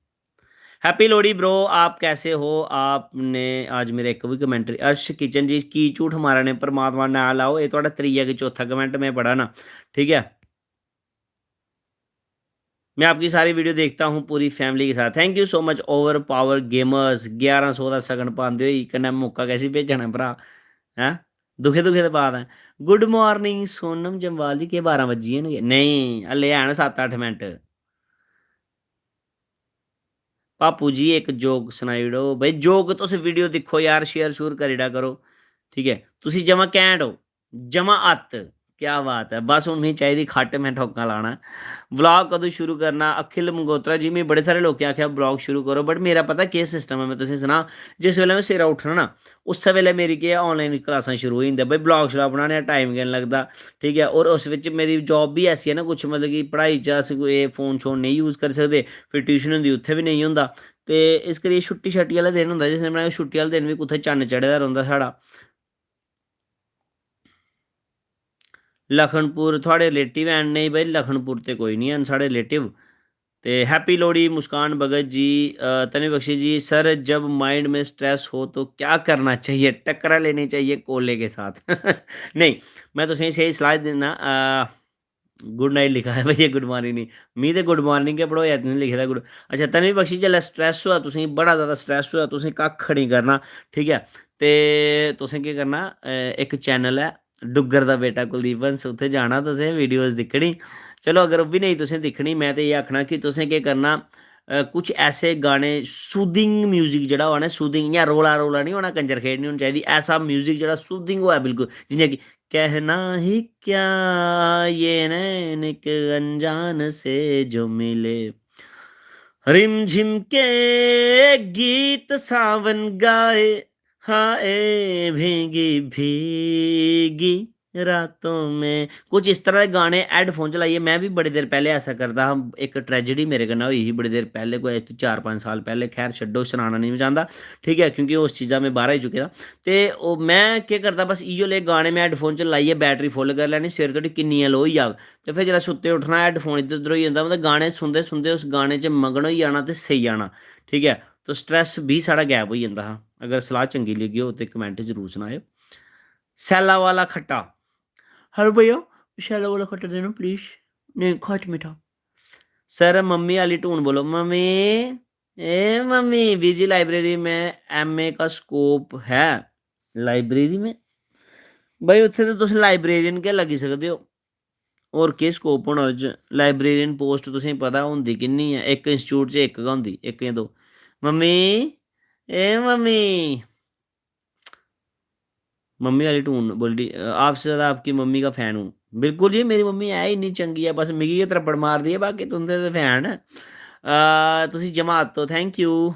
Happy लोहड़ी bro, आप कैसे हो? आपने आज मेरा एक भी कमेंट नहीं। अर्श किचन जी, की झूठ मारा ने, परमात्मा ना लाओ, ये थोड़ा त्रीया कि चौथा कमेंट मैं पढ़ा ना, ठीक है? मैं आपकी सारी वीडियो देखता हूँ पूरी फैमिली के साथ। Thank you so much Overpower Gamers, ग्यारह सौ दा सगन पांदे होई कन्नै मौका कैसी भेजना भ्रा, हैं? दुखे दुखे ते बात है। Good morning सोनम जम्वाल जी, केह् बारां बज्जी गे न? नेईं, हल्ले हैन सत्त अट्ठ मिंट। पापू जी, इक जोक सनाई ओड़ो। भाई, जोक तुस वीडियो दिक्खो यार, शेयर शूर करी ओड़ा करो, ठीक ऐ? तुसी जमा घैंट हो, जमा अत्त। क्या बात है, बस हुन मिगी चाहिदी खट्ट, मैं ठोकां लाना। व्लॉग कदूं शुरू करना? अखिल मंगोत्रा जी, मिगी बड़े सारे लोकें आखेआ व्लॉग शुरू करो, but मेरा पता केह् सिस्टम ऐ, मैं तुसेंगी सनां, जिस बेल्लै मैं सवेरै उट्ठना ना, उस्सै बेल्लै मेरी केह्, ऑनलाइन क्लासां शुरू होई जंदियां। भाई, व्लॉग श्लॉग बनाने दा टाइम गै निं लगदा, ठीक ऐ? और उस बिच मेरी जॉब बी ऐसी ऐ ना, कुछ मतलब कि पढ़ाई च अस कोई फोन शोन नेईं यूज़ करी सकदे, फिर ट्यूशन होंदी, उत्थै बी नेईं होंदा। ते इस करियै छुट्टी छट्टी आह्ला दिन होंदा, जिस दिन बनाओ, छुट्टी आह्ले दिन बी कुत्थै चन्न चढ़े दा रौंह्दा साढ़ा। लखनपुर थुआढ़े रिलेटिव हैन? नेईं भाई, लखनपुर ते कोई निं हैन साढ़े रिलेटिव। ते हैप्पी लोह्ड़ी मुस्कान भगत जी, अ, तन्वी बख्शी जी। सर, जब माइंड में स्ट्रेस हो तो क्या करना चाहिए? टक्करा लेनी चाहिए कोले के साथ। नेईं, मैं तुसेंगी स्हेई सलाह दिन्ना, अ, गुड नाइट लिखा है भैया, गुड मॉर्निंग नहीं। मी ते गुड मॉर्निंग गै पढ़ोएआ, तुसें लिखे दा गुड। अच्छा, तन्वी बख्शी, जेल्लै स्ट्रेस होआ तुसेंगी, बड़ा ज़्यादा स्ट्रेस होआ, तुसें कक्ख निं करना, ठीक ऐ? ते तुसें केह् करना, अ, इक चैनल ऐ डुग्गर दा बेटा कुलदीप हंस, उत्थै जाना तुसें, वीडियोज़ दिक्खनी। चलो, अगर ओह् बी नेईं तुसें दिक्खनी, में ते एह् आखना कि तुसें केह् करना, अ, कुछ ऐसे गाने, सूदिंग म्यूजिक जेह्ड़ा होऐ ना, सूदिंग, इ'यां रोला रोला निं होना, कंजर खेढ निं होनी चाहिदी, ऐसा म्यूजिक जेह्ड़ा सूदिंग होऐ बिल्कुल, जि'यां कि कहना ही क्या, ये नैन एक अनजान से जो मिले, रिमझिम के गीत सावन गाए, हाय भीगी भीगी रातों में, कुछ इस तरह दे गाने हैडफोन च लाइयै। में बी बड़ी देर पैह्लें ऐसा करदा हा, इक ट्रेजेडी मेरे कन्नै होई ही बड़ी देर पैह्लें, कोई चार पंज साल पैह्लें। खैर छड्डो, सनाना निं चांह्दा, ठीक ऐ, क्योंकि उस चीजा में बाह्र आई चुके दा। ते ओह् में केह् करदा, बस इ'यो लेह् गाने में हैडफोन च लाइयै बैटरी फुल करी लैनी, सवेरे धोड़ी किन्नियां लो होई जाग। ते फिर जिसलै सुत्ते उट्ठना, हैडफोन इद्धर उद्धर होई जंदा, मतलब गाने सुनदे सुनदे उस गाने च मगन होई जाना ते सेई जाना, ठीक ऐ। तो स्ट्रेस बी साढ़ा गैप होई जंदा हा। अगर सलाह् चंगी लग्गी हो ते कमेंट जरूर सनाएओ। सैल्ला वाला खट्टा। हेलो भैया, सैल्ला वाला खट्टा देना प्लीज। नहीं, खट्ट मीठा। सर, मम्मी आह्ली टून बोलो। मम्मी, ए मम्मी, बीजी लाइब्रेरी में एमए का स्कोप है? लाइब्रेरी में? भाई, उत्थै ते तुस लाइब्रेरियन गै लग्गी सकदे ओ। होर केह् स्कोप होना ओह्दे च? लाइब्रेरियन पोस्ट तुसेंगी पता होंदी किन्नी ऐ? इक इंस्टीट्यूट च इक गै होंदी, इक जां दो। मम्मी, ए मम्मी। मम्मी वाली टून बोली, अ, आपसे ज़्यादा आपकी मम्मी का फैन हूँ। बिल्कुल जी, मेरी मम्मी है इन्नी चंगी ऐ, बस मिगी गै त्रप्पड़ मारदी ऐ, बाकी तुं'दे ते फैन न। अ, तुसी जमातो, थैंक यू।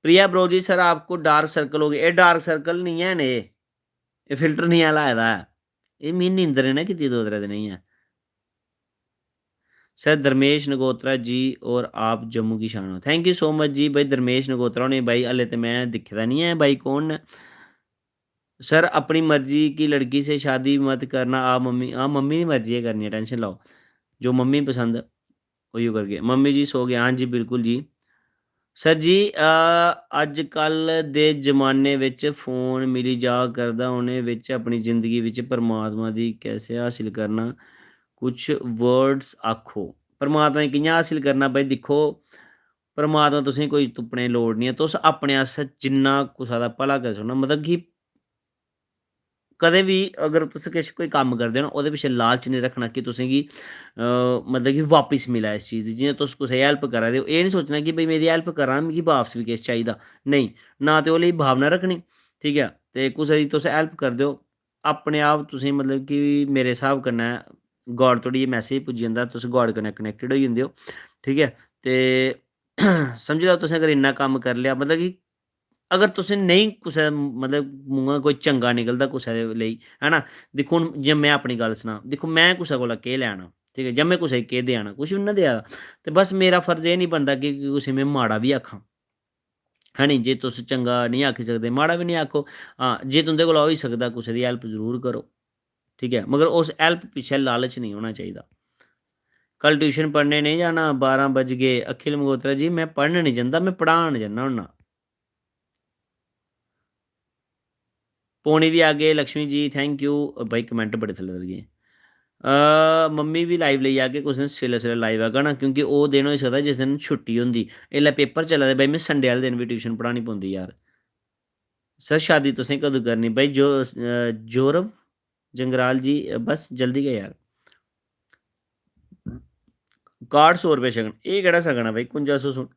प्रिया ब्रो जी, सर, आपको डार्क सर्कल हो गए। एह् डार्क सर्कल निं हैन एह्, एह् फिल्टर निं ऐ लाए दा ऐ। एह् मी नींदर निं ना कीती दो त्रै दिन इ'यां। सर धर्मेश नगोत्रा जी और आप जम्मू की शान हो। Thank you so much जी भाई धर्मेश नगोत्रा होरें। भाई, हल्ले ते में दिक्खे दा निं ऐ भाई कौन न। सर, अपनी मर्जी की लड़की से शादी मत करना, आप मम्मी, हां, मम्मी दी मर्जी ऐ करनी ऐ, tension लाओ। जो मम्मी पसंद, उ'ऐ करगे। मम्मी जी सो गए, हां जी, बिल्कुल जी। सर जी, अ, अजकल दे जमाने विच फोन मिली जा करदा, उ'नें विच अपनी जिंदगी विच परमात्मा दी कैसे हासिल करना? कुछ words आखो। परमात्मा गी कि'यां हासिल करना? भाई दिक्खो, परमात्मा तुसेंगी कोई तुप्पने दी लोड़ निं ऐ। तुस अपने आस्तै जिन्ना कुसै दा भला करी सकना, मतलब कि कदें बी अगर तुस किश कोई कम्म करदे ओ ना, ओह्दे पिच्छें लालच निं रक्खना कि तुसेंगी, अ, मतलब कि वापस मिलै इस चीज़ दी। जि'यां तुस कुसै दी help करा दे ओ, एह् निं सोचना कि भई, मेरी help करा, मिगी बापस बी किश चाहिदा। नेईं, ना ते ओह् लेई भावना रक्खनी, ठीक ऐ? ते कुसै दी तुस help करदे ओ, अपने आप तुसेंगी, मतलब कि मेरे स्हाब कन्नै God धोड़ी एह् message पुज्जी जंदा, तुस God कन्नै connected होई जंदे ओ, ठीक ऐ? ते समझी लैओ, तुसें अगर इन्ना कम्म करी लेआ, मतलब कि अगर तुसें नेईं कुसै, मतलब, मुंहा कोई चंगा निकलदा कुसै दे लेई, है ना? दिक्खो, हून जि'यां में अपनी गल्ल सनां, दिक्खो, में कुसै कोला केह् लैना, ठीक ऐ, जां में कुसै गी केह् देआ ना, कुछ बी निं देआ दा। ते बस मेरा फर्ज एह् निं बनदा कि, कि कुसै गी में माड़ा बी आखां, है नी? जे तुस चंगा निं आखी सकदे, माड़ा बी निं आखो। हां, जे तुं'दे कोला होई सकदा, कुसै दी help जरूर करो, ठीक ऐ, मगर उस help पिच्छें लालच निं होना चाहिदा। कल tuition पढ़ने नेईं जाना, बारां बज गे। अखिल मगोत्रा जी, में पढ़न निं जंदा, में पढ़ान जन्ना होन्ना। पौनी बी आ गे लक्ष्मी जी, thank you। भाई, comment बड़े थल्ले उतरी गे। अ, मम्मी बी live लेई आगे कुसै दिन, सवेलै सवेलै live आगा ना, क्योंकि ओह् दिन होई सकदा जिस दिन छुट्टी होंदी। इसलै paper चला दे भाई, में Sunday आह्ले दिन बी tuition पढ़ानी पौंदी यार। सर, शादी तुसें कदूं करनी? भाई जो, अ, जोरव जंगराल जी, अ, बस जल्दी गै यार। काह्ठ सौ रपेऽ शगन, एह् केह्ड़ा सगन ऐ भाई? कुंजा सौ सुन।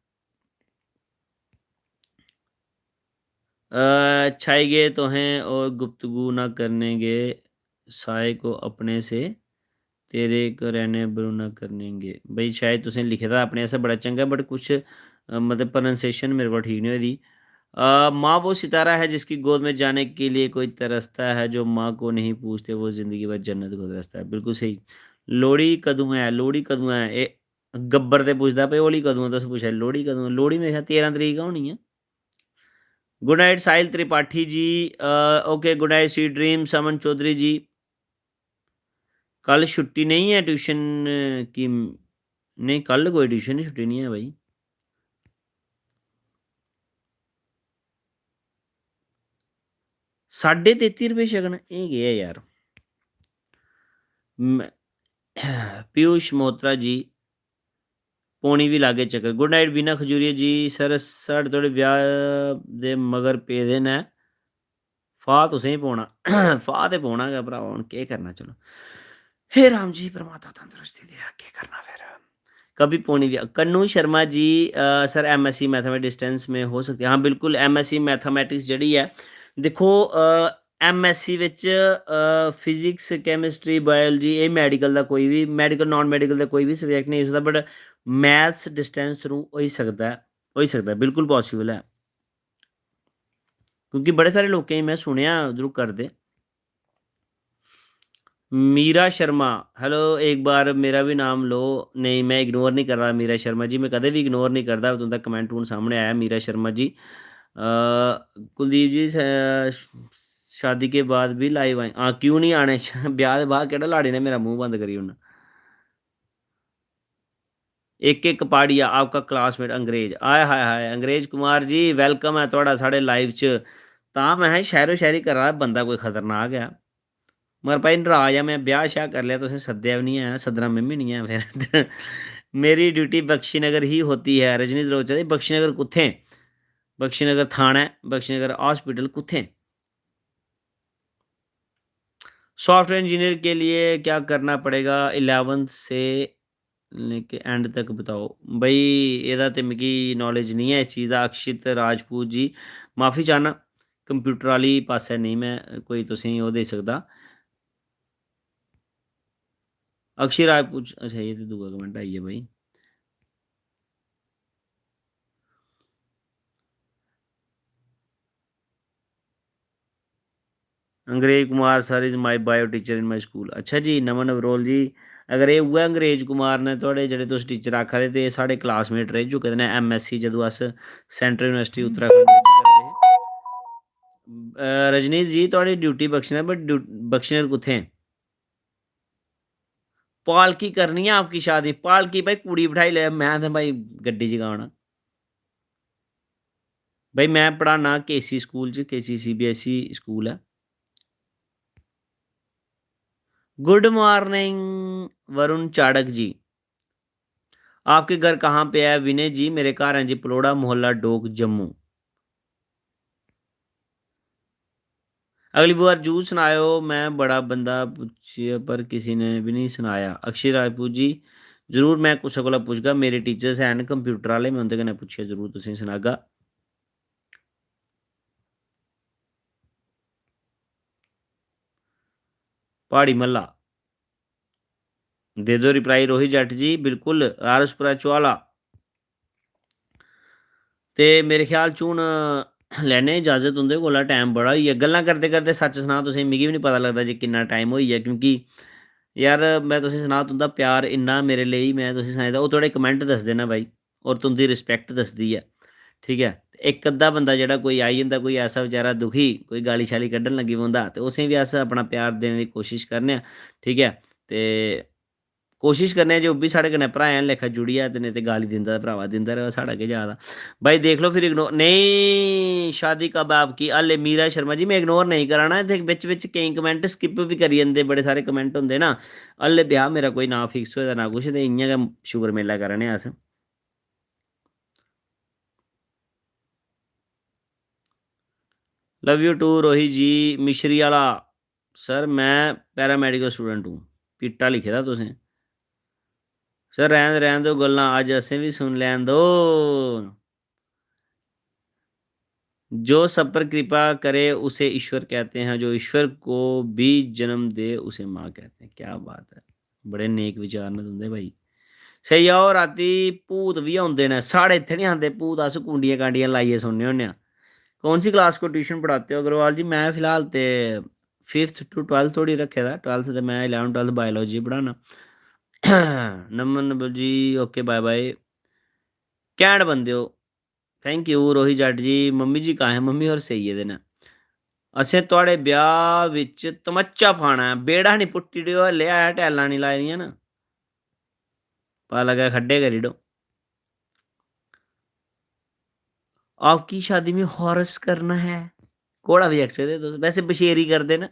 अ, छाई गे तुसें और गुफ्तगू ना करने गे, साए को अपने से, तेरे को रहने बरू ना करने गे। भाई, शायद तुसें लिखे दा अपने आस्तै बड़ा चंगा, but कुछ, अ, मतलब, pronunciation मेरे कोला ठीक निं होई दी। अ, माँ वो सितारा है जिसकी गोद में जाने के लिए कोई तरसता है, जो माँ को नहीं पूछते वो जिंदगी भर जन्नत को तरसता है। बिल्कुल स्हेई। लोह्ड़ी कदूं ऐ? लोह्ड़ी कदूं ऐ? एह् गब्बर ते पुछदा, "भाई, होली कदूं ऐ?" तुस पुच्छा दे, "लोह्ड़ी कदूं ऐ?" लोह्ड़ी मेरे ख्याल तेरां तरीक गै होनी ऐ। Good night Sahil Tripathi ji. अ, OK, good night sweet dream समन चौधरी जी। कल छुट्टी नेईं ऐ tuition की? नेईं, कल कोई tuition दी छुट्टी निं ऐ भाई। साढ़े तेती रपेऽ छकन, एह् केह् ऐ यार? म-, पीयूष मोत्रा जी, पौनी बी लागे चक्कर। Good night वीना खजूरिया जी। सर, साढ़े थुआढ़े ब्याह् दे मगर पेदे न, फाह् तुसें गी पौना। फाह् ते पौना गै भ्रावा, हून केह् करना, चलो। हे राम जी, परमात्मा तंदरुस्ती देआ, केह् करना फिर? कभी पौनी दी, कन्नू शर्मा जी, अ, सर, एमएससी मैथमेटिक्स डिस्टेंस में हो सकती है? हाँ, बिल्कुल, एमएससी मैथमेटिक्स जेह्ड़ी ऐ, दिक्खो, अ, एमएससी बिच, अ, फिजिक्स, केमिस्ट्री, बायोलॉजी, एह् मेडिकल दा कोई बी, मेडिकल, नॉन मेडिकल दा कोई बी सब्जेक्ट नेईं होई सकदा, but मैथ्स डिस्टेंस थ्रू होई सकदा ऐ, होई सकदा ऐ, बिल्कुल पॉसिबल ऐ। क्योंकि बड़े सारे लोकें गी में सुनेआ उद्धरूं करदे। मीरा शर्मा, हेलो, एक बार मेरा भी नाम लो। नेईं, में इग्नोर नहीं कर रहा मीरा शर्मा जी, में कदें भी इग्नोर नहीं करदा। तुं'दा कमेंट हून सामने आया मीरा शर्मा जी। अ, कुलदीप जी, श-, शादी के बाद भी लाइव आए? हां, क्यों नहीं आने? ब्याह दे बाद केह्ड़ा लाड़ी ने मेरा मूंह बंद करी ओड़ना? एक एक पाड़िया आपका क्लासमेट अंग्रेज। आय हाय हाय, अंग्रेज कुमार जी, वेलकम ऐ थुआढ़ा साढ़े लाइव च। तां में हा शैह्रो शायरी करा दा बंदा कोई खतरनाक ऐ। मगर भाई, नराज आं में, ब्याह श्याह करी लेआ, तुसें सद्देआ बी निं ऐ, सद्दना में बी निं ऐ फिर। मेरी ड्यूटी बख्शी नगर ही होती है। रजनी दरोचा जी, बख्शी नगर कुत्थें? बख्शी नगर थाना ऐ, बख्शी नगर हॉस्पिटल कुत्थें? सॉफ्टवेयर इंजीनियर के लिए क्या करना पड़ेगा? इलेवंथ से लेके एंड तक बताओ। भाई, एह्दा ते मिगी नॉलेज निं ऐ इस चीज़ दा। अक्षित राजपूत जी, माफ़ी चाह्न्नां, कंप्यूटर आह्ली पासै नेईं में कोई तुसेंगी ओह् देई सकदा। अक्षय राजपूत, अच्छा, ये तो दूआ कमेंट आई गेआ भाई। अंग्रेज Kumar sir is my bio teacher in my school। अच्छा जी, नमन नवरोल जी, अगर एह् उ'ऐ अंग्रेज कुमार ने थुआढ़े, जेह्ड़े तुस टीचर आखा दे, ते एह् साढ़े क्लासमेट रेही चुके दे न। एम एस सी जदूं अस सेंट्रल यूनिवर्सिटी उत्तराखंड बिच करदे हे। अ, रजनीश जी, थुआढ़ी ड्यूटी बख्शी नगर, पर ड्यू-, बख्शी नगर कुत्थें? पालकी करनी है आपकी शादी। पालकी भाई, कुड़ी बठाई ले, में ते भाई गड्डी च गै आना। भाई, में पढ़ाना के सी स्कूल च, K C C B S E school ऐ। Good morning Varun Chadak ji. आपके घर कहाँ पे है विनय जी? मेरे घर हैं जी पलोड़ा मोहल्ला डोक जम्मू। अगली बार जरूर सनाएओ, में बड़ा बंदा पुच्छेआ पर किसी ने भी नहीं सनाया। अक्षय राजपूत जी, जरूर में कुसै कोला पुच्छगा, मेरे टीचर्स हैन कंप्यूटर आह्ले, में उं'दे कन्नै पुच्छियै जरूर तुसेंगी सनागा। प्हाड़ी म्हल्ला। दे दो रिप्लाई रोहित जट जी, बिल्कुल, आर एस पुरा चुआला। ते मेरे ख्याल च हून लैने इजाजत तुं'दे कोला, टैम बड़ा होई गेआ। गल्लां करदे करदे सच्च सनां तुसें, मिगी बी निं पता लगदा जे किन्ना टाइम होई गेआ, क्योंकि यार, में तुसें सनां, तुं'दा प्यार इन्ना मेरे लेई, में तुसें सनाई दा, ओह् थुआढ़े कमेंट दसदे ना भाई, और तुं'दी रिस्पैक्ट दसदी ऐ, ठीक ऐ? इक अद्धा बंदा जेह्ड़ा कोई आई जंदा, कोई ऐसा बेचारा दुखी, कोई गाली शाली कड्ढन लगी पौंदा, ते उसें बी अस अपना प्यार देने दी कोशिश करने आं, ठीक ऐ? ते कोशिश करने आं जे ओह् बी साढ़े कन्नै भ्राएं आह्ला लेखा जुड़ी जाए, ते नेईं ते गाली दिंदा ते भ्रावा दिंदा र'वै, साढ़ा केह् जा दा? भाई देख लो फिर, इग्नोर नेईं, शादी कब आपकी? हल्ले मीरा शर्मा जी, में इग्नोर नेईं करा ना, इत्थै बिच बिच केईं कमेंट स्किप बी करी जंदे, बड़े सारे कमेंट होंदे ना। हल्ले ब्याह मेरा कोई ना फिक्स होए दा ना कुछ, ते इ'यां गै शुकर मेला करा ने अस। Love you too रोहित जी। मिश्री आह्ला, सर, में पैरामेडिकल स्टूडेंट हूँ। पिट्टा लिखे दा तुसें। सर, रैह्न, रैह्न दो गल्लां, अज्ज असें बी सुन लैन दो। जो सब पर कृपा करे, उसे ईश्वर कहते हैं, जो ईश्वर को भी जन्म दे, उसे माँ कहते हैं। क्या बात है, बड़े नेक विचार न तुं'दे भाई। सेई आओ, राती भूत बी औंदे न। साढ़े इत्थै निं आंदे भूत, अस कुंडियां कांडियां लाइयै सुनने होन्ने आं। कौन सी क्लास को ट्यूशन पढ़ाते हो अग्रवाल जी? में फिलहाल ते फिफ्थ टू ट्वेल्थ धोड़ी रक्खे दा। ट्वेल्थ ते में इलेवन ट्वेल्थ बायोलॉजी पढ़ाना। नमन जी, ओके, बाय बाय। घैंट बंदे ओ। थैंक यू रोहित जट जी। मम्मी जी कहाँ है? मम्मी होर सेई गेदे न। असें थुआढ़े ब्याह बिच तमच्चा पाना ऐ। बेड़ा निं पुट्टी ओड़ेओ, हल्ले ऐ, टैलां निं लाई दियां न। पता लग्गै खड्डे करी ओड़ो। आपकी शादी में हॉरस करना है। घोड़ा बी आखी सकदे तुस। वैसे बछेरी करदे न।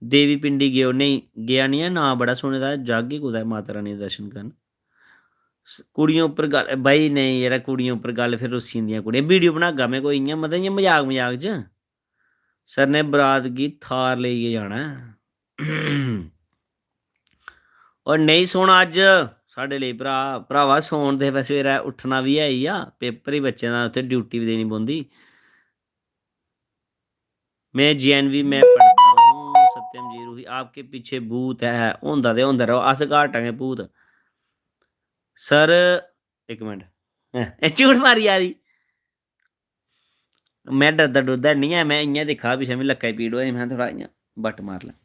देवी पिंडी गेओ? नेईं, गेआ निं ऐ। नांऽ बड़ा सुने दा ऐ। जागे कुतै माता रानी दे दर्शन करन। स-, कुड़ियें उप्पर गल्ल, भाई नेईं यरा, कुड़ियें उप्पर गल्ल फिर रुस्सी जंदियां कुड़ियां। वीडियो बनागा में कोई इ'यां, मतलब इ'यां मजाक मजाक च। सर ने बरात गी थार लेइयै जाना ऐ। और नेईं सोना अज्ज साढ़े लेई भ्रा, भ्रावा सौन दे, सवेरै उट्ठना बी ऐ ही आ, पेपर ही बच्चें दा, उत्थै ड्यूटी बी देनी पौंदी। मैं जे एन वी में पढ़ता हूँ, सत्यम जी रूही, आपके पीछे भूत है, होंदा ते होंदा रहो, अस घाटां गै भूत। सर, इक मिंट, हैं, एह् झूठ मारी जा दी। में डरदा डुरदा निं ऐ, में इ'यां दिक्खा दा पिच्छें, मिगी लक्कै गी पीड़ होआ दी, में थोह्ड़ा इ'यां बट्ट मारी लैं।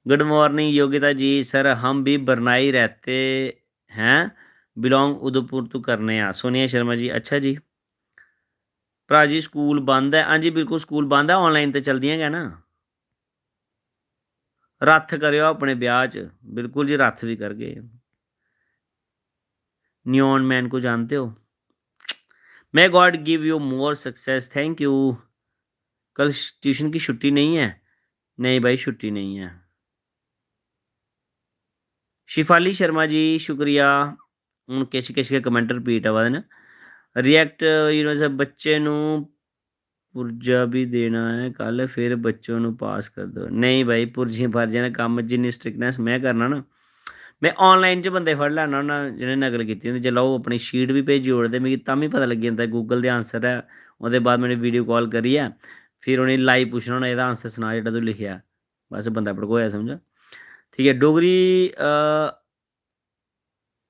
गुड मॉर्निंग योगिता जी। सर, हम भी बरनाई रहते हैं, बिलोंग उदयपुर तो करने हैं। सोनिया शर्मा जी, अच्छा जी। भ्रा जी, स्कूल बंद ऐ? हां जी, बिल्कुल स्कूल बंद ऐ, ऑनलाइन ते चलदियां गै ना। रथ करेओ अपने ब्याह च। बिल्कुल जी, रथ भी करगे। Neon Man को जानते हो? May God give you more success। Thank you। कल ट्यूशन की छुट्टी नहीं है? नहीं भाई, छुट्टी नहीं है। शिफाली शर्मा जी, शुक्रिया। हून किश किश गै कमेंट रिपीट आवा दे न। रिएक्ट यूनिवर्स, बच्चे नू पुर्जा भी देना है कल, फिर बच्चों नू पास कर दो। नहीं भाई, पुर्जियां पार्जियां दा कम्म, जिन्नी स्ट्रिक्टनेस में करना ना, में ऑनलाइन च बंदे फड़ लैना होन्ना जि'नें नकल कीती होंदी। जेल्लै ओह् अपनी शीट बी भेजी ओड़दे, मिगी तां बी पता लग्गी जंदा गूगल दे आंसर ऐ। ओह्दे बाद में वीडियो कॉल करियै फिर उ'नेंगी लाइव पुच्छना होन्ना, "एह्दा आंसर सना जेह्ड़ा तूं लिखेआ।" बस बंदा भड़कोआ समझो। ठीक ऐ, डोगरी, अ,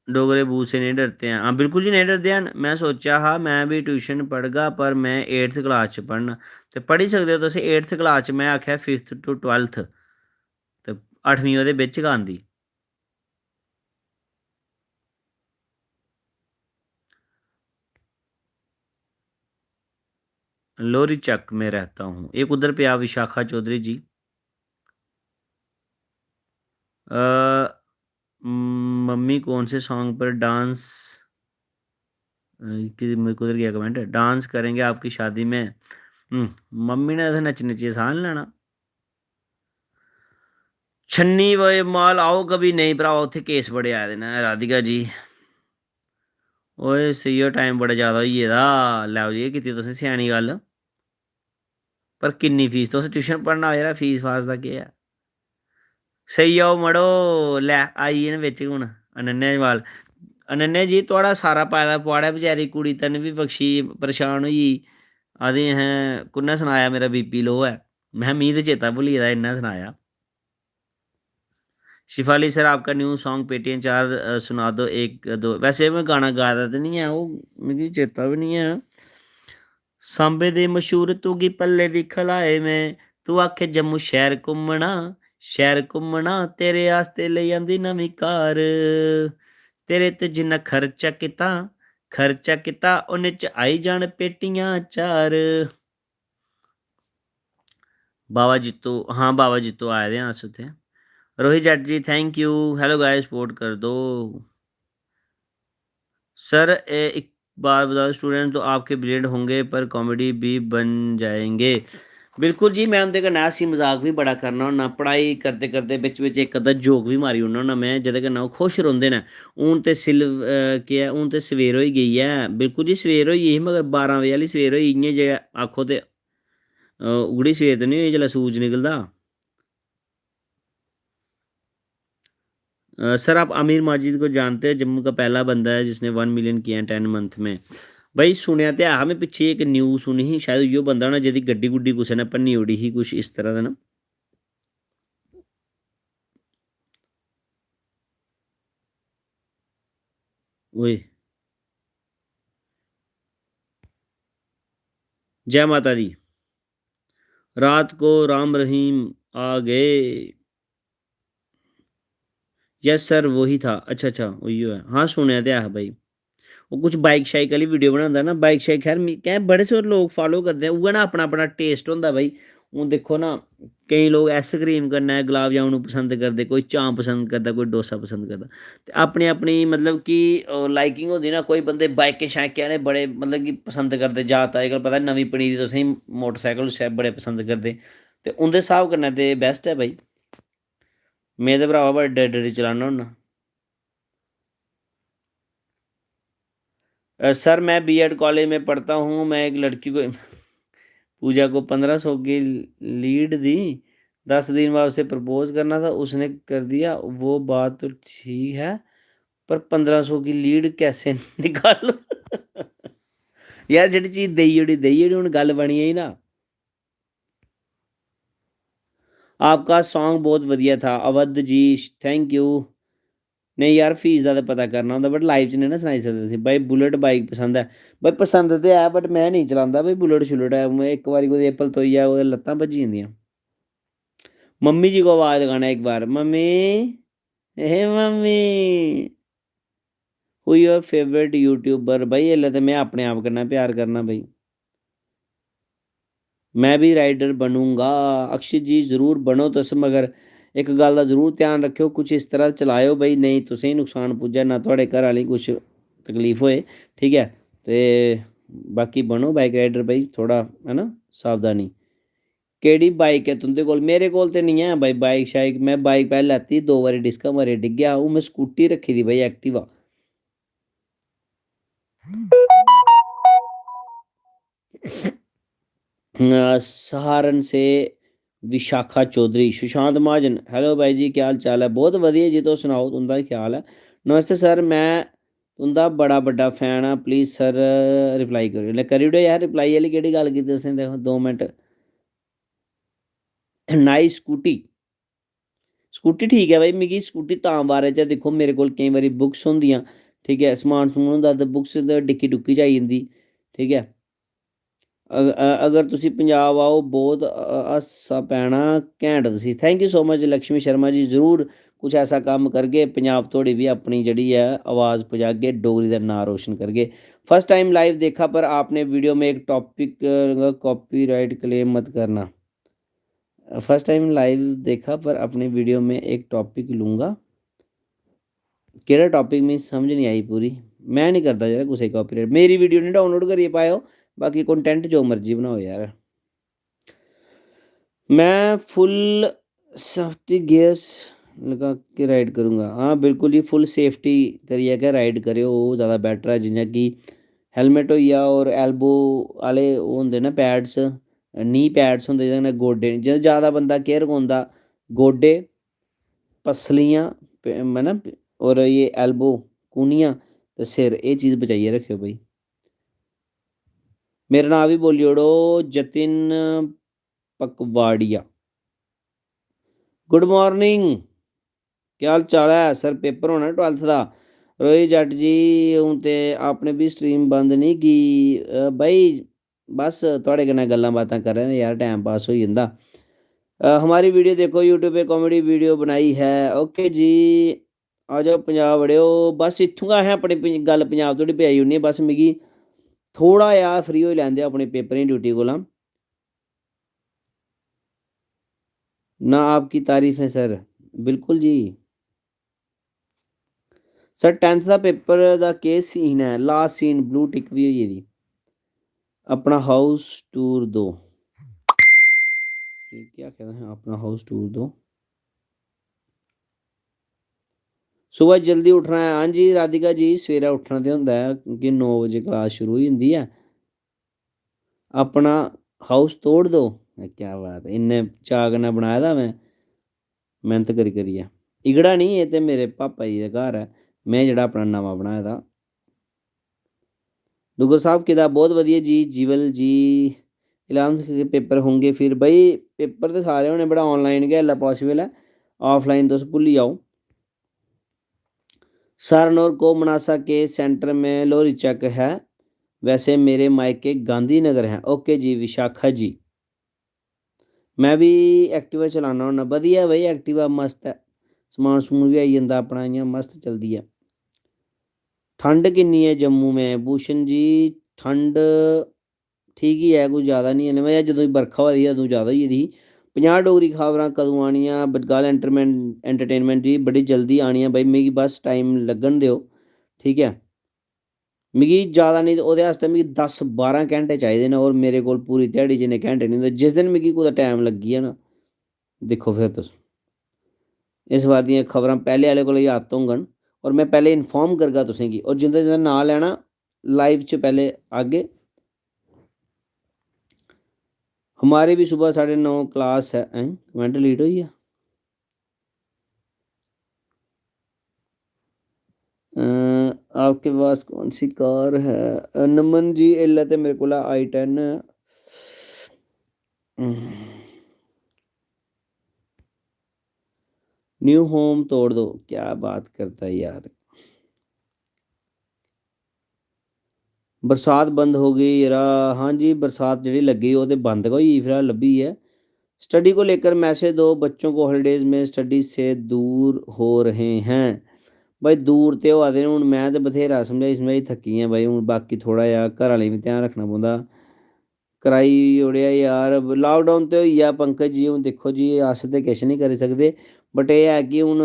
डोगरे बूथ से नहीं डरते हैं। हाँ, बिल्कुल जी, नहीं डरदे हैन। में सोचेआ हा में बी ट्यूशन पढ़गा, पर में एट्थ क्लास च पढ़ना। ते पढ़ी सकदे ओ तुस एट्थ क्लास च, में आखेआ फिफ्थ टू ट्वैल्थ, ते अठमीं ओह्दे बिच गै आंदी। लोहरी चक में रहता हूँ। एह् कुद्धर पेआ, विशाखा चौधरी जी? अ, मम्मी कौन से सॉन्ग पर डांस, अ, कि-, कुद्धर गेआ कमेंट? डांस करेंगे आपकी शादी में। हम्म, मम्मी ने इत्थै नच्ची नच्चियै साह् निं लैना। छन्नी वे माल आओ कभी। नेईं भ्रावा, उत्थै केस बड़े आए दे न, राधिका जी। ओए सीईओ, टाइम बड़ा ज्यादा होई गेदा। लैओ जी, एह् कीती तुसें स्यानी गल्ल। पर किन्नी फीस? तुस ट्यूशन पढ़ना, यरा, फीस फास दा केह् ऐ? सेई जाओ मड़ो। लै, आई गे न बिच हून अनन्या जम्वाल। अनन्या जी, थुआढ़ा सारा पाए दा पुआड़ा, बेचारी कुड़ी तन्वी बख्शी परेशान होई गेई। आखदी, "हैं, कु'न्नै सनाया मेरा बीपी लो ऐ?" में, "मी ते चेता भुल्ली गेदा, इ'न्नै सनाया।" शिफाली सर, आपका न्यू सॉन्ग पेटियां चार, अ, सुना दो, एक, दो। वैसे में गाना गाए दा ते निं ऐ, ओह् मिगी चेता बी निं ऐ। सांबे दे मशहूर तुगी पल्ले बी खलाए में, तू आखे जम्मू शैह्र घूमना, शैह्र घूमना, तेरे आस्तै लेई आंदी नमीं कार। तेरे ते जिन्ना खर्चा कीता, खर्चा कीता, उन्ने च आई जान पेटियां चार। बाबा जित्तो, हाँ, बाबा जित्तो आए दे हैं अस उत्थै। रोहित जट जी, thank you। Hello guys, support कर दो। सर, ए, एक बात बताओ, स्टूडेंट तो आपके ब्रिलियंट होंगे, पर कॉमेडी भी बन जाएंगे। बिल्कुल जी, में उं'दे कन्नै हंसी मजाक बी बड़ा करना होन्ना। पढ़ाई करदे करदे बिच बिच इक अद्धा जोक बी मारी ओड़ना होन्ना में, जेह्दे कन्नै ओह् खुश रौंह्दे न। हून ते सिल-, अ, केह् ऐ, हून ते सवेर होई गेई ऐ। बिल्कुल जी, सवेर होई गेई ही, मगर बारां बजे आह्ली सवेर होई, इ'यां जे आखो ते, अ, उगड़ी सवेर ते निं होई, जिसलै सूरज निकलदा। अ, सर, आप आमिर माजिद को जानते हैं? जम्मू का पहला बंदा है जिसने वन मिलियन किया है टेन मंथ में। भाई, सुनेआ ते ऐ हा में, पिच्छे इक न्यूज़ सुनी ही, शायद उ'ऐ बंदा होना जेह्दी गड्डी गुड्डी कुसै ने भन्नी ओड़ी ही, कुछ इस तरह दा ना। ओए। जय माता दी। रात को राम रहीम आ गए। यस सर, वही था। अच्छा, अच्छा, उ'ऐ ऐ। हाँ, सुनेआ ते ऐ हा भाई। ओह् कुछ बाइक शाइक आह्ली वीडियो बनांदा ना, बाइक शाइक। खैर, मी, कैं बड़े सारे लोक फालो करदे, उ'ऐ ना, अपना अपना टेस्ट होंदा भाई। हून दिक्खो ना, केईं लोक आइसक्रीम कन्नै गुलाब जामुन पसंद करदे, कोई चांप पसंद करदा, कोई डोसा पसंद करदा। ते अपनी अपनी, मतलब कि, ओह् लाइकिंग होंदी ना, कोई बंदे बाइकें शाइकें आह्ले बड़े, मतलब कि, पसंद करदे। जात अजकल पता नमीं पनीरी तुसेंगी, मोटरसाइकल शै-, बड़े पसंद करदे। ते उं'दे स्हाब कन्नै ते बेस्ट ऐ भाई। में ते भ्रावा बड़े डरी डरी चलाना होन्ना। अ, सर, मैं बीएड कॉलेज में पढ़ता हूँ, मैं एक लड़की को, पूजा को पन्द्रह सौ की लीड दी, दस दिन बाद उसे प्रपोज करना था, उसने कर दिया। वो बात तो ठीक है, पर पन्द्रह सौ की लीड कैसे निकालूं? यार, जेह्ड़ी चीज देई ओड़ी, देई ओड़ी, हून गल्ल बनी गेई ना। आपका सॉन्ग बहुत वधिया था, अवध जी, thank you। नेईं यार, फीस दा ते पता करना होंदा, but लाइव च नेईं ना सनाई सकदे तुसें। भाई, बुलेट बाइक पसंद ऐ। भाई, पसंद ते ऐ, but में नेईं चलांदा भाई, बुलेट शुलेट ऐ। में इक बारी कुतै एप्पल तोई जा, कुतै लत्तां भज्जी जंदियां। मम्मी जी को आवाज लगाना एक बार, मम्मी, हे mummy. Who your favorite YouTuber? भाई, इसलै ते में अपने आप कन्नै प्यार करना भाई। मैं भी राइडर बनूंगा। अक्षित जी, जरूर बनो तुस, मगर इक गल्ल दा जरूर ध्यान रखेओ, कुछ इस तरह चलाएओ भाई, नेईं तुसें गी नुकसान पुज्जै, ना थुआढ़े घर आह्लें गी कुछ तकलीफ होए, ठीक ऐ? ते बाकी बनो बाइक राइडर भाई, थोह्ड़ा, है ना, सावधानी। केह्ड़ी बाइक ऐ तुं'दे कोल? मेरे कोल ते निं ऐ भाई बाइक शाइक। में बाइक पैह्लें लैती, दो बारी डिस्कां मारियै डिग्गेआ। हून में स्कूटी रक्खी दी भाई, Activa। अ, सहारन से विशाखा चौधरी, सुशांत महाजन, hello भाई जी, क्या हाल चाल ऐ? बहुत वधिया जी, तुस सनाओ, तुं'दा केह् हाल ऐ? नमस्ते सर, में तुं'दा बड़ा बड्डा फैन आं, प्लीज सर रिप्लाई करेओ। ले, करी ओड़ेआ यार रिप्लाई, आह्ली केह्ड़ी गल्ल कीती तुसें? देखो, दो मिंट। नाइस स्कूटी, स्कूटी ठीक ऐ भाई। मिगी स्कूटी तां बारे च, दिक्खो, मेरे कोल केईं बारी बुक्स होंदियां, ठीक ऐ, समान समून होंदा ते बुक्स ते डिक्की डुक्की च आई जंदी, ठीक ऐ। अग-, अ-, अगर तुसी पंजाब आओ, बहुत, अ, हास्सा पैना, घैंट तुसी। Thank you so much Lakshmi Sharma ji, जरूर कुछ ऐसा कम्म करगे, पंजाब धोड़ी भी अपनी जेह्ड़ी ऐ आवाज पजागे, डोगरी दा नांऽ रोशन करगे। First time live देखा, पर आपने वीडियो में एक टॉपिक, अ, copyright claim मत करना। First time live देखा, पर अपनी वीडियो में एक टॉपिक लूँगा। केह्ड़ा टॉपिक, मिगी समझ निं आई पूरी। में निं करदा यरा कुसै गी copyright। मेरी वीडियो निं download करियै पाएओ, बाकी content जो मर्जी बनाओ यार। मैं full safety gears लगा के ride करूँगा। हाँ, बिल्कुल जी, full safety करियै गै ride करेओ, ओह् ज़्यादा better ऐ। जि'यां कि helmet होई गेआ, और elbow आह्ले ओह् होंदे न pads, knee pads होंदे, जेह्दे कन्नै गोड्डे, जे-, ज़्यादा बंदा केह् रकोंदा, गोड्डे, पसलियां, प-, मतलब, और ये elbow, कूह्नियां ते सिर, एह् चीज़ बचाइयै रक्खेओ भाई। मेरा नांऽ बी बोली ओड़ो, जतिन पकवाड़िया। Good morning, केह् हाल चाल ऐ? सर, पेपर होना twelfth दा। रोहित जट्ट जी, हून ते आपने भी stream बंद नहीं की? अ, भाई, बस थुआढ़े कन्नै गल्लां बातां करा दे यार, time pass होई जंदा। अ, हमारी वीडियो देखो, YouTube पे comedy वीडियो बनाई है। OK जी, आ जाओ पंजाब बड़ेओ। बस इत्थूं गै असें अपनी पं-, गल्ल पंजाब धोड़ी पजाई ओड़नी ऐ। बस मिगी थोह्ड़ा जेहा free होई लैन देओ अपने पेपरें दी ड्यूटी कोला। ना आपकी तारीफ है सर। बिल्कुल जी। सर, tenth दा पेपर दा केह् scene ऐ? Last scene, blue tick बी होई गेदी। अपना house tour दो। केह्, केह् आखेआ तुसें? अपना house tour दो। सुबह जल्दी उठना है। हाँ जी राधिका जी, सवेरै उठना ते होंदा ऐ, क्योंकि नौ बजे class शुरू होई जंदी ऐ। अपना house तोड़ दो। क्या बात है, इन्ने चाऽ कन्नै बनाए दा में, मेह्नत करी करियै। इगड़ा निं, एह् ते मेरे पापा जी दे घर ऐ, में जेह्ड़ा अपना नमां बनाए दा। डुग्गर साहब, किदा बहुत वधिया जी, जीवल जी। Eleventh के पेपर होंगे फिर? भाई, पेपर ते सारे होने, बड़ा online गै इसलै possible ऐ, offline तुस भुल्ली जाओ। सरन और को मनासा के सेंटर में लोहरी चक है, वैसे मेरे मायके गांधीनगर है। OK जी विशाखा जी। मैं बी Activa चलाना होन्ना। बधिया भाई, Activa मस्त ऐ, समान समून बी आई जंदा अपना, इ'यां मस्त चलदी ऐ। ठंड किन्नी ऐ जम्मू में? भूषण जी, ठंड ठीक ही ऐ, कोई ज़्यादा निं ऐ। में जदूं बरखा होआ दी ही, अदूं ज़्यादा होई गेदी ही। पंजाह् डोगरी खबरां कदूं आनियां? बडगाल एंटरमेन-, एंटरटेनमेंट जी, बड़ी जल्दी आनियां भाई, मिगी बस टाइम लग्गन देओ, ठीक ऐ? मिगी ज़्यादा नेईं ते ओह्दे आस्तै मिगी दस बारां घैंटे चाहिदे न, होर मेरे कोल पूरी ध्याड़ी च इन्ने घैंटे निं होंदे। जिस दिन मिगी कुतै टाइम लग्गी गेआ ना, दिक्खो फिर तुस। इस बार दियां खबरां पैह्ले आह्ले कोला याद होङन, होर में पैह्ले inform करगा तुसेंगी, होर जिंदा जिंदा नांऽ लैना, live च पैह्ले आगे। हमारे भी सुबह साढ़े नौ class है। हैं, comment delete होई गेआ? अ, आपके पास कौन सी कार है? अ, नमन जी, एल्लै ते मेरे कोल I ten। New home तोड़ दो। क्या बात करता है यार। बरसात बंद हो गई यरा। हाँ जी, बरसात जेह्ड़ी लग्गी, ओह् ते बंद गै होई गेई, फिलहाल लब्भी ऐ। स्टडी को लेकर मैसेज दो, बच्चों को हॉलीडेज में स्टडी से दूर हो रहे हैं। भाई, दूर ते होआ दे न, हून में ते बथ्हेरा समझाई समझाई थक्की आं भाई, हून बाकी थोह्ड़ा जेहा घर आह्लें बी ध्यान रक्खना पौंदा। कराई ओड़ेआ यार, लाकडाउन ते होई गेआ पंकज जी, हून दिक्खो जी, अस ते किश निं करी सकदे, बट एह् ऐ कि हून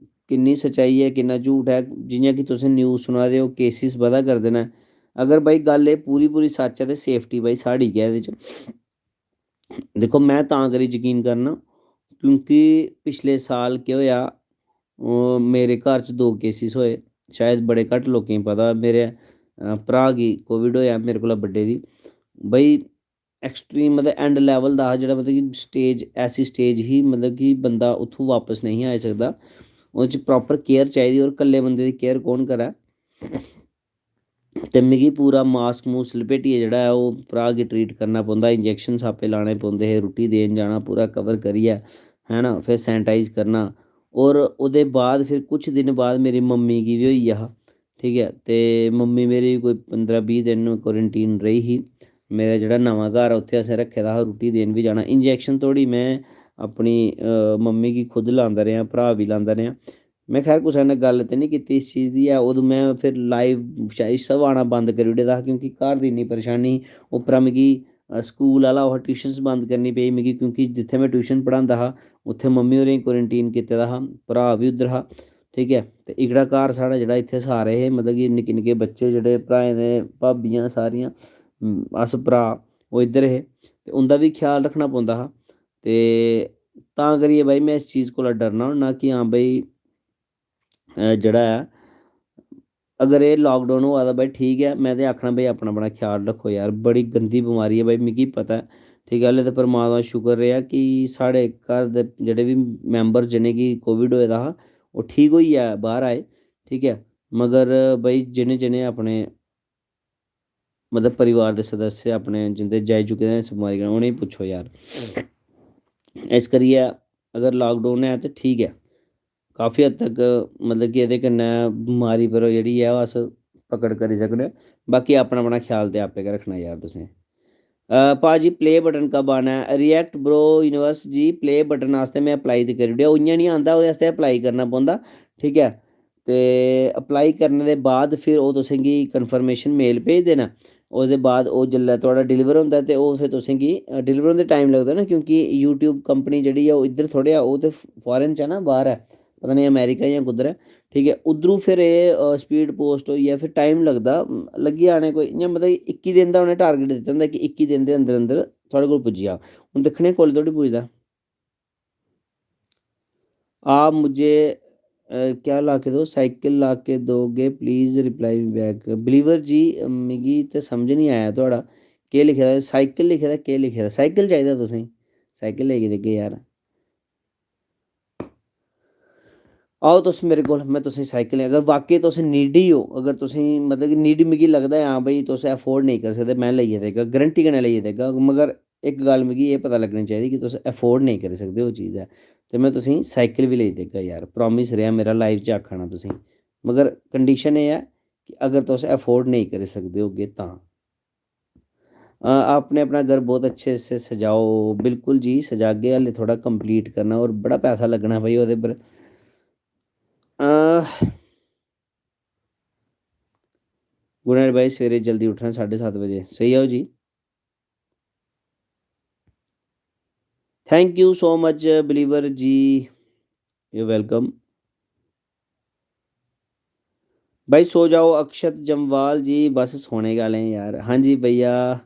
किन्नी सच्चाई ऐ, किन्ना झूठ ऐ। जि'यां कि तुसें न्यूज़ सुना दे ओ, केसिस बधा करदे न। अगर भाई गल्ल एह् पूरी पूरी सच्च ऐ ते सेफ्टी भाई साढ़ी गै एह्दे च। दिक्खो, में तां करी जकीन करना क्योंकि पिछले साल केह् होएआ, ओह् मेरे घर च दो केसिस होए, शायद बड़े घट्ट लोकें गी पता, मेरे, अ, भ्राऽ गी कोविड होएआ मेरे कोला बड्डे दी। भाई, एक्सट्रीम, मतलब, एंड लेवल दा हा, जेह्ड़ा, मतलब कि स्टेज, ऐसी स्टेज ही, मतलब कि बंदा उत्थूं बापस नेईं आई सकदा। ओह्दे च प्रॉपर केयर चाहिदी, और कल्ले बंदे दी केयर कौन करै? ते मिगी पूरा मास्क मूस्क लपेटियै जेह्ड़ा ऐ, ओह् भ्राऽ गी ट्रीट करना पौंदा, इंजैक्शन आपे लाने पौंदे हे, रुट्टी देन जाना पूरा कवर करियै, है ना, फिर सैनिटाइज करना। और ओह्दे बाद फिर कुछ दिन बाद मेरी मम्मी गी बी होई गेआ हा, ठीक ऐ, ते मम्मी मेरी कोई पंदरां बीह् दिन क्वारंटीन रेही ही। मेरा जेह्ड़ा नमां घर ऐ, उत्थै असें रक्खे दा हा, रुट्टी देन बी जाना। इंजैक्शन धोड़ी में अपनी, अ, मम्मी गी खुद लांदा रेहा, भ्राऽ बी लांदा रेहा। में खैर कुसै कन्नै गल्ल ते निं कीती इस चीज़ दी ऐ। अदूं में फिर लाइव शायद सब आना बंद करी ओड़े दा हा, क्योंकि घर दी इन्नी परेशानी ही। उप्परा मिगी, अ, स्कूल आह्ला ओह् ट्यूशन्स बंद करनी पेई मिगी, क्योंकि जित्थै में ट्यूशन पढ़ांदा हा, उत्थै मम्मी होरें क्वारंटीन कीते दा हा, भ्राऽ बी उद्धर हा, ठीक ऐ। ते एह्कड़ा घर साढ़ा जेह्ड़ा इत्थै सारे हे, मतलब कि निक्के निक्के बच्चे जेह्ड़े भ्राएं दे, भाबियां सारियां, अम, अस भ्राऽ, ओह् इद्धर हे, ते उं'दा बी ख्याल रक्खना पौंदा हा। ते तां करियै भाई में इस चीज़ कोला डरना होन्ना कि हां भाई, अ, जेह्ड़ा ऐ, अगर एह् लाकडाउन होआ दा भाई, ठीक ऐ, में ते आखना भाई, अपना, अपना ख्याल रक्खो यार, बड़ी गंदी बमारी ऐ भाई, मिगी पता ऐ, ठीक ऐ। हल्ले ते परमात्मा दा शुक्र रेहा कि साढ़े घर दे जेह्ड़े बी मैंबर जि'नेंगी कोविड होए दा हा, ओह् ठीक होइयै बाह्र आए, ठीक ऐ। मगर भाई, जि'नें, जि'नें अपने, मतलब, परिवार दे सदस्य अपने जिं'दे जाई चुके दे न इस बमारी कन्नै, उ'नेंगी पुच्छो यार। इस करियै अगर लाकडाउन ऐ ते ठीक ऐ, काफी हद तक, मतलब कि एह्दे कन्नै बमारी पर जेह्ड़ी ऐ, ओह् अस पकड़ करी सकने। बाकी अपना, अपना ख्याल ते आपे गै रक्खना यार तुसें। अ, भाजी, प्ले बटन कब आना है? रिएक्ट ब्रो यूनिवर्स जी, प्ले बटन आस्तै में अप्लाई ते करी ओड़ेआ, ओह् इ'यां निं आंदा, ओह्दे आस्तै अप्लाई करना पौंदा, ठीक ऐ। ते अप्लाई करने दे बाद फिर ओह् तुसेंगी कन्फर्मेशन मेल भेजदे न। ओह्दे बाद ओह् जेल्लै थुआढ़ा डिलीवर होंदा ऐ ते ओह् फिर तुसेंगी, अ, डिलीवर होंदे टाइम लगदा ना, क्योंकि YouTube कंपनी जेह्ड़ी ऐ, ओह् इद्धर थोह्ड़े, ओह् ते फारेन च ऐ ना, बाह्र ऐ, पता निं अमेरिका जां कुद्धर ऐ, ठीक ऐ। उद्धरूं फिर एह्, अ, स्पीड पोस्ट होई ऐ, फिर टाइम लगदा, म, लग्गी जाने कोई, इ'यां मतलब इक्की दिन दा उ'नें टारगेट दित्ते दा होंदा कि इक्की दिन दे अंदर अंदर थुआढ़े कोल पुज्जी जा। हून दिक्खने आं कोल्ले धोड़ी पुजदा। आप मुझे, अ, क्या ला के दो, साइकिल ला के दोगे, please reply me back. Believer ji, अ, मिगी ते समझ निं आया थुआढ़ा, केह् लिखे दा, साइकिल लिखे दा, केह् लिखे दा? साइकिल चाहिदा तुसेंगी? साइकिल लेइयै देगे यार। आओ तुस मेरे कोल, में तुसेंगी साइकिल, अगर वाकई तुस नीडी ओ, अगर तुसेंगी, मतलब कि नीडी मिगी लगदा ऐ, हां भाई, तुस अफोर्ड नेईं करी सकदे, में लेइयै देगा, गारंटी कन्नै लेइयै देगा। मगर इक गल्ल मिगी एह् पता लग्गनी चाहिदी कि तुस अफोर्ड नेईं करी सकदे, ओह् चीज़ ऐ। ते में तुसेंगी साइकिल बी लेई देगा यार, प्रॉमिस रेहा मेरा लाइफ च आखा ना तुसेंगी। मगर कंडीशन एह् ऐ कि अगर तुस अफोर्ड नेईं करी सकदे होगे तां। अ, आपने अपना घर बहुत अच्छे से सजाओ। बिल्कुल जी, सजागे, हाले थोह्ड़ा कंप्लीट करना, होर बड़ा पैसा लग्गना भाई ओह्दे पर। अ, गुड नाइट भाई, सवेरे जल्दी उट्ठना साड्ढे सत्त बजे। सेई जाओ जी। Thank you so much, believer ji, you're welcome। भाई, सो जाओ अक्षत जम्वाल जी, बस सोने गै आह्ले आं यार। हां जी भैया,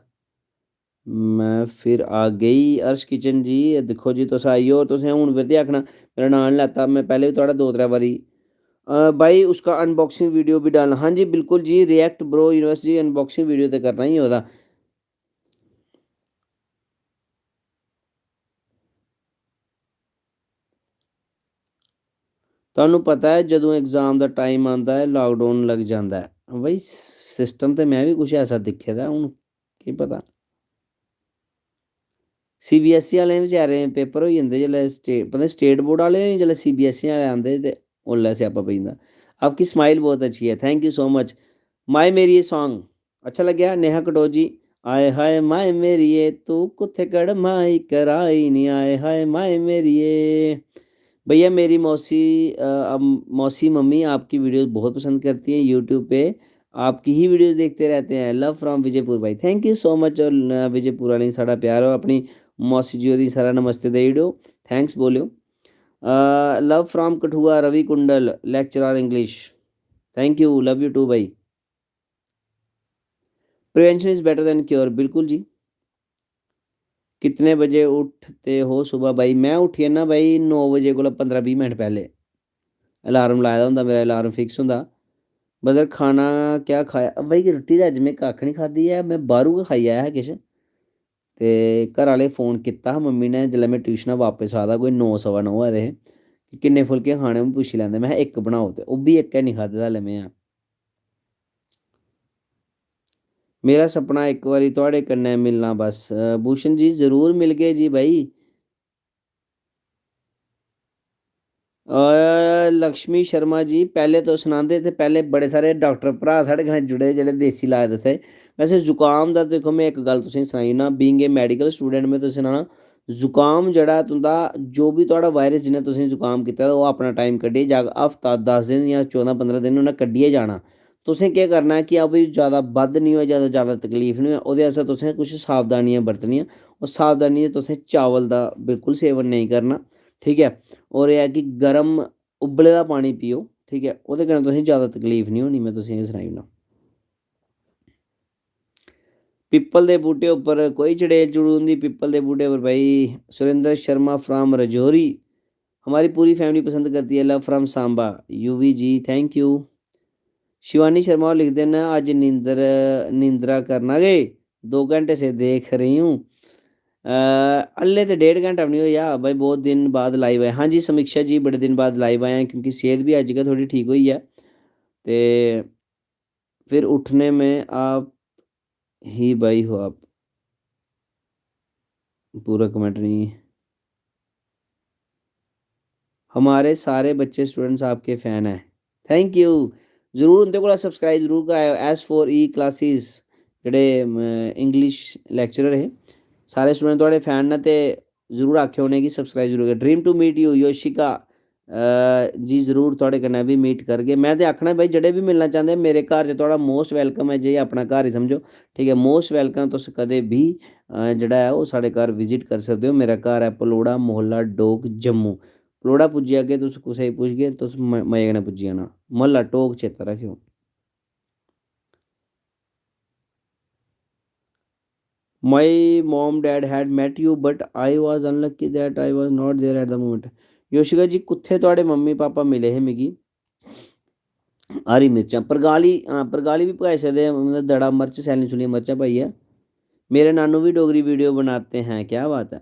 मैं फिर आ गई। अर्श किचन जी, एह् दिक्खो जी, तुस आई जाओ, तुसें हून फिर ते आखना मेरा नांऽ निं लैता, मैं पैह्ले बी थुआढ़ा दो त्रै बारी। अ, भाई, उसका अनबॉक्सिंग वीडियो भी डालना। हां जी, बिल्कुल जी, रिएक्ट ब्रो यूनिवर्स जी, अनबॉक्सिंग वीडियो ते करना ही ओह्दा। तुहानू पता ऐ, जदूं एग्जाम दा टाइम आंदा ऐ, लाकडाउन लग जांदा ऐ। भाई, सिस्टम ते मैं बी कुछ ऐसा दिक्खे दा ऐ, हून केह् पता। सीबीएसई आह्लें बेचारें पेपर होई जंदे जिसलै स्टे-, पता निं स्टेट बोर्ड आह्ले जां जिसलै सीबीएसई आह्ले आंदे ते उसलै स्यापा पेई जंदा। आपकी स्माइल बहुत अच्छी है, thank you so much। माए मेरी ये सॉन्ग अच्छा लग्गेआ, नेहा कटोच जी, आए हाय माए मेरिए, तू कुत्थे कड़माई कराई नी, आए हाय माए मेरिए। भैया, मेरी मौसी, अ, अम, मौसी मम्मी, आपकी वीडियोज़ बहुत पसंद करती हैं, YouTube पे आपकी ही वीडियोज़ देखते रहते हैं। Love from विजयपुर भाई। Thank you so much। और, अ, विजयपुर वालें गी साढ़ा प्यार और अपनी मौसी जी होरें गी सारा नमस्ते देई ओड़ेओ। Thanks बोलेओ। A, love from Kathua, Ravi कुंडल, lecturer English। Thank you, love you too भाई। Prevention is better than cure, बिल्कुल जी। कितने बजे उठते हो सुबह भाई? मैं उठी जन्ना भाई नौ बजे कोला पंदरां बीह् मिंट पैह्ले। Alarm लाए दा होंदा मेरा, alarm fix होंदा। Brother, खाना क्या खाया? भाई, रुट्टी ते अज्ज में कक्ख निं खाद्धी ऐ, में बाह्रों गै खाई आया हा किश। ते घर आह्ले फोन कीता हा मम्मी ने, जिसलै में ट्यूशना बापस आ दा, कोई नौ, सवा नौ होए दे हे, कि किन्ने फुलके खाने, ओह् बी पुच्छी लैंदे। में इक बनाओ, ते ओह् बी इक है निं खाद्धे दा हल्ले में। मेरा सपना इक बारी थुआढ़े कन्नै मिलना बस। अ, भूषण जी, जरूर मिलगे जी भाई। अ, लक्ष्मी शर्मा जी, पैह्ले तुस सनांदे ते पैह्ले बड़े सारे डाक्टर भ्राऽ साढ़े कन्नै जुड़े दे जेह्ड़े देसी लाज दस्सा दे। वैसे जुकाम दा दिक्खो, में इक गल्ल तुसेंगी सनाई ओड़ना, being a medical student, में तुसेंगी सनाना, जुकाम जेह्ड़ा ऐ तुं'दा, जो बी थुआढ़ा वायरस जिन्नै तुसेंगी जुकाम कीते दा, ओह् अपना टाइम कड्ढियै जाग, हफ्ता, दस दिन जां चौदां पंदरां दिन उ'न्नै कड्ढियै जाना। तुसें केह् करना ऐ कि अब एह् जैदा बद्ध निं होऐ, जैदा, जैदा तकलीफ निं होऐ, ओह्दे आस्तै तुसें कुछ सावधानियां बरतनियां। ओह् सावधानी च तुसें चावल दा बिल्कुल सेवन नेईं करना, ठीक ऐ? होर एह् ऐ कि गर्म उब्बले दा पानी पियो, ठीक ऐ? ओह्दे कन्नै तुसेंगी जैदा तकलीफ निं होनी, में तुसेंगी सनाई ओड़ना। पिप्पल दे बूह्टे उप्पर कोई चड़ेल चुड़ी दी होंदी, पिप्पल दे बूह्टे उप्पर भाई। सुरेंद्र शर्मा from रजौरी, हमारी पूरी फैमिली पसंद करती है, love from Samba. Yuvi ji, thank you। Shivani Sharma होर लिखदे न, अज्ज नींदर, नींदरा करना गै, दो घंटे से देख रही हूँ। अ, हल्ले ते डेढ़ घंटा बी निं होआ भाई, बहुत दिन बाद लाइव आए। हाँ जी समीक्षा जी, बड़े दिन बाद लाइव आए हैं, क्योंकि सेह्त बी अज्ज गै थोह्ड़ी ठीक होई ऐ। ते फिर उठने में आप ही भाई हो आप। पूरा कमेंट नहीं। हमारे सारे बच्चे स्टूडेंट्स आपके फैन हैं। Thank U. जरूर उं'दे कोला सब्सक्राइब जरूर कराएओ। S four E classes, जेह्ड़े इंग्लिश लैक्चरर हे, सारे स्टूडेंट थुआढ़े फैन न ते जरूर आखेओ उ'नेंगी सब्सक्राइब जरूर करेओ। Dream to meet you योशिका। अ, जी, जरूर थुआढ़े कन्नै बी मीट करगे। में ते आखना भाई, जेह्ड़े बी मिलना चांह्दे, मेरे घर च थुआढ़ा मोस्ट वैलकम ऐ, जे अपना घर ही समझो, ठीक ऐ? Most welcome. तुस कदें बी, अ, जेह्ड़ा ऐ, ओह् साढ़े घर विजिट करी सकदे ओ। मेरा घर ऐ पलौड़ा, मोहल्ला डोक, जम्मू। पलौड़ा पुज्जी जागे, तुस कुसै गी पुच्छगे, तुस म-, मजे कन्नै पुज्जी जाना। मोहल्ला डोक चेता रक्खेओ। My mom dad had met you, but I was unlucky that I was not there at the moment। योशिका जी, कुत्थै थुआढ़े मम्मी पापा मिले हे मिगी? हरी मिर्चां, परगाली, हां, परगाली बी पकाई सकदे, मतलब, दड़ा मर्च, सैल्लियां सुल्लियां मर्चां पाइयै। मेरे नानू भी डोगरी वीडियो बनाते हैं, क्या बात है।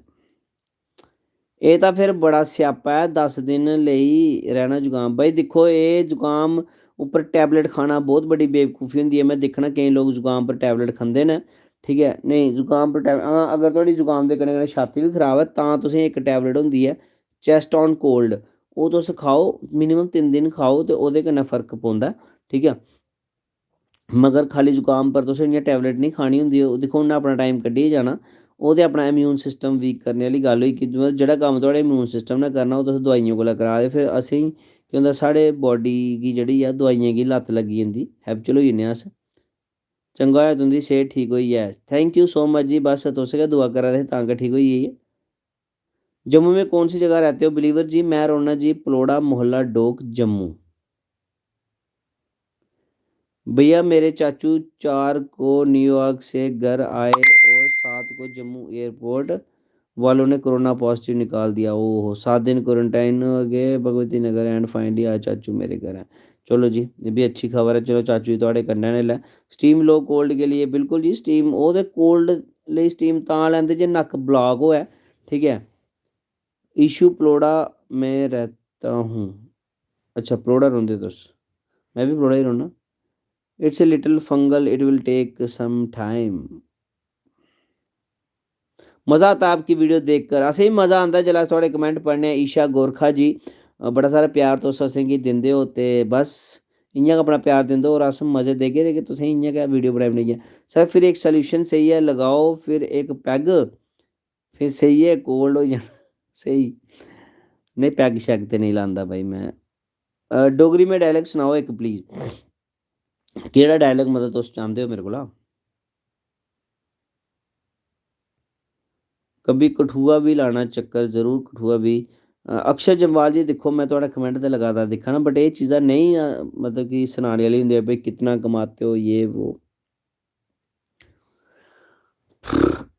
एह् तां फिर बड़ा स्यापा ऐ, दस दिन लेई रैह्ना जुकाम। भाई दिक्खो, एह् जुकाम उप्पर टैबलेट खाना बहुत बड्डी बेवकूफ़ी होंदी ऐ। में दिक्खना केईं लोक जुकाम पर टैबलेट खंदे न, ठीक ऐ? नेईं, जुकाम पर टैब-, हां, अगर थुआढ़ी जुकाम दे कन्नै कन्नै छाती बी खराब ऐ, तां तुसें इक टैबलेट होंदी ऐ, Chest on Cold, ओह् तुस खाओ, मिनिमम तिन्न दिन खाओ ते ओह्दे कन्नै फर्क पौंदा, ठीक ऐ? मगर खाल्ली जुकाम पर तुसें इ'यां टैबलेट निं खानी होंदी। ओह् दिक्खो, उ'न्नै अपना टाइम कड्ढियै जाना, ओह् ते अपना इम्यून सिस्टम वीक करने आह्ली गल्ल होई कि मतलब जेह्ड़ा कम्म थुआढ़े इम्यून सिस्टम ने करना, ओह् तुस दोआइयें कोला करा दे। फिर असेंगी केह् होंदा, साढ़े बाडी गी जेह्ड़ी ऐ, दोआइयें गी लत्त लग्गी जंदी, हैबिचुअल होई जन्ने अस। चंगा होएआ तुं'दी सेह्त ठीक होई ऐ। Thank you so much जी, बस तुस गै दुआ करा दे हे तां गै ठीक होई गेई ऐ। जम्मू में कौन सी जगह रहते हो बिलीवर जी? मैं रौह्ना जी पलौड़ा मोहल्ला डोक जम्मू। भैया मेरे चाचू चार को न्यूयॉर्क से घर आए और सात को जम्मू एयरपोर्ट वालों ने कोरोना पॉजिटिव निकाल दिया। ओहो, सात दिन क्वारंटाइन हो गए भगवती नगर and finally आज चाचू मेरे घर हैं। चलो जी, ये भी अच्छी खबर है। चलो चाचू जी थुआढ़े कन्नै न इसलै। स्टीम लो कोल्ड के लिए, बिल्कुल जी, स्टीम, ओह् ते कोल्ड लेई स्टीम तां लैंदे जे नक्क ब्लाक होऐ, ठीक ऐ। ईशू पलौड़ा में रहता हूँ। अच्छा, पलौड़ा रौंह्दे तुस? में बी पलौड़ा ही रौह्ना। It's a little fungal, it will take some time। मज़ा आता आपकी वीडियो देखकर। असेंगी मज़ा आंदा जिसलै अस थुआढ़े कमेंट पढ़ने आं। ईशा गोरखा जी, अ, बड़ा सारा प्यार तुस असेंगी दिंदे ओ ते बस इ'यां गै अपना प्यार दिंदे और अस मजे देगे, देगे तुसेंगी इ'यां गै वीडियो बनाई बनाइयै। सर, फिर इक सॉल्यूशन स्हेई ऐ, लगाओ फिर इक पैग, फिर स्हेई ऐ, कोल्ड होई जाना। स्हेई। नेईं, पैग शैग ते नेईं लांदा भाई में। अ, डोगरी में डायलॉग सनाओ इक प्लीज। केह्ड़ा डायलॉग मतलब तुस चांह्दे ओ मेरे कोला? कभी कठुआ बी लाना चक्कर, जरूर कठुआ बी। अ, अक्षय जम्वाल जी, दिक्खो, में थुआढ़ा कमेंट ते लगातार दिक्खा ना, बट एह् चीज़ां नेईं, अ, मतलब कि सनाने आह्ली होंदी ऐ, भाई, कितना कमाते हो, ये वो।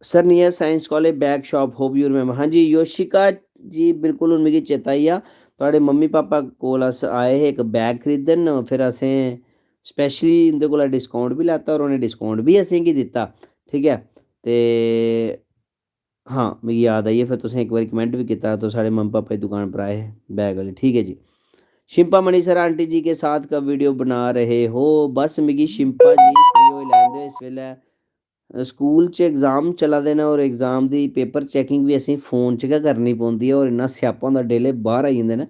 Sir, near science college, bag shop, hope you remember। हाँ जी, योशिका जी, बिल्कुल, हून मिगी चेता आई गेआ, थुआढ़े मम्मी पापा कोल अस आए हे इक बैग खरीदन, फिर असें स्पैशली उं'दे कोला डिस्काउंट बी लैता और उ'नें डिस्काउंट बी असेंगी दित्ता, ठीक ऐ। ते हाँ, मिगी याद आई गेआ, फिर तुसें इक बारी कमेंट बी कीता, तुस साढ़े मम्मी पापा दी दुकान पर आए हे बैग आह्ली, ठीक ऐ जी। शिंपा मणि सर, आंटी जी के साथ कब वीडियो बना रहे हो? बस मिगी शिंपा जी फ्री होई लैन देओ इस बेल्लै। स्कूल च एग्जाम चला दे न और एग्जाम दी पेपर चैकिंग बी असेंगी फोन च गै करनी पौंदी ऐ और इन्ना स्यापा होंदा, डेले बाहर आई जंदे न,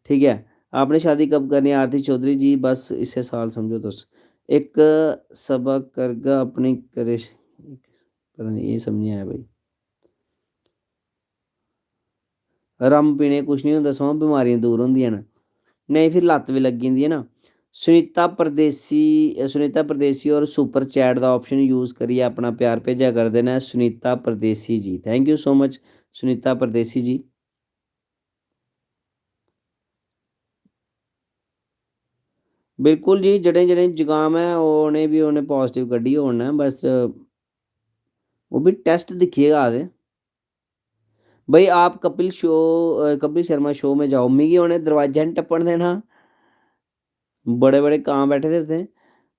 ठीक ऐ। आपने शादी कब करनी है आरती चौधरी जी? बस इस्सै साल समझो तुस। इक सबक करगा अपनी करे, पता नहीं, ये समझ नहीं आया भाई। रम पीने कुछ नहीं होंदा, समां बमारियां दूर होंदियां न। नेईं, फिर लत्त बी लग्गी जंदी ऐ ना। सुनीता परदेसी, सुनीता परदेसी होर सुपर चैट दा ऑप्शन यूज़ करियै अपना प्यार भेजा करदे न। सुनीता परदेसी जी, thank you so much Sunita परदेसी जी। बिल्कुल जी, जेह्ड़े जेह्ड़े जुकाम ऐ, ओह् उ'नें बी उ'नें पॉजिटिव कड्ढियै ओड़ना ऐ, बस ओह् बी टैस्ट दिक्खियै गै आखदे। भाई, आप कपिल शो, अ, कपिल शर्मा शो में जाओ, मिगी उ'नें दरवाजा निं टप्पन देना। बड़े बड़े कां बैठे दे उत्थें।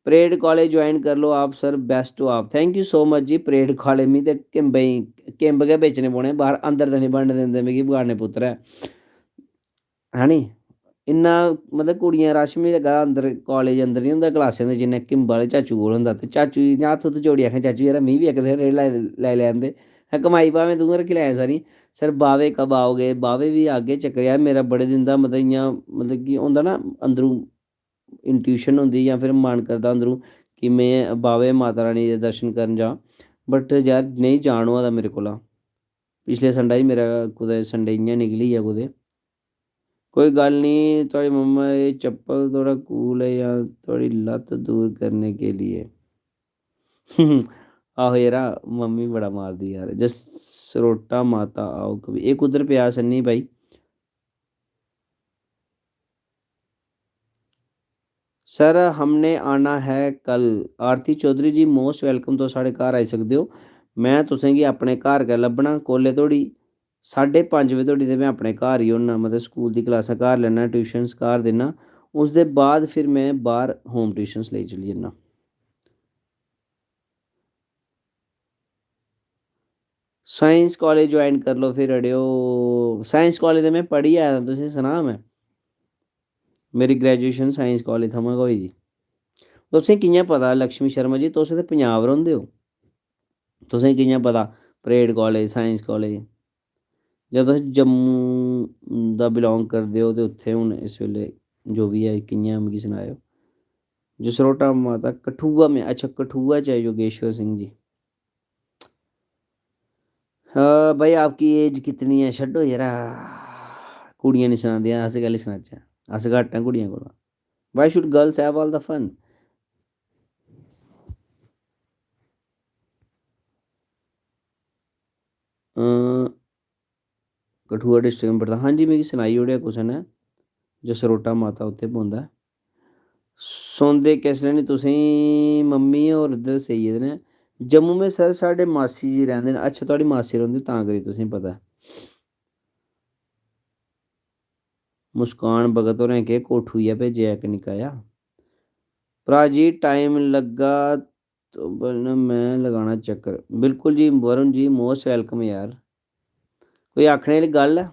परेड कालेज ज्वाइन कर लो आप सर, बेस्ट हो आप। Thank you so much ji. Parade college, मी ते किम्बें गी, किम्ब गै बेचने पौने बाहर, अंदर ते निं बनन दिंदे मिगी बगाने पुत्तर ऐ, है नी? इन्ना मतलब कुड़ियां रश मी लग्गा दा अंदर, कालेज अंदर निं होंदा क्लासें दे, जिन्ना किम्ब आह्ले चाचू कोल होंदा। ते चाचू जी इ'यां हत्थ हुत्थ जोड़ियै आखेआ, "चाचू यरा, मी बी इक दिन लाई, लाई लैन दे। हैं, कमाई भामें तूं गै रक्खी लैएआं सारी।" सर, बावे कब आओगे? बावे बी आगे चक्कर यार, मेरा बड़े दिन दा मतलब इ'यां मतलब कि होंदा ना अंदरू इंट्यूशन होंदी जां फिर मन करदा अंदरू कि में बावे माता रानी दे दर्शन करन जां, बट यार नेईं जान होआ दा मेरे कोला। पिछले संडे ही मेरा कुतै संडे इ'यां निकली गेआ कुतै। कोई गल्ल निं, थुआढ़ी मम्मा एह् चप्पल थोह्ड़ा कूल ऐ जां थुआढ़ी लत्त दूर करने के लिए। आहो यरा, मम्मी बड़ा मारदी यार। जसरोटा माता आओ कभी, एह् कुद्धर पेआ सन्नी भाई? सर, हमने आना है कल। आरती चौधरी जी, मोस्ट वैलकम, तुस साढ़े घर आई सकदे ओ। में तुसेंगी अपने घर गै लब्भना। कोल्ले धोड़ी? साढ़े पंज बजे धोड़ी ते में अपने घर ही होना, मतलब स्कूल दी क्लासां घर लैना, ट्यूशन्स घर देना। उसदे बाद फिर में बाहर होम ट्यूशन्स लेई चली जन्ना। साइंस कालेज ज्वाइन कर लो फिर अड़ेओ। साइंस कालेज ते में पढ़ी आए दा, तुसें सनां में। मेरी ग्रेजुएशन साइंस कालेज थमां गै होई दी। तुसें कि'यां पता लक्ष्मी शर्मा जी, तुस ते पंजाब रौंह्दे ओ, तुसें कि'यां पता परेड कालेज, साइंस कालेज? जद तुस जम्मू दा बिलोंग करदे ओ ते उत्थै हून इस बेल्लै जो बी ऐ, कि'यां मिगी सनाएओ। जसरोटा माता कठुआ में, अच्छा, कठुआ च ऐ योगेश्वर सिंह जी। हाँ भाई, आपकी एज कितनी है? छड्डो यरा, कुड़ियां निं सनांदियां, अस कैल्ली सनाचै? अस घट्ट आं कुड़ियें कोला। Why should girls have all the fun? अं, कठुआ डिस्ट्रिक्ट में पढ़दा। हां जी, मिगी सनाई ओड़ेआ कुसै ने, जसरोटा माता उत्थै पौंदा ऐ। सौंदे किसलै न तुसेंगी? मम्मी होर इद्धर सेई गेदे न। जम्मू में सर साढ़े मासी जी रैंह्दे न। अच्छा, थुआढ़ी मासी रौंह्दी, तां करियै तुसेंगी पता ऐ। मुस्कान भगत होरें केह् कोठू इ'यै भेजेआ इक निक्का जेहा। भ्राऽ जी, टाइम लग्गा तो बोलना, में लगाना चक्कर। बिल्कुल जी वरुण जी, मोस्ट वैलकम यार। कोई आखने आह्ली गल्ल ऐ?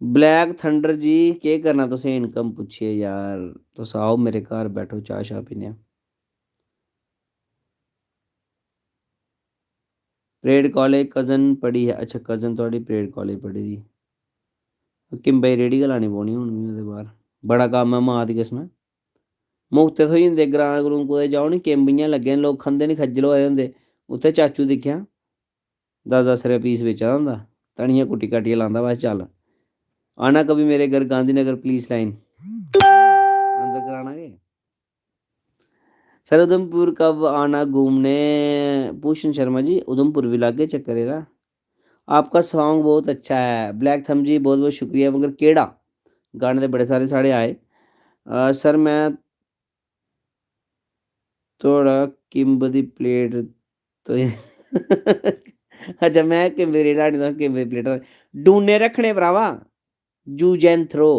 ब्लैक थंडर जी, केह् करना तुसें इनकम पुच्छियै यार? तुस आओ मेरे घर, बैठो, चाह् शाह् पीने आं। परेड कालेज कज़न पढ़ी ऐ। अच्छा, कज़न थुआढ़ी परेड कालेज पढ़ी दी। किम्बै दी रेह्ड़ी गै लानी पौनी हून मी ओह्दे बाद। बड़ा कम्म ऐ मां दी कसम ऐ। मुफ्त थ्होई जंदे, ग्रांऽ ग्रूं कुतै जाओ नी, किम्ब इ'यां लग्गे दे, लोक खंदे नी, खज्जल होआ दे होंदे। उत्थै चाचू दिक्खेआ, दस दस रपेऽ पीस बेचा दा होंदा, धनिया कुट्टी काट्टियै लांदा, बस चल। आना कभी मेरे घर गांधीनगर पुलिस लाइन। अंदर कराना केह्? सर, उधमपुर कब आना घूमने? भूषण शर्मा जी, उधमपुर भी लागे चक्कर यरा। आपका सॉन्ग बहुत अच्छा है। ब्लैक थंब जी, बहुत बहुत शुक्रिया, मगर केह्ड़ा? गाने ते बड़े सारे साढ़े आए। अ, सर, मैं थोड़ा किम्ब दी प्लेट तो अच्छा, मैं किम्ब दी रेह्ड़ी लानी, तुस किम्ब दी प्लेट। डूने रक्खने भ्रावा, use and throw।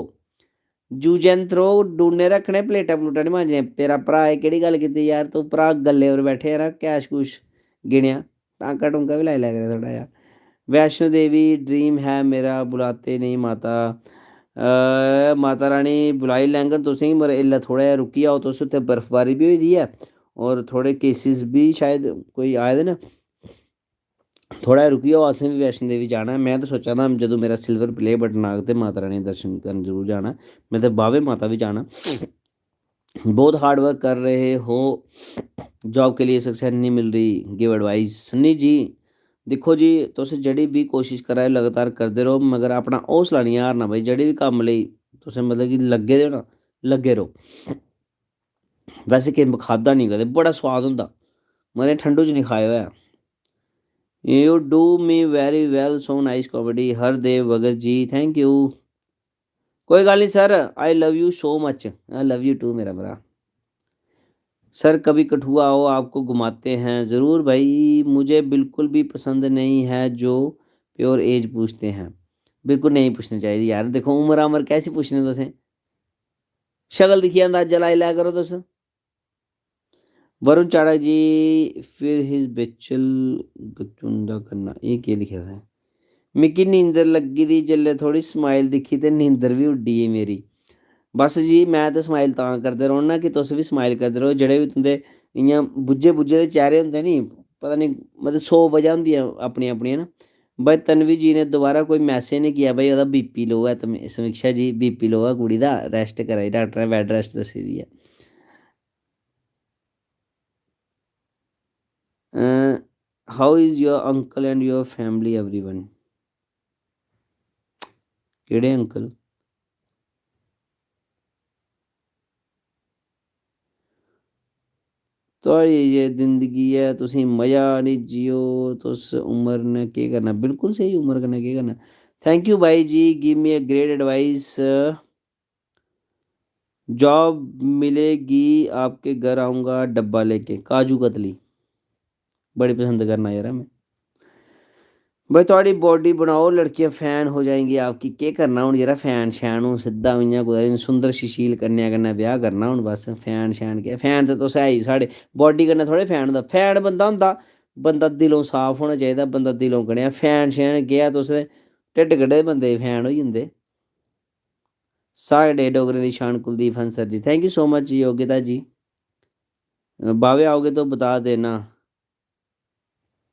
Use and throw, डूने रक्खने, प्लेटां प्लूटां निं मांजने। तेरा भ्राऽ, एह् केह्ड़ी गल्ल कीती यार, तूं भ्राऽ गल्लै पर बैठे, यरा, कैश कुश गिनेआ, टांका टूंका बी लाई लै करै थोह्ड़ा जेहा। वैष्णो देवी ड्रीम है मेरा, बुलाते नहीं माता। अ, माता रानी बुलाई लैङन तुसेंगी, मगर इसलै थोह्ड़ा जेहा रुकी जाओ तुस, उत्थै बर्फबारी बी होई दी ऐ और थोह्ड़े केसिस बी शायद कोई आए दे न। थोह्ड़ा रुकी जाओ, असें बी वैष्णो देवी जाना ऐ। में ते सोचा दा जदूं मेरा सिल्वर प्ले बटन आग ते माता रानी दे दर्शन करन जरूर जाना। में ते बाह्वे माता बी जाना। बहुत हार्ड वर्क कर रहे हो, जॉब के लिए सक्सेस नहीं मिल रही, गिव एडवाइस। सन्नी जी, दिक्खो जी, तुस जेह्ड़ी बी कोशिश करा दे, लगातार करदे रहो, मगर अपना हौसला निं हारना भाई। जेह्ड़े बी कम्म लेई तुसें, मतलब कि, लग्गे दे ओ ना, लग्गे रहो। वैसे किम्ब खाद्धा निं कदें, बड़ा सोआद होंदा, मगर एह् ठंडू च निं खाए दा ऐ। You do me very well, so nice comedy, Hardev Bhagat ji, thank you। कोई गल्ल निं sir, I love you so much, I love you too मेरा भ्राऽ। सर, कभी कठुआ आओ, आपको घुमाते हैं। ज़रूर भाई, मुझे बिल्कुल भी पसंद नहीं है जो प्योर एज पूछते हैं। बिल्कुल नेईं पुच्छनी चाहिदी यार। दिक्खो, उमर अमर कैसी पुच्छनी तुसें? शकल दिक्खियै अंदाजा लाई लै करो तुस। वरुण चाड़क जी, फिर his बेचल गचुंदा करना, एह् केह् लिखेआ तुसें? मिगी नींदर लग्गी दी, जेल्लै थुआढ़ी smile दिक्खी ते नींदर बी उड्डी गेई मेरी। बस जी, में ते smile तां करदे रौह्ना कि तुस बी smile करदे र'वो। जेह्ड़े बी तुं'दे इ'यां बुज्झे बुज्झे दे चेह्रे होंदे नी, पता निं, मतलब, सौ बजह होंदियां अपनियां अपनियां ना। भाई, तन्वी जी ने दोबारा कोई मैसेज निं किया, भाई, ओह्दा बीपी लो ऐ। तम-, समीक्षा जी, बीपी लो ऐ कुड़ी दा, रेस्ट करा दी, डाक्टर ने बैड रेस्ट दस्सी दी ऐ। अ, how is your uncle and your family, everyone? केह्ड़े अंकल? थुआढ़ी जे जिंदगी ऐ, तुसें मजा निं जियो, तुस उमर ने केह् करना? बिल्कुल स्हेई, उमर कन्नै केह् करना? Thank you भाई जी, give me a great advice। Job मिलेगी, आपके घर आऊँगा डब्बा लेके। काजू कतली बड़ी पसंद करना यरा में। भाई, थुआढ़ी बॉडी बनाओ, लड़कियां फैन हो जाएंगी आपकी। केह् करना हून यरा, फैन शैन हून सिद्धा इ'यां कुतै इ'यां सुंदर सुशील कन्या कन्नै ब्याह् करना हून बस। फैन शैन केह्, फैन ते तुस है ही साढ़े, बॉडी कन्नै थोह्ड़े फैन होंदा। फैन बंदा होंदा, बंदा दिलों साफ होना चाहिदा, बंदा दिलों कनेहा। फैन शैन केह् ऐ, तुस ढिड्ड कड्ढे दे बंदे दे फैन होई जंदे। साढ़े डोगरें दी शान कुलदीप हंसर जी, thank you so much योग्यता जी। बावे आओगे तो बता देना,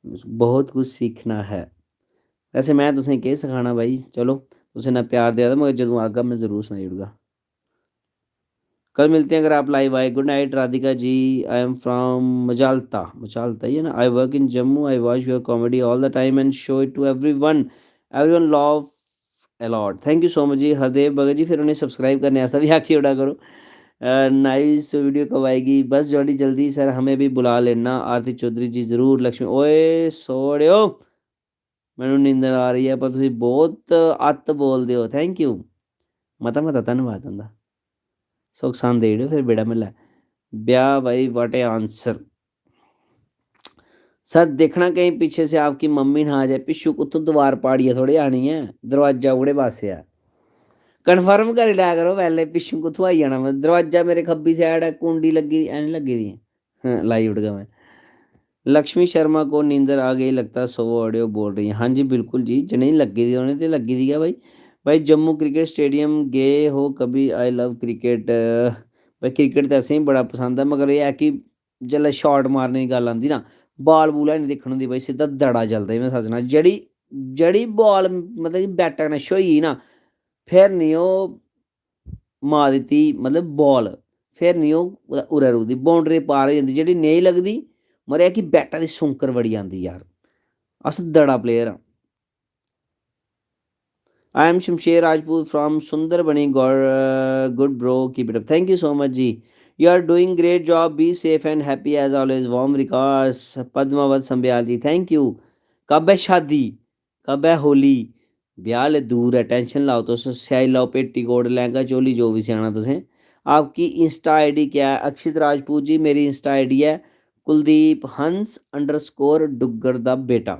बहुत कुछ सीखना है। वैसे में तुसें केह् सखाना भाई, चलो, तुसें इन्ना प्यार देआ दा, मगर जदूं आगा में जरूर सनाई ओड़गा। कल मिलते हैं अगर आप लाइव आए। Good night Radhika ji, I am from Majalta, Majalta ही है ना? I work in Jammu, I watch your comedy all the time and show it to everyone, everyone love a lot। Thank you so much जी हरदेव भगत जी, फिर उ'नें सब्सक्राइब करने आस्तै बी आखी ओड़ा करो। नाइस वीडियो कब आएगी? बस जल्दी जल्दी सर, हमें भी बुला लेना। आरती चौधरी जी जरूर। लक्ष्मी, ओए सोड़ेओ, ਮੈਨੂੰ नींदर आ रही है, पर तुसी बहुत अत्त बोलदे हो। Thank you, मता मता धन्नवाद तुंदा। सुख सांद देई ओड़ेओ फिर बेड़ा म्हल्लै। ब्याह भाई, what a answer। सर, देखना कहीं पीछे से आपकी मम्मी ना आ जाए। पिच्छू कुत्थों दीवार पाड़ियै थोड़े आनी ऐ, दरवाजा ओह्कड़े पासै ऐ। Confirm करी लै करो पैह्लें, पिच्छू कुत्थों आई जाना। दरवाजा मेरे खब्बी side ऐ, कुंडी लग्गी दी, ऐ निं लग्गी दी? हां, लाई ओड़गा में। लक्ष्मी शर्मा को नींदर आ गई लगता, सौ ऑडियो बोल रही है। हां जी, बिल्कुल जी, जि'नेंगी लग्गी दी उ'नें ते लग्गी दी गै भाई। भाई, जम्मू क्रिकेट स्टेडियम गए हो कभी? I love cricket। भाई, क्रिकेट ते असेंगी बड़ा पसंद ऐ, मगर एह् ऐ कि जेल्लै shot मारने दी गल्ल आंदी ना, ball बूल है निं दिक्खन होंदी भाई, सिद्धा दड़ा चलदा। में सच्च सनां, जेह्ड़ी, जेह्ड़ी ball, मतलब कि, बैटा कन्नै छ्होई गेई ना, फिर निं ओह् मार दित्ती, मतलब, बॉल, फिर निं ओह् कुतै उरै रुकदी, बाउंड्री पार होई जंदी, जेह्ड़ी नेईं लगदी, मरेआ कि बैटा दी सुंकर बड़ी आंदी यार। अस दड़ा प्लेयर आं। I am Shamsher Rajput from Sundarbani. Good bro, keep it up. Thank you so much जी. You are doing great job. Be safe and happy as always. Warm regards. Padmavat Sambial ji, thank you. कब है शादी? कब है होली? ब्याह ले दूर है, टेंशन लाओ तुस, स्याई लाओ पेटीकोट, लैंह्गा, चोली, जो बी स्याना तुसें। आपकी Insta ID क्या है? अक्षित राजपूत जी, मेरी Insta ID है कुलदीप हंस underscore डुग्गर दा बेटा।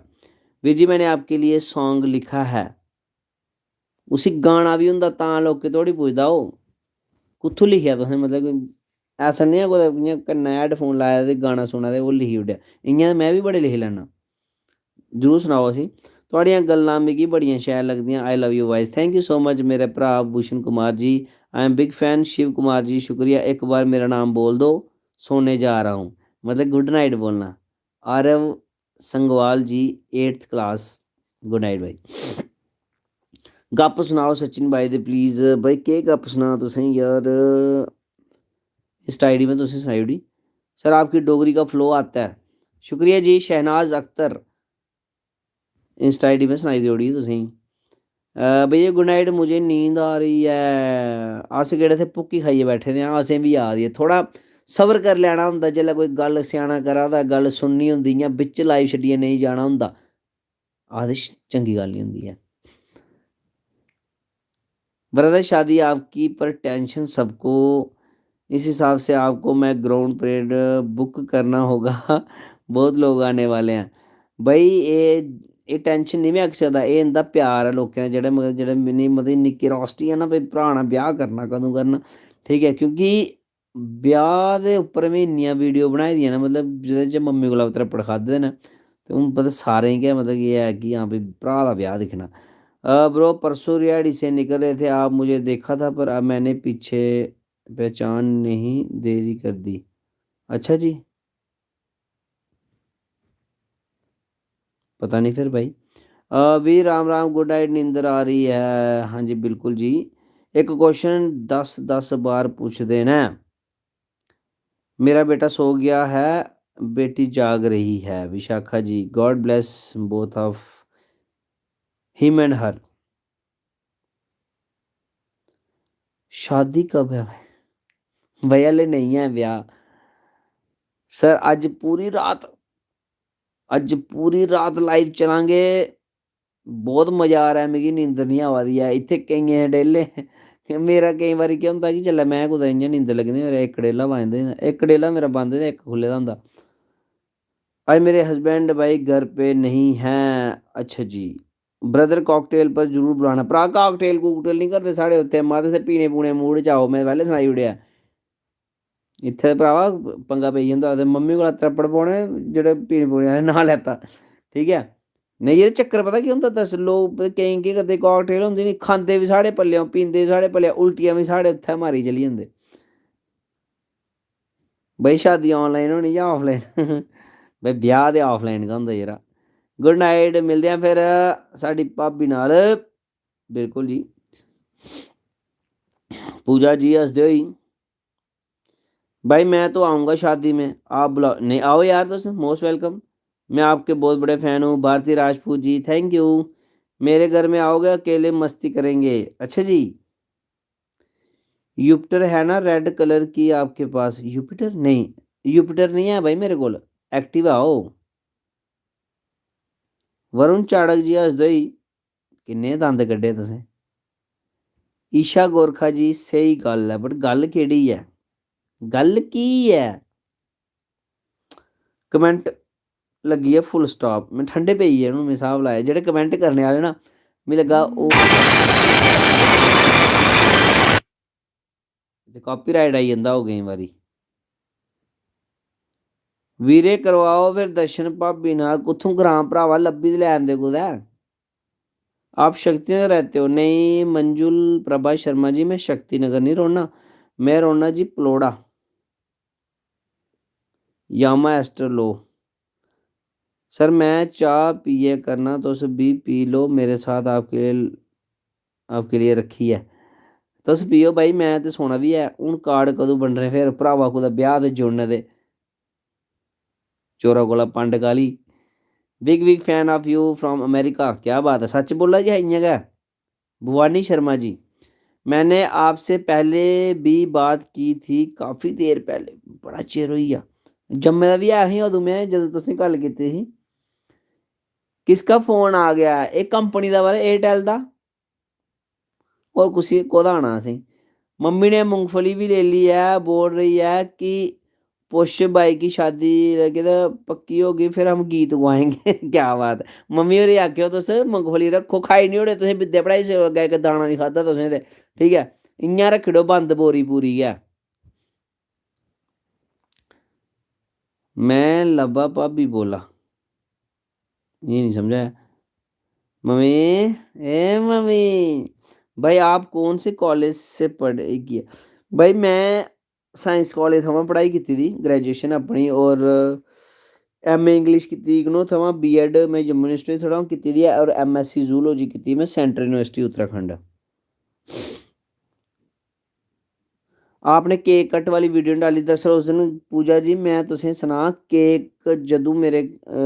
वीर जी, मैंने आपके लिए सॉन्ग लिखा है। उसी गाना बी होंदा तां लोकें धोड़ी पुजदा ओह्। कुत्थूं लिखेआ तुसें? मतलब, ऐसा निं ऐ कुतै इ'यां कन्नै हैडफोन लाए दे गाना सुना दे, ओह् लिखी ओड़ेआ। इ'यां ते में बी बड़े लिखी लैन्ना। जरूर सनाओ असें। थुआढ़ियां गल्लां मिगी बड़ियां शैल लगदियां। I love you guys. Thank you so much मेरे भ्राऽ Bhushan Kumar ji. I am big fan Shiv Kumar ji, शुक्रिया। एक बार मेरा नाम बोल दो, सोने जा रहा हूँ। मतलब, गुड नाइट बोलना। आरव संगवाल जी, एट्थ क्लास। गुड नाइट भाई। गप्प सनाओ सचिन भाई दे, प्लीज। भाई, केह् गप्प सनां तुसें यार? Insta ID में तुसें सनाई ओड़ी। सर, आपकी डोगरी का फ्लो आता है। शुक्रिया जी शहनाज अख्तर। Insta ID में सनाई देई ओड़ी तुसें। अ, भैया, गुड नाइट, मुझे नींद आ रही है। अस केह्ड़े इत्थै भुक्की खाइयै बैठे दे आं, असें बी आ दी ऐ। थोह्ड़ा सबर करी लैना होंदा, जेल्लै कोई गल्ल स्याना करा दा, गल्ल सुननी होंदी, इ'यां बिच लाइव छड्डियै नेईं जाना होंदा। आखदे श-, चंगी गल्ल निं होंदी ऐ। ब्रदर, शादी आपकी, पर टेंशन सबको। इस हिसाब से आपको मैं ग्राउंड परेड बुक करना होगा। बहुत लोग आने वाले हैं। भाई, एह्, एह् टेंशन निं में आखी सकदा, एह् इं'दा प्यार ऐ लोकें दा, जेह्ड़े मतलब, जेह्ड़े मिगी, मतलब, इन्नी क्यूरियोसिटी ऐ ना, भाई, भ्राऽ ने ब्याह् करना, कदूं करना, ठीक ऐ? क्योंकि ब्याह् दे उप्पर में इन्नियां वीडियो बनाई दियां न, मतलब, जेह्दे च मम्मी कोला त्रप्पड़ खाद्धे दे न, ते हून पता सारें गी गै, मतलब, कि एह् ऐ कि हां भाई, भ्राऽ दा ब्याह् दिक्खना। अ, ब्रो, परसों रिहाड़ी से निकल रहे थे आप, मुझे देखा था, पर अब मैंने पीछे पहचान नहीं देरी कर दी। अच्छा जी। पता नहीं फिर भाई। अ, वीर राम राम, गुड नाइट, नींदर आ रही है? हाँ जी, बिल्कुल जी। एक क्वेश्चन दस दस बार पूछदे न। मेरा बेटा सो गया है, बेटी जाग रही है। Vishakha ji, God bless both of him and her। शादी कब है? भाई, हले नेईं ऐ ब्याह्। सर, अज्ज पूरी रात, अज्ज पूरी रात लाइव चलांगे। बहुत मजा आ रहा ऐ मिगी, नींदर निं आवा दी ऐ। इत्थै केइयें डेले, मेरा केईं बारी केह् होंदा कि जेल्लै में कुतै इ'यां नींदर लग्गी दी, मेरा इक डेला बंद होंदा, इक डेला मेरा बंद ते इक खु'ल्ले दा होंदा। आज मेरे हस्बैंड भाई घर पे नहीं हैं। अच्छा जी, ब्रदर, कॉकटेल पर जरूर बुलाना। भ्रा, कॉकटेल कूकटेल निं करदे साढ़े उत्थै, माता, इत्थै पीने पूने मूड च आओ, में पैह्लें सनाई ओड़ेआ। इत्थै ते भ्रावा पंगा पेई जंदा, ते मम्मी कोला त्रप्पड़ पौने जेह्ड़े पीने पूने आह्ले नांऽ लैता, ठीक ऐ? नेईं, यरो, चक्कर पता केह् होंदा, दरअसल लोक, पता केईं केह् करदे, कॉकटेल होंदी नी, खंदे बी साढ़े पल्लेआं, पींदे बी साढ़े पल्लेआं, उल्टियां बी साढ़े उत्थै मारी चली जंदे। भाई, शादी online होनी जां offline? भाई, ब्याह् ते offline गै होंदा, यरा। गुड नाइट, मिलदे आं फिर साढ़ी भाबी नाल। बिल्कुल जी। पूजा जी हसदे होई, भाई, मैं तो आऊँगा शादी में, आप बुलाओ। नहीं, आओ यार, तुस most welcome। मैं आपके बहुत बड़े फैन हूँ, भारती राजपूत जी, thank you। मेरे घर में आओगे, अकेले मस्ती करेंगे। अच्छा जी, युपिटर है ना रेड कलर की आपके पास? युपिटर नहीं, युपिटर नहीं है भाई मेरे कोल, एक्टिवा हो। वरुण चाड़क जी हसदे होई, किन्ने दंद कड्ढे तुसें? ईशा गोरखा जी, स्हेई गल्ल ऐ, but गल्ल केह्ड़ी ऐ? गल्ल की ऐ? कमेंट लग्गी ऐ full stop। में ठंडे पेई गे हून, में स्हाब लाया। जेह्ड़े कमेंट करने आह्ले ना, मिगी लग्गा ओह् ते copyright आई जंदा होग केईं बारी। वीरे, करवाओ फिर दर्शन भाबी नाल। कुत्थूं ग्रां भरावा, लब्भी ते लैन दे कुतै। आप शक्ति नगर रहते हो? नहीं मंजुल प्रभा शर्मा जी, मैं शक्ति नगर नहीं रौह्ना, मैं रौह्ना जी पलौड़ा। यामा एस्टर लो। सर, मैं चाह् पियै करना, तुस बी पी लो मेरे साथ। आपके लिए, आपके लिए रखी है। तुस पियो भाई, मैं ते सोना बी ऐ। हून कार्ड कदूं बंडने फिर भ्रावा, कुतै ब्याह् ते जुड़ने दे। चोरा कोला पंड काली। Big big fan of you from America। क्या बात है, सच बोला जी, है इ'यां गै। भवानी शर्मा जी, मैंने आपसे पहले भी बात की थी काफी देर पहले। बड़ा चिर होई गेआ, जम्मे दा बी ऐ ही अदूं में, जदूं तुसें गल्ल कीती ही। किसका फोन आ गया? एह् कंपनी दा बारे, एयरटेल दा। और कुसी कोह्दा आना असें? मम्मी ने मूंगफली भी ले ली है, बोल रही है कि पुछ भाई की शादी लगे तो पक्की होगी, फिर हम गीत गवाएंगे। क्या बात है। मम्मी होरें आखेओ, तुस मूंगफली रक्खो, खाई निं ओड़े तुसें, बिद्या पढ़ाई से अग्गें इक दाना निं खाद्धा तुसें ते, ठीक ऐ? इ'यां रक्खी ओड़ो बंद बोरी पूरी गै। मैं लब्बा भाभी बोला। ये नहीं समझा। मम्मी, ए मम्मी, भाई, आप कौन से कॉलेज से पढ़े किया? भाई, मैं साइंस कॉलेज थमां पढ़ाई कीती दी, ग्रेजुएशन अपनी, और एम ए इंग्लिश कीती इग्नो थमां, बी एड मैं जम्मू यूनिवर्सिटी थमां कीती दी ऐ, और एम एस सी जूलॉजी कीती मैं सेंट्रल यूनिवर्सिटी उत्तराखंड। आपने केक कट वाली वीडियो डाली। दरअसल उस दिन, पूजा जी, मैं तुसें सनां, केक जदूं मेरे, अ,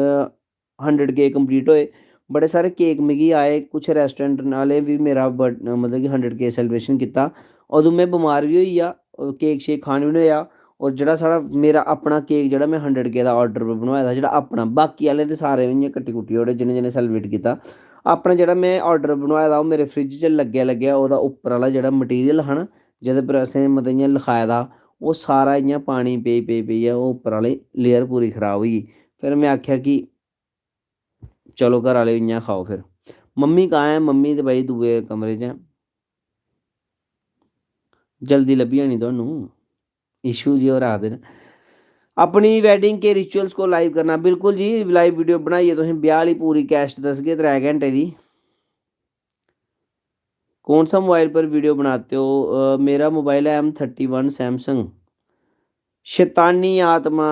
हंड्रेड के कंप्लीट होए, बड़े सारे केक मिगी आए, कुछ रेस्टोरेंट आह्ले बी मेरा बर्थ-, मतलब कि हंड्रेड के सेलिब्रेशन कीता। अदूं में बमार बी होई गेआ, केक शेक खान बी निं होएआ। और जेह्ड़ा साढ़ा, मेरा अपना केक जेह्ड़ा में हंड्रेड के दा आर्डर पर बनवाए दा, जेह्ड़ा अपना, बाकी आह्ले ते सारे इ'यां कट्टी कुट्टी ओड़े, जि'नें जि'नें सेलिब्रेट कीता। अपना जेह्ड़ा में आर्डर बनवाए दा, ओह् मेरे फ्रिज च लग्गेआ लग्गेआ, ओह्दा उप्पर आह्ला जेह्ड़ा मटीरियल हा ना, जेह्दे पर असें मतलब इ'यां लखाए दा, ओह् सारा इ'यां पानी पेई पेई पेइयै ओह् उप्पर आह्ली लेयर पूरी खराब होई गेई। फिर में आखेआ कि चलो घर आह्ले, इ'यां खाओ फिर। मम्मी कहाँ ऐ? मम्मी ते भाई दूए कमरे च ऐ। जल्दी लब्भी जानी तुहानू। इशू जी होर आखदे न, अपनी वेडिंग के रिचुअल्स को लाइव करना। बिल्कुल जी, लाइव वीडियो बनाइयै तुसें ब्याह् आह्ली पूरी कैस्ट दसगे त्रै घैंटे दी। कौन सा मोबाइल पर वीडियो बनाते हो? अ, मेरा मोबाइल है एम थर्टी वन सैमसंग। शैतानी आत्मा,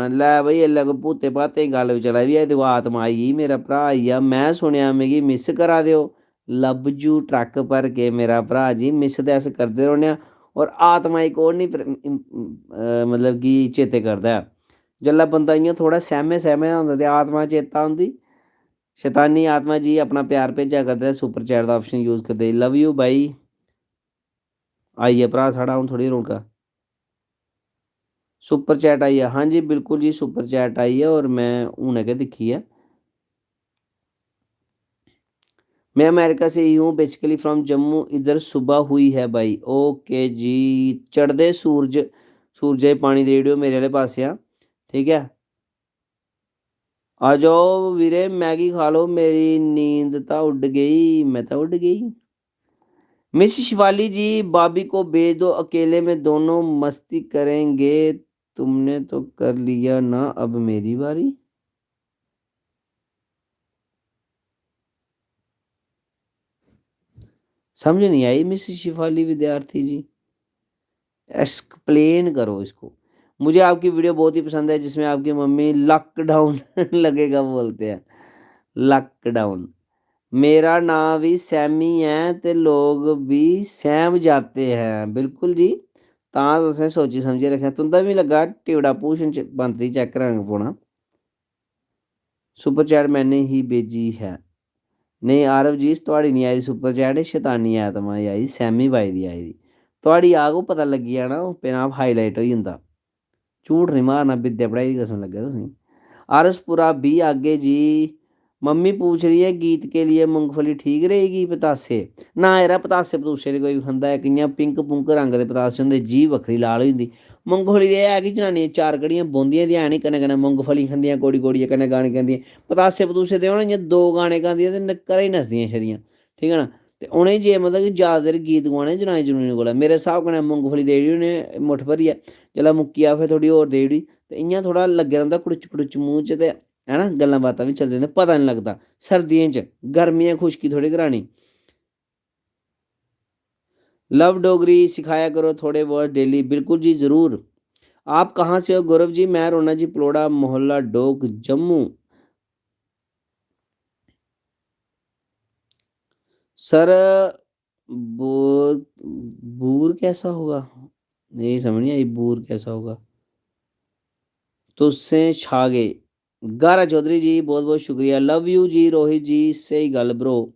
लै भाई, एल्लै कोई भूतें भातें दी गल्ल चला दी ऐ, दिक्खो, आत्मा आई गेई, मेरा भ्राऽ आई गेआ। मैं सुनेआ मिगी मिस करा दे ओ, लव यू ट्रक भर के मेरा भ्राऽ जी, मिस ते अस करदे रौह्ने आं। और आत्मा गी कौन निं प्र-, इम-, इम-, अ, मतलब कि चेते करदा ऐ। जेल्लै बंदा इ'यां थोह्ड़ा सैह्मे सैह्मे दा होंदा ते आत्मा चेता औंदी। शैतानी आत्मा जी अपना प्यार भेजा करदे, सुपर चैट दा ऑप्शन यूज़ करदे। लव यू भाई। आई गेआ भ्राऽ साढ़ा, हून थोह्ड़ी रौनका। सुपर चैट आई गेआ। हां जी, बिल्कुल जी, सुपर चैट आई गेआ और मैं हून गै दिक्खी ऐ। मैं अमेरिका से ही हूँ, basically from जम्मू। इधर सुबह हुई है भाई। ओके जी, चढ़दे सूरज, सूरजै गी पानी देई ओड़ेओ मेरे आह्ले पासेआ, ठीक ऐ? आ जाओ वीरे, मैगी खा लो, मेरी नींद तो उड़ गई, मैं तो उड़ गई। मिस शिवाली जी, भाभी को भेज दो, अकेले में दोनों मस्ती करेंगे, तुमने तो कर लिया ना, अब मेरी बारी। समझ नहीं आई मिस शिफाली विद्यार्थी जी, एक्सप्लेन करो इसको। मुझे आपकी वीडियो बहुत ही पसंद है जिसमें आपकी मम्मी लॉकडाउन लगेगा बोलते हैं, लॉकडाउन। मेरा नांऽ बी सैमी ऐ ते लोग बी सैम जाते हैं। बिल्कुल जी, तां तुसें सोची समझियै रक्खेआ। तुं'दा बी लग्गा टिबड़ा भूषण च बनती चैक कराना पौना। सुपर चैट मैंने ही भेजी है। नेईं आरव जी, थुआढ़ी निं आई दी सुपर चैट, शैतानी आत्मा दी आई दी, सैमी बाई दी आई दी। थुआढ़ी आग, ओह् पता लग्गी जाना, ओह् पेनां हाईलाइट होई जंदा। झूठ निं मारना, विद्या पढ़ाई दी कसम लग्गै तुसें। आरसपुरा बी आगे जी। मम्मी पूछ रही है, गीत के लिए मूंगफली ठीक रहेगी? पतासे? ना यरा, पतासे पतूसे निं कोई खंदा ऐ। इक इ'यां पिंक पुंक रंग दे पतासे होंदे, जीह् बक्खरी लाल होई जंदी। मूंगफली दे है कि जनानियां चार घड़ियां बौंह्दियां ते है निं, कन्नै कन्नै मूंगफली खंदियां, कोड़ी कोड़ियै कन्नै गाने गांदियां। पतासे पतूसे ते होन इ'यां दो गाने गांदियां ते न-, घरै गी नसदियां छड़ियां, ठीक ऐ ना? ते उ'नें जे मतलब कि जैदा देर गीत गोआने जनानी जनूनी कोला, मेरे स्हाब कन्नै मूंगफली देई ओड़ी उ'नें मुट्ठ भरियै, जेल्लै मुक्की जा फिर थोह्ड़ी होर देई ओड़ी, ते इ'यां थोह्ड़ा लग्गेआ रौंह्दा कुड़ुच कुड़ुच मूंह् च, ते है ना, गल्लां बातां बी चलदियां ते पता निं लगदा। सर्दियें च, गर्मियें खुश्की थोह्ड़ी करानी। लव डोगरी सिखाया करो थोड़े बहुत डेली। बिल्कुल जी, जरूर। आप कहाँ से हो गौरव जी? मैं रौह्ना जी पलौड़ा मोहल्ला डोक, जम्मू। सर, बोर बोर कैसा होगा? नहीं समझ नहीं आई, बोर कैसा होगा? तुसें छा गए। गारा चौधरी जी, बहुत बहुत शुक्रिया। लव यू जी रोहित जी। स्हेई गल्ल ब्रो।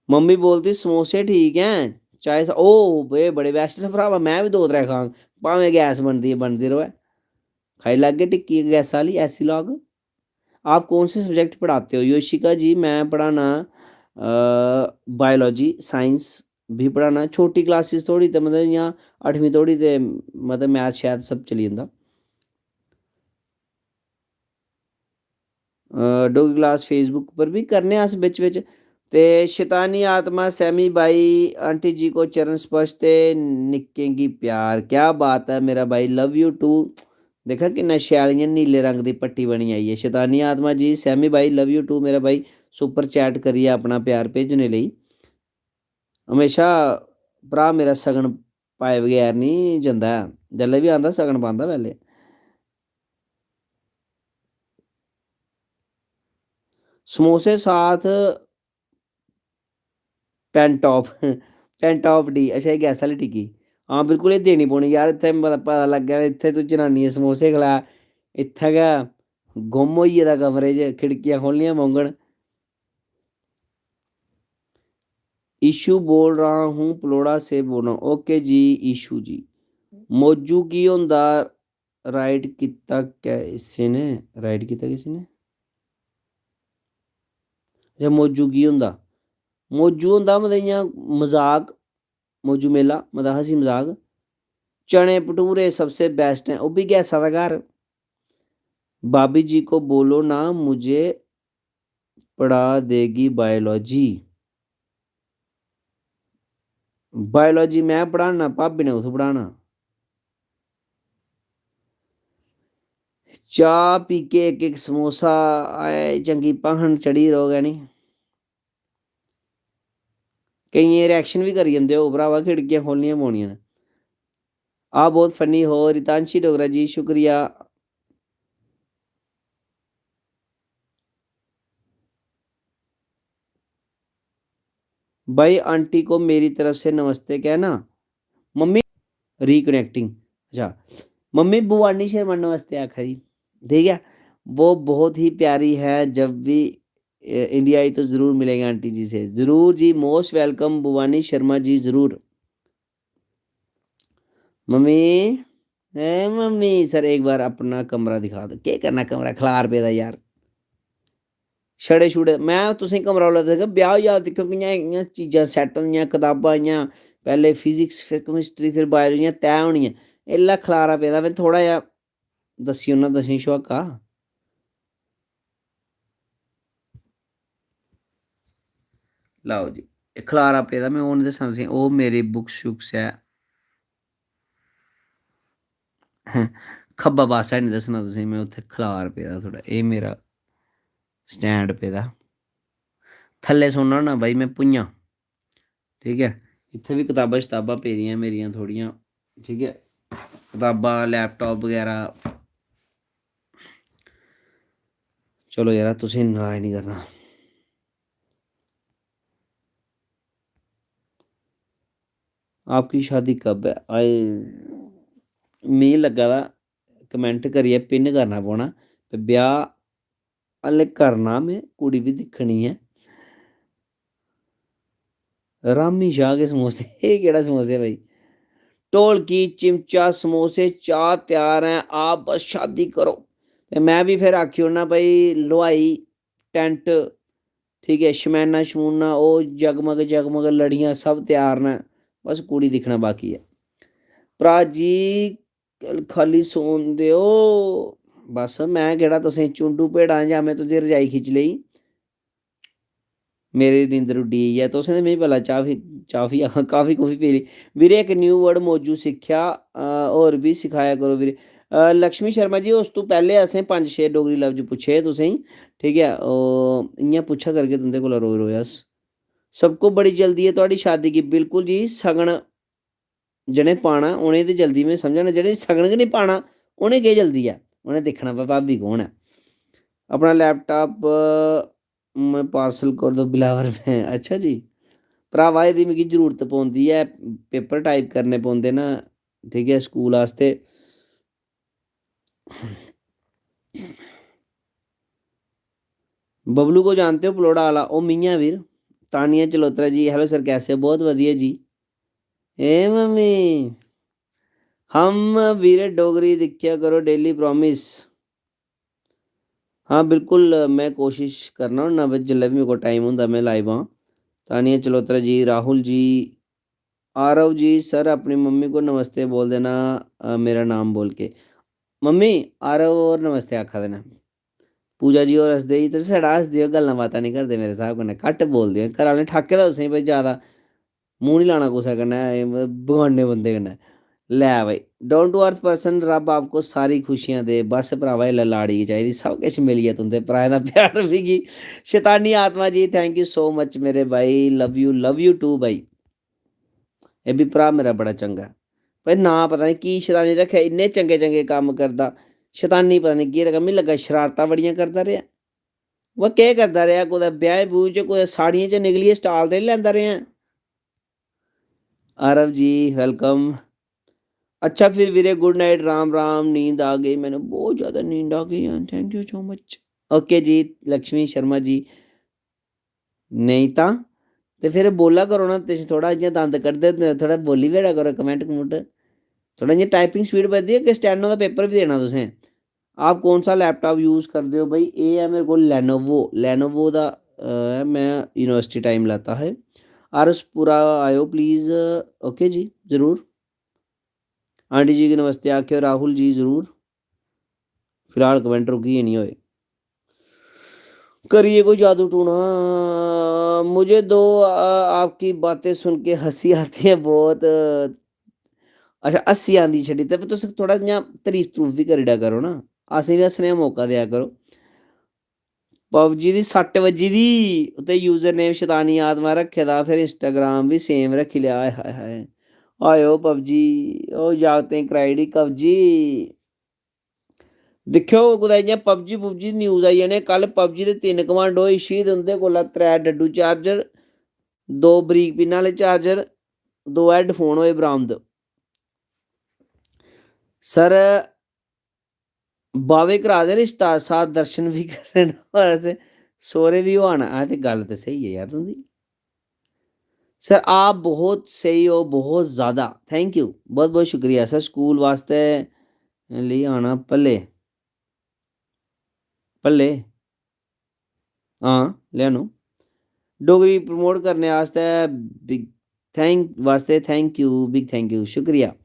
मम्मी बोलदी समोसे ठीक हैं, चाहे स- ओ बे बड़े बेस्ट न भरावा। मैं बी दो त्रै खांग, भामें गैस बनदी बनदी रवै, खाई लैगे टिक्की गैसा आह्ली। ऐसी लाग। आप कौन से सब्जेक्ट पढ़ाते हो? योशिका जी, मैं पढ़ाना बायोलॉजी, साइंस भी पढ़ाना। छोटी क्लासिस थोड़ी ते मतलब इ'यां अठमीं धोड़ी ते मतलब मैथ शैथ सब चली जंदा। अ, डोगरी क्लास Facebook पर भी करने अस बिच बिच। ते शैतानी आत्मा सैमी बाई, आंटी जी को चरण स्पर्श ते निक्कें गी प्यार। क्या बात है मेरा भाई, लव यू टू। दिक्खा किन्ना शैल इ'यां नीले रंग दी पट्टी बनी आई ऐ। शैतानी आत्मा जी, सैमी भाई, लव यू टू मेरा भाई। सुपर चैट करियै अपना प्यार भेजने लेई। हमेशा भ्राऽ मेरा सगन पाए बगैर निं जंदा ऐ, जेल्लै बी आंदा सगन पांदा पैह्लें। समोसे साथ pant top, pant top D. अच्छा, एह् गैस आह्ली टिक्की। हां, बिल्कुल, एह् देनी पौनी यार। इत्थै पता, पता लग्गै, इत्थै तूं जनानियें समोसे खला, इत्थै गै गुम होई गेदा कमरे च, खिड़कियां खोह्लनियां पौङन। ईशू बोल रहा हूँ, पलोड़ा से बोल रहा हूँ। ओके जी ईशू जी। मोजू की होंदा, राइट कीता क्या इसी ने? राइट कीता किसी ने? अच्छा, मोजू की होंदा? मोजू होंदा मतलब इ'यां मजाक, मोजू मेला, मतलब हंसी मजाक। चने भटूरे सबसे बेस्ट हैं, ओह् बी गैसा दा घर। भाभी जी को बोलो ना, मुझे पढ़ा देगी बायोलॉजी। बायोलॉजी मैं पढ़ाना, भाभी ने कुत्थूं पढ़ाना? चाह् पी के इक इक समोसा, आए चंगी भाहन चढ़ी रौह्ग, है नी? केइयें रिएक्शन बी करी जंदे ओ भ्रावा, खिड़कियां खोह्लनियां पौनियां न। आप बहुत फनी हो रितांशी डोगरा जी, शुक्रिया। भाई आंटी को मेरी तरफ से नमस्ते कहना। मम्मी रिकनेक्टिंग, अच्छा, मम्मी भवानी शर्मा नमस्ते आखा दी, ठीक है। वो बहुत ही प्यारी है, जब भी इंडिया आई तो ज़रूर मिलेंगे आंटी जी से। ज़रूर जी, मोस्ट वेलकम भवानी शर्मा जी, ज़रूर। मम्मी, ए मम्मी, सर एक बार अपना कमरा दिखा दो। केह् करना कमरा, खलार पेदा यार। छड़े छुड़े, मैं तुसें कमरा उल्ला दस्सगा, ब्याह होई जा, दिक्खो कि'यां इ'यां चीजां सैट्ट होंदियां, कताबां इ'यां पैह्ले फिजिक्स, फिर केमिस्ट्री, फिर बायोलॉजी इ'यां तैऽ होनियां। एल्लै खलारा पेदा, में थोह्ड़ा जेहा दस्सी ओड़ना तुसें सुहाका। लैओ जी, एह् खलारा पेदा, में ओह् निं दस्सना तुसें, ओह् मेरी बुक्स शुक्स ऐ। खब्बा पास्सा निं दस्सना तुसें, में उत्थै खलार पेदा थोह्ड़ा। एह् मेरा स्टैंड पेदा। थल्लै सौन्ना होन्ना भाई में भुञां, ठीक ऐ। इत्थै बी कताबां शताबां पेदियां मेरियां थोह्ड़ियां, ठीक ऐ, कताबां, लैपटाप बगैरा। चलो यार, तुसें नराज निं करना। आपकी शादी कब है? आए, मी लग्गा दा कमेंट करियै पिन करना पौना ते ब्याह् हल्ले करना में, कुड़ी बी दिक्खनी ऐ। रामी शाह के समोसे, एह् केह्ड़ा समोसे भाई? ढोलकी, चिमचा, समोसे, चाह् त्यार ऐ, आप बस शादी करो। ते में बी फिर आखी ओड़ना भाई, लोहाई, टैंट, ठीक ऐ, शमैना शमूना, ओह् जगमग जगमग लड़ियां सब त्यार न, बस कुड़ी दिक्खना बाकी ऐ। भ्राऽ जी, कल खाल्ली सौन देओ। बस में केह्ड़ा तुसें चुंडू भेड़ां जां में तुं'दी रजाई खिच्ची लेई? मेरी नींदर उड्डी गेई ऐ। तुसें ते मिगी भला चाह् फी-, चाह् फी आखां, काफी कूफी पी लेई। वीरे, इक न्यू वर्ड मौजू सिक्खेआ, अ, होर बी सखाया करो वीरे। अ, लक्ष्मी शर्मा जी, उस तों पैह्लें असें पंज छे डोगरी लफ्ज पुच्छे हे तुसेंगी, ठीक ऐ? ओह् इ'यां पुच्छा करगे तुं'दे कोला रोज रोज अस। सबको बड़ी जल्दी ऐ थुआढ़ी शादी गी। बिल्कुल जी, सगन जि'नें पाना, उ'नें ते जल्दी, में समझा ना, जि'नें सगन गै निं पाना, उ'नें केह् जल्दी ऐ? उ'नें दिक्खना भा-, भाबी कौन ऐ। अपना लैपटाप, अ, में पार्सल कर दो बिलावर में। अच्छा जी, भ्रावा, एह्दी मिगी जरूरत पौंदी ऐ, पेपर टाइप करने पौंदे न, ठीक ऐ, स्कूल आस्तै। बबलू को जानते हो, पलौड़ा आह्ला? ओह् मियां वीर। तानिया चलोत्रा जी, "Hello sir, कैसे हो?" बहुत वधिया जी। ए मम्मी, हम वीरे डोगरी दिक्खेआ करो, daily promise। हाँ, बिल्कुल, में कोशिश करना होन्ना, बस जिसलै बी मेरे कोल टाइम होंदा, में लाइव आं। तानिया चलोत्रा जी, राहुल जी, आरव जी, "सर, अपनी मम्मी को नमस्ते बोल देना, अ, मेरा नाम बोल के।" मम्मी, आरव होर नमस्ते आखा दे न। पूजा जी होर हसदे, "जी, तुस छड़ा हसदे ओ, गल्लां बातां निं करदे मेरे स्हाब कन्नै, घट्ट बोलदे ओ। घरै आह्लें ठाके दा तुसें भाई, जैदा मूंह निं लाना कुसै कन्नै, एह् मतलब बगान्ने बंदे कन्नै।" लै भाई, down to earth person, रब्ब आपको सारी खुशियां दे। बस भ्रावा, इसलै लाड़ी गै चाहिदी, सब किश मिली गेआ तुं'दे भ्राएं दा प्यार मिगी। शैतानी आत्मा जी, thank you so much मेरे भाई, love you, love you too भाई। एह् बी भ्राऽ मेरा बड़ा चंगा ऐ। पर नांऽ पता निं की शैतानी रक्खेआ, इन्ने चंगे चंगे कम्म करदा, शैतानी पता निं केह् रक्खेआ। मिगी लग्गा शरारतां बड़ियां करदा रेहा। वा केह् करदा रेहा, कुतै ब्याहें ब्यूहें च, कुतै साड़ियें च निकलियै stall ते निं लैंदा रेहा। आरव जी, welcome। अच्छा फिर वीरे, good night, राम राम, नींद आ गई, मैंने बहुत ज़्यादा नींद आ गई है, thank you so much। OK जी, लक्ष्मी शर्मा जी, नेईं तां। ते फिर बोला करो ना, तुस थोह्ड़ा इ'यां दंद कड्ढदे, थोह्ड़ा बोली बी ओड़ा करो, comment कमूंट। थोह्ड़ा इ'यां typing speed बधदी ऐ, अग्गें steno दा paper बी देना तुसें। आप कौन सा laptop use करदे ओ भाई? एह् ऐ मेरे कोल Lenovo, Lenovo दा, अ, ऐ, में university time लैता है। आरस पूरा आएओ please। OK जी, जरूर। आंटी जी गी नमस्ते आखेओ, राहुल जी जरूर। फिलहाल comment रुकी गै निं होए। करिए कोई जादू टूना। मुझे दो, आ, आपकी बातें सुन के हंसी आती है बहुत। अच्छा, हस्सी आंदी छड़ी, ते फिर तुस थोह्ड़ा इ'यां तरीफ तरूफ बी करी ओड़ा करो ना, असें बी हस्सने दा मौका देआ करो। PUBG दी सट्ट बज्जी दी, उत्थै user name शैतानी आत्मा रक्खे दा, फिर Instagram बी same रक्खी लेआ। हाय, हाय, हाय। हाय, ओ PUBG, ओ जागतें कराई ओड़ी कब्जी। दिक्खेओ, कुतै इ'यां PUBG, PUBG news आई जाने। कल PUBG दे तिन्न कमांडो होई शहीद, उं'दे कोला त्रै डड्डू charger, दो बरीक पिन आह्ले charger, दो headphone होए बरामद। सर, बावे करा दे रिश्ता, साथ दर्शन भी कर रहे ना, और ऐसे सौह्रे भी होआना। हां, ते गल्ल ते स्हेई ऐ यार तुं'दी। सर, आप बहुत स्हेई ओ, बहुत ज्यादा। Thank you, बहुत बहुत शुक्रिया सर। स्कूल वास्तै लेई आना भले, भले। हां, लेआनो। डोगरी promote करने आस्तै big thank, वास्तै thank you, big thank you, शुक्रिया।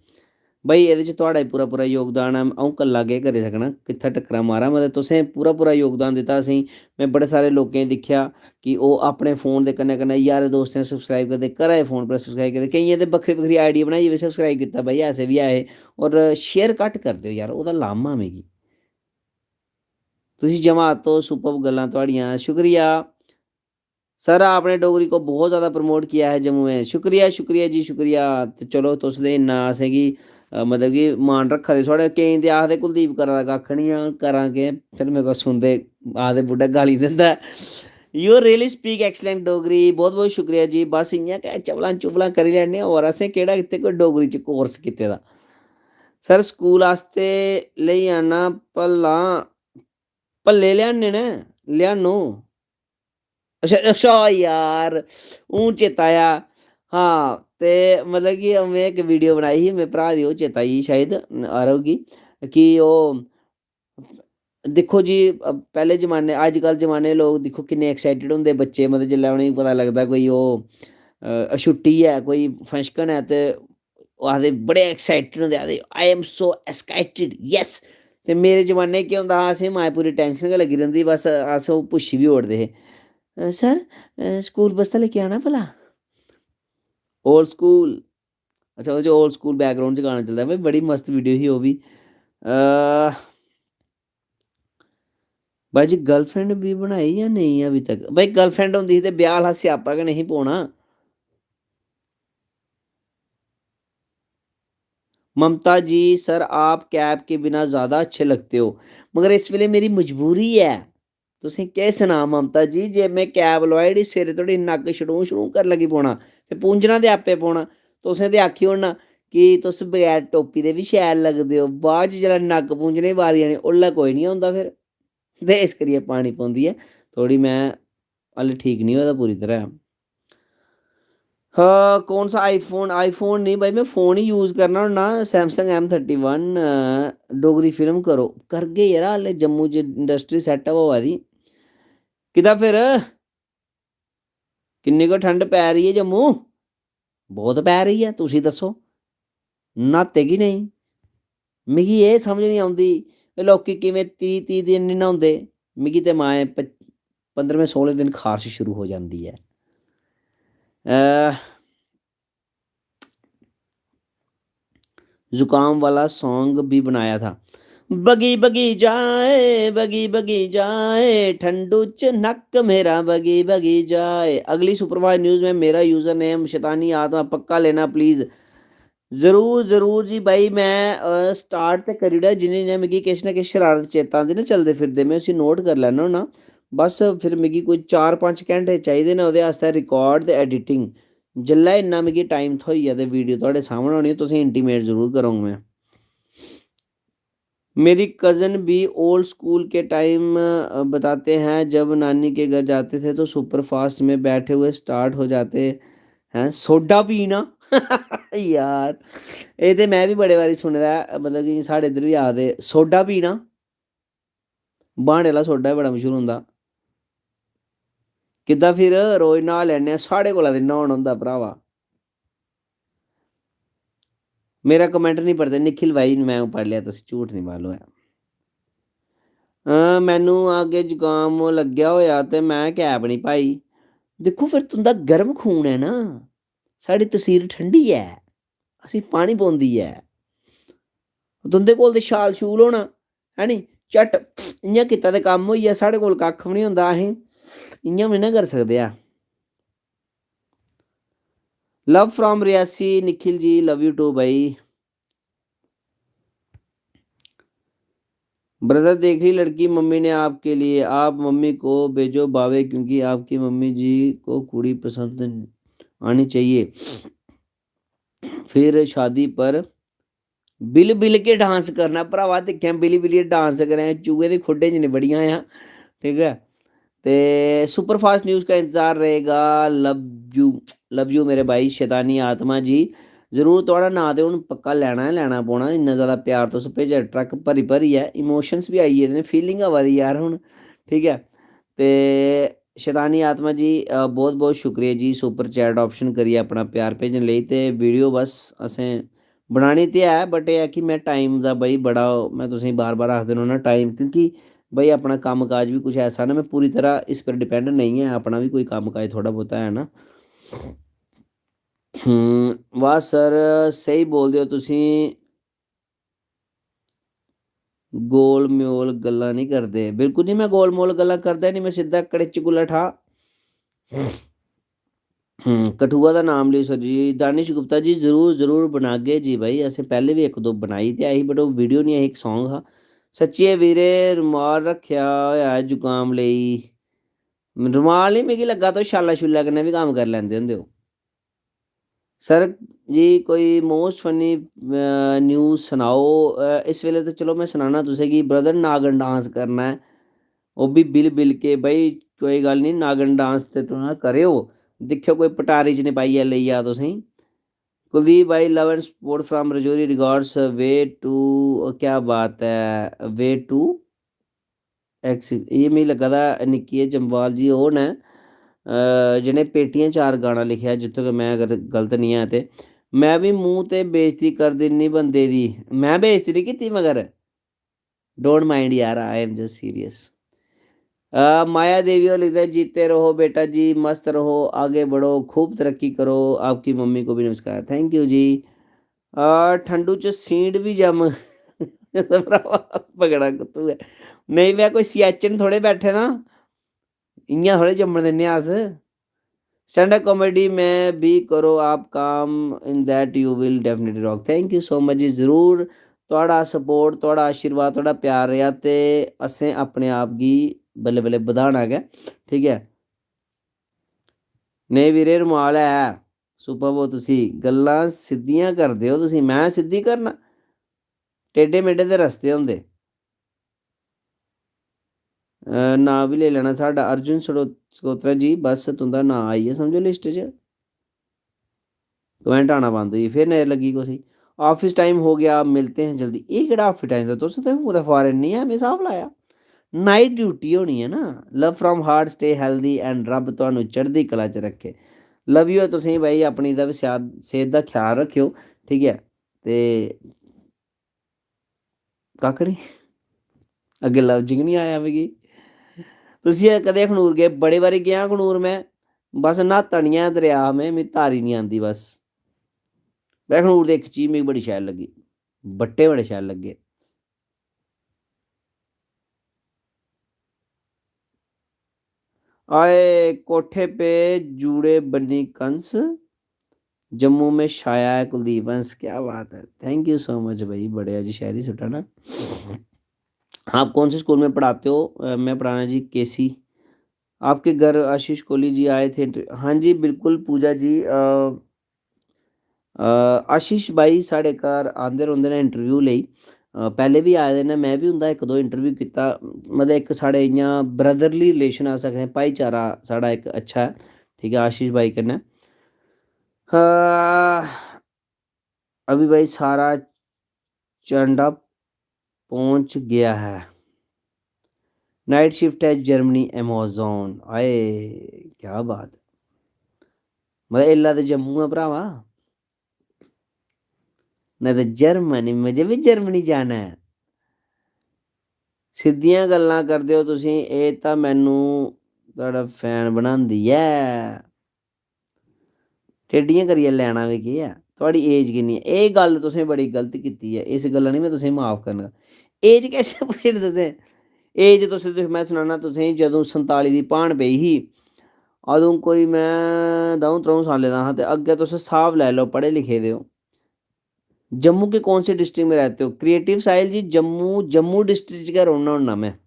भाई, एह्दे च थुआढ़ा पूरा पूरा योगदान ऐ, अ'ऊं कल्ला केह् करी सकनां, कित्थै टक्करां मारां, मतलब तुसें पूरा पूरा योगदान दित्ता असेंगी। में बड़े सारे लोकें गी दिक्खेआ कि ओह् अपने फोन दे कन्नै कन्नै यारें दोस्तें subscribe करदे, घरै दे फोन पर subscribe करदे, केइयें ते बक्खरी बक्खरी ID बनाइयै बी subscribe कीता, भाई, ऐसे बी ऐ हे। और share घट्ट करदे ओ यार, ओह्दा लाह्मा मिगी। तुसी जमातो superb गल्लां थुआढ़ियां, शुक्रिया। सर, आपने डोगरी को बहुत ज्यादा promote किया है जम्मू में। शुक्रिया, शुक्रिया जी, शुक्रिया। ते चलो, तुस ते इन्ना असेंगी, अ, मतलब कि मान रक्खा दे थुआढ़े। केईं ते आखदे, "कुलदीप करा दा कक्ख निं ऐ, करां केह्?" फिर मेरे कोल सुनदे, आखदे, "बुड्ढा गाली दिंदा ऐ।" You really speak excellent Dogri. बहुत बहुत शुक्रिया जी। बस इ'यां गै चबलां चुबलां करी लैन्ने आं, होर असें केह्ड़ा इत्थै कोई डोगरी च course कीते दा। सर, स्कूल आस्तै लेई आना भला? भल्ले लेआने न, लेआनो। अच्छा, अच्छा यार, हून चेता आया। हां, ते मतलब कि में इक video बनाई ही, मेरे भ्राऽ दी, ओह् चेता आई गेई शायद आरव गी, कि ओह्, दिक्खो जी, अ, पैह्ले जमाने, अजकल्ल जमाने दे लोक दिक्खो किन्ने excited होंदे बच्चे, मतलब जिसलै उ'नेंगी पता लगदा कोई ओह्, अ, छुट्टी ऐ, कोई function ऐ, ते ओह् आखदे, बड़े excited होंदे, आखदे, "I am so excited, yes।" ते मेरे जमाने केह् होंदा हा, असें माए पूरी tension गै लग्गी रौंह्दी, बस अस ओह् पुच्छी बी ओड़दे हे, "अ, सर, अ, स्कूल बस्ता लेके आना भला?" Old school। अच्छा, ओह्दे च old school background च गाना चलदा। भाई, बड़ी मस्त video ही ओह् बी। अ, भाई जी, girlfriend भी बनाई जां नेईं अभी तक? भाई, girlfriend होंदी ही ते ब्याह् आह्ला स्यापा गै नेईं पौना। ममता जी, सर, आप cap के बिना ज्यादा अच्छे लगते हो, मगर इस वेले मेरी मजबूरी ऐ। तुसें केह् सनां ममता जी, जे में कैप लोआई ओड़ी, सवेरे धोड़ी नक्क छड़ूं छड़ूं करन लगी पौना, ते पूंझना ते आपे पौना। तुसें ते आखी ओड़ना कि तुस बगैर टोपी दे बी शैल लगदे ओ, बाद च जिसलै नक्क पूंझने दी बारी आनी, उसलै कोई निं होंदा फिर। ते इस करियै पानी पौंदी ऐ थोड़ी, में हल्ले ठीक निं होए दा पूरी तरह। हाँ, कौन सा iPhone? iPhone नहीं भाई, में फोन ही यूज करना होन्ना, Samsung M thirty one। Dogri film करो, करगे यरा, हल्ले जम्मू च इंडस्ट्री सैटअप होआ दी। किदा फिर? किन्नी गै ठंड पै दी ऐ जम्मू? बहुत पै दी ऐ। तुसी दस्सो, न्हाते कि नेईं? मिगी एह् समझ निं औंदी, एह् लोकी किवें त्रीह् त्रीह् दिन निं न्हौंदे। मिगी ते माए प-, पंदरमें सोलमें दिन खारश शुरू हो जांदी ऐ। अ, जुकाम वाला सॉन्ग भी बनाया था। बगी बगी जाए, बगी बगी जाए, ठंडू च नक्क मेरा बगी बगी जाए। अगली सुपरफास्ट न्यूज़ में मेरा यूजर नेम शैतानी आत्मा पक्का लेना प्लीज। जरूर, जरूर जी भाई, में, अ, स्टार्ट ते करी ओड़ेआ। जि'यां, जि'यां मिगी किश ना किश शरारत चेता आंदी ना चलदे फिरदे, में उसी नोट करी लैन्ना होन्ना। बस फिर मिगी कोई चार पंज घैंटे चाहिदे न ओह्दे आस्तै, रिकार्ड ते एडिटिंग। जिसलै इन्ना मिगी टाइम थ्होई जा ते वीडियो थुआढ़े सामनै होनी, तुसेंगी इंटीमेट जरूर करङ में। मेरी कज़न भी ओल्ड स्कूल के टाइम, अ, बताते हैं, जब नानी के घर जाते थे तो सुपर फास्ट में बैठे हुए स्टार्ट हो जाते हैं सोडा पीना। यार, एह् ते में बी बड़े बारी सुने दा ऐ, मतलब कि साढ़े इद्धर बी आखदे सोडा पीना। ब्हाने आह्ला सोडा बी बड़ा मशहूर होंदा। किद्दां फिर रोज न्हा लैन्ने आं, साढ़े कोला ते न्हौन होंदा भ्रावा। मेरा कमेंट नहीं पढ़ते निखिल भाई, मैं पढ़ लिया, तुस झूठ नहीं बोलो है। अ, मैनू आगे जुकाम लग्गेआ होया ते मैं कैप नहीं पाई। दिक्खो फिर तुंदा गर्म खून ऐ ना, साढ़ी तसीर ठंडी ऐ, असें पानी पौंदी ऐ। तुंदे कोल ते शाल शूल होना, है नी? झट इ'यां कीता ते कम्म होई गेआ, साढ़े कोल कक्ख बी निं होंदा, असें इ'यां बी निं ना करी सकदे ऐ। Love from Reasi, Nikhil ji, love you too भाई। ब्रदर, देख ली लड़की मम्मी ने आपके लिए, आप मम्मी को भेजो बावे, क्योंकि आपकी मम्मी जी को कुड़ी पसंद आनी चाहिए। फिर शादी पर बिल बिल के डांस करना, भरावा, दिक्खेआ बिल बिल डांस करें, चूहे दे खुड्डे च निं बड़ियां आ, ठीक ऐ। ते सुपर फास्ट न्यूज़ का इंतज़ार रहेगा। Love you, love you मेरे भाई शैतानी आत्मा जी। जरूर थुआढ़ा नांऽ ते हून पक्का लैना ऐ, लैना पौना, इन्ना ज़्यादा प्यार तुस भेजा दे, ट्रक भरी भरियै, इमोशंस बी आई गेदे न, फीलिंग आवा दी यार हून, ठीक ऐ। ते शैतानी आत्मा जी, अ, बहुत बहुत शुक्रिया जी, सुपर चैट ऑप्शन करियै अपना प्यार भेजने लेई। ते वीडियो बस असें बनानी ते है, बट एह् ऐ कि में टाइम दा, भाई, बड़ा, में तुसेंगी बार बार आखदे रौह्ना, टाइम, क्योंकि भाई, अपना कम्म काज बी कुछ ऐसा ना, में पूरी तरह इस पर डिपेंड नेईं ऐ, अपना बी कोई कम्म काज थोह्ड़ा बहुता है ना। हम्म, वाह सर, स्हेई बोलदे ओ तुसीं, गोल म्योल गल्लां निं करदे। बिल्कुल निं, में गोल मोल गल्लां करदा निं, में सिद्धा कड़िच गुल्ला ठा। हम्म, कठुआ दा नाम लियो सर जी। दानिश गुप्ता जी, जरूर, जरूर बनागे जी भाई, असें पैह्ले बी इक दो बनाई ते ऐ ही, but ओह् वीडियो निं ऐ ही, इक सांग हा। सच्चिये वीरे, रमाल रक्खेआ होआ ऐ जुकाम लेई। रमाल निं, मिगी लग्गा तुस शाला शुल्ला कन्नै बी कम्म करी लैंदे होंदे ओ। सर जी, कोई मोस्ट फनी, अ, न्यूज़ सनाओ। अ, इस बेल्लै ते चलो में सनाना तुसें कि ब्रदर नागन डांस करना ऐ, ओह् बी बिल बिल के। भाई, कोई गल्ल निं, नागन डांस ते तुस करेओ, दिक्खेओ कोई पटारी च निं पाइयै लेई जा तुसेंगी। कुलदीप भाई, love and support from Rajouri, regards, way to, क्या बात ऐ, way to एक्स, एह् मिगी लग्गा दा निक्की जम्वाल जी ओह् न, अ, जि'नें पेटियां चार गाना लिखेआ, जित्थूं कि में अगर गलत निं ऐ ते। में बी मूंह् ते बेइज्जती कर दिन्नी बंदे दी। में बेइज्जती निं कीती, मगर don't mind यार, I am just serious। अ, माया देवी होर लिखदे, "जीते रहो बेटा जी, मस्त रहो, आगे बढ़ो, खूब तरक्की करो, आपकी मम्मी को भी नमस्कार।" Thank you जी। आ, ठंडू च सींड बी जम। भ्रावा, पकड़ा कुत्थू ऐ? नेईं, में कोई सियाचन थोड़े बैठे दा, इ'यां थोड़े जम्मन दिन्ने अस। Stand up comedy में भी करो आप काम, in that you will definitely rock। Thank you so much जी, जरूर। थुआढ़ा सपोर्ट, थुआढ़ा आशीर्वाद, थुआढ़ा प्यार रेहा ते असें अपने आप गी बल्लें बल्लें बधाना गै, ठीक ऐ। नेईं वीरे, रमाल ऐ, सुपा वो तुसी गल्लां सिद्धियां करदे ओ तुसी, मैं सिद्धी करना, टेढ़े मेढ़े दे रस्ते होंदे। अ, नांऽ बी लेई लैना साढ़ा अर्जुन सड़ो-, सगोत्रा जी, बस तुं'दा नांऽ आई गेआ समझो लिस्ट च। कमेंट आना बंद होई गे, फिर नजर लग्गी कुसै गी। "ऑफिस टाइम हो गया, मिलते हैं जल्दी।" एह् केह्ड़ा ऑफिस टाइम दा? तुस ते कुतै फारेन निं ऐ, में स्हाब लाया। नाइट ड्यूटी होनी ऐ ना। Love from heart, stay healthy and रब तुहानू चढ़दी कला च रक्खे। लव यू ऐ तुसेंगी भाई, अपनी दा बी सेह्त, सेह्त दा ख्याल रक्खेओ, ठीक ऐ? ते कक्ख निं, अग्गें लफ्ज गै निं आया मिगी। तुसी कदें अखनूर गे? बड़े बारी गेआ अखनूर में, बस न्हाता निं ऐ दरेआ में, मिगी तारी निं आंदी बस। में अखनूर दी इक चीज मिगी बड़ी शैल लग्गी, बट्टे बड़े शैल लग्गे। आए कोठे पे जूड़े बन्नी कंस, जम्मू में छाया है कुलदीप हंस। क्या बात है, thank you so much भाई, बड़े अज शैहरी सुट्टा ना। आप कौन से स्कूल में पढ़ाते हो? अ, मैं पढ़ाना जी केसी। आपके घर आशीष कोहली जी आए थे इंटरव्यू? हाँ जी, बिल्कुल पूजा जी। अ, अ, आशीष भाई साढ़े घर आंदे रौंह्दे न इंटरव्यू लेई। अ, पैह्ले बी आए दे न, में बी उं'दा इक दो इंटरव्यू कीता। मतलब इक साढ़े इ'यां ब्रदरली रिलेशन, अस आखदे भाईचारा साढ़ा इक अच्छा ऐ, ठीक ऐ, आशीष भाई कन्नै। अ, अभी भाई सारा चंडा पहुंच गया है। नाइट शिफ्ट है जर्मनी अमेजोन। आए, क्या बात। मतलब एल्ला ते जम्मू ऐ भरावा, नहीं तो जर्मनी, मुझे भी जर्मनी जाना है। सिद्धियां गल्लां करदे ओ तुसीं, एह् तां मैनू थुआढ़ा फैन बनांदी ऐ। टेढियां करियै लैना बी केह् ऐ? थुआढ़ी एज किन्नी ऐ? एह् गल्ल तुसें बड़ी गलत कीती ऐ, इस गल्ला निं में तुसेंगी माफ करना। एज कैसे पुच्छी तुसें? एज तुस, तुस, में सनाना तुसेंगी, जदूं संताली दी भान पेई ही, अदूं कोई में द'ऊं त्र'ऊं साल्लें दा हा, ते अग्गें तुस स्हाब लाई लैओ, पढ़े लिखे दे ओ। जम्मू के कौन से डिस्ट्रिक्ट में रहते हो? क्रिएटिव साहिल जी, जम्मू, जम्मू डिस्ट्रिक्ट च गै रौह्ना होन्ना में।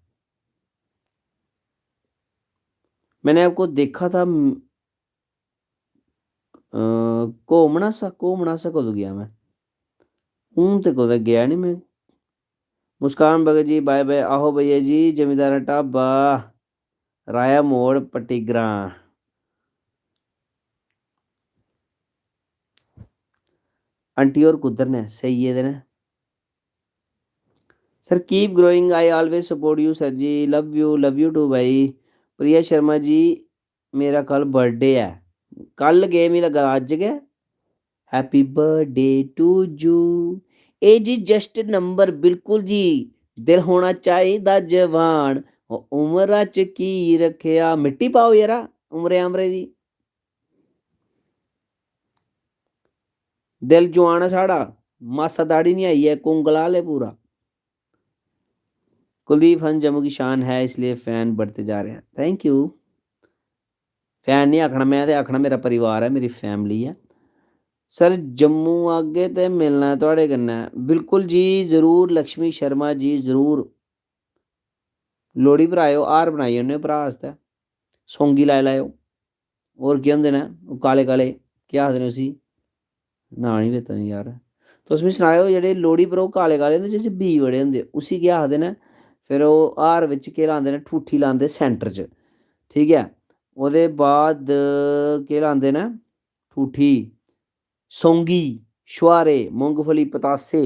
मैंने आपको देखा था, म-, अ, घोमना सा, घोमना सा कदूं गेआ में? हून ते कुतै गेआ निं में। मुस्कान भगत जी, बाय बाय। आहो भैया जी, जमींदारा ढाबा, राया मोड़, पट्टी ग्रां। आंटी होर कुद्धर न? सेई गेदे न। Sir, keep growing, I always support you, sir ji, love you, love you too भाई। प्रिया शर्मा जी, मेरा कल बर्थडे ऐ। कल केह्, मिगी लग्गा दा अज्ज गै। Happy birthday to you। एह् जी just नंबर बिल्कुल जी। दिल होना चाहिदा जवान, ओ उमरा च की रखेआ। मिट्टी पाओ यरा उमरे आमरे दी। दिल जुआन ऐ साढ़ा, मासा दाढ़ी निं आई ऐ, कुंगला हाले पूरा। कुलदीप हंस जम्मू की शान है, इसलिए फैन बढ़ते जा रहे हैं। Thank you। फैन निं आखना में, ते आखना मेरा परिवार ऐ, मेरी फैमिली ऐ। सर, जम्मू आगे ते मिलना ऐ थुआढ़े कन्नै। बिल्कुल जी, जरूर लक्ष्मी शर्मा जी, जरूर। लोह्ड़ी पर आएओ, हार बनाई ओड़ने भ्राऽ आस्तै, सौंगी लाई लैएओ। होर केह् होंदे न ओह् काले काले, केह् आखदे न उसी, नांऽ निं लैता में यार। तुस मिगी सनाएओ, जेह्ड़े लोह्ड़ी पर ओह् काले काले होंदे, जिस च बीऽ बड़े होंदे, उसी केह् आखदे न? फिर ओह् हार बिच्च केह् लांदे न? ठूठी लांदे सैंटर च, ठीक ऐ। ओह्दे बाद केह् लांदे न? ठूठी, सौंगी, छुहारे, मुंगफली, पतासे,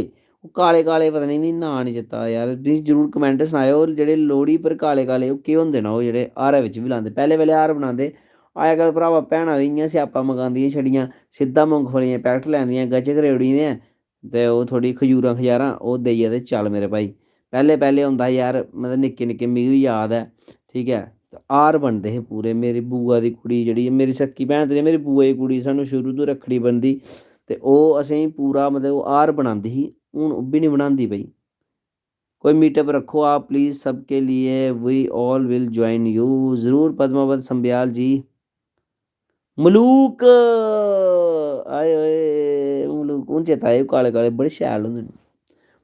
ओह् काले काले, पता निं, मिगी नांऽ निं चेता यार, मिगी जरूर कमैंट सनाएओ, जेह्ड़े लोह्ड़ी पर काले काले, ओह् केह् होंदे न? ओह् जेह्ड़े हारै बिच्च बी लांदे, पैह्लें पैह्लें हार बनांदे, अज्जकल भ्रावा भैनां बी इ'यां स्यापा मकांदियां छड़ियां, सिद्धा मुंगफलियें दे पैकट लैंदियां, गच्च करी ओड़ी दियां, ते ओह् थोह्ड़ी खजूरां खजारां ओह् देइयै ते चल मेरे भाई। पैह्लें पैह्लें होंदा हा यार, मतलब निक्के निक्के मिगी बी याद ऐ, ठीक ऐ, ते हार बनदे हे पूरे। मेरी बुआ दी कुड़ी जेह्ड़ी, मेरी सक्की भैन ते मेरी बुआ दी कुड़ी, सानूं शुरू तों रक्खड़ी बनदी, ते ओह् असेंगी पूरा, मतलब ओह् हार बनांदी ही, हून ओह् बी निं बनांदी भाई। कोई मीटअप रक्खो आप प्लीज, सबके लिए, we all will join you। जरूर पद्मावत संब्याल जी। मलूक, आए ओए मलूक, हून चेता आए, काले काले बड़े शैल होंदे न।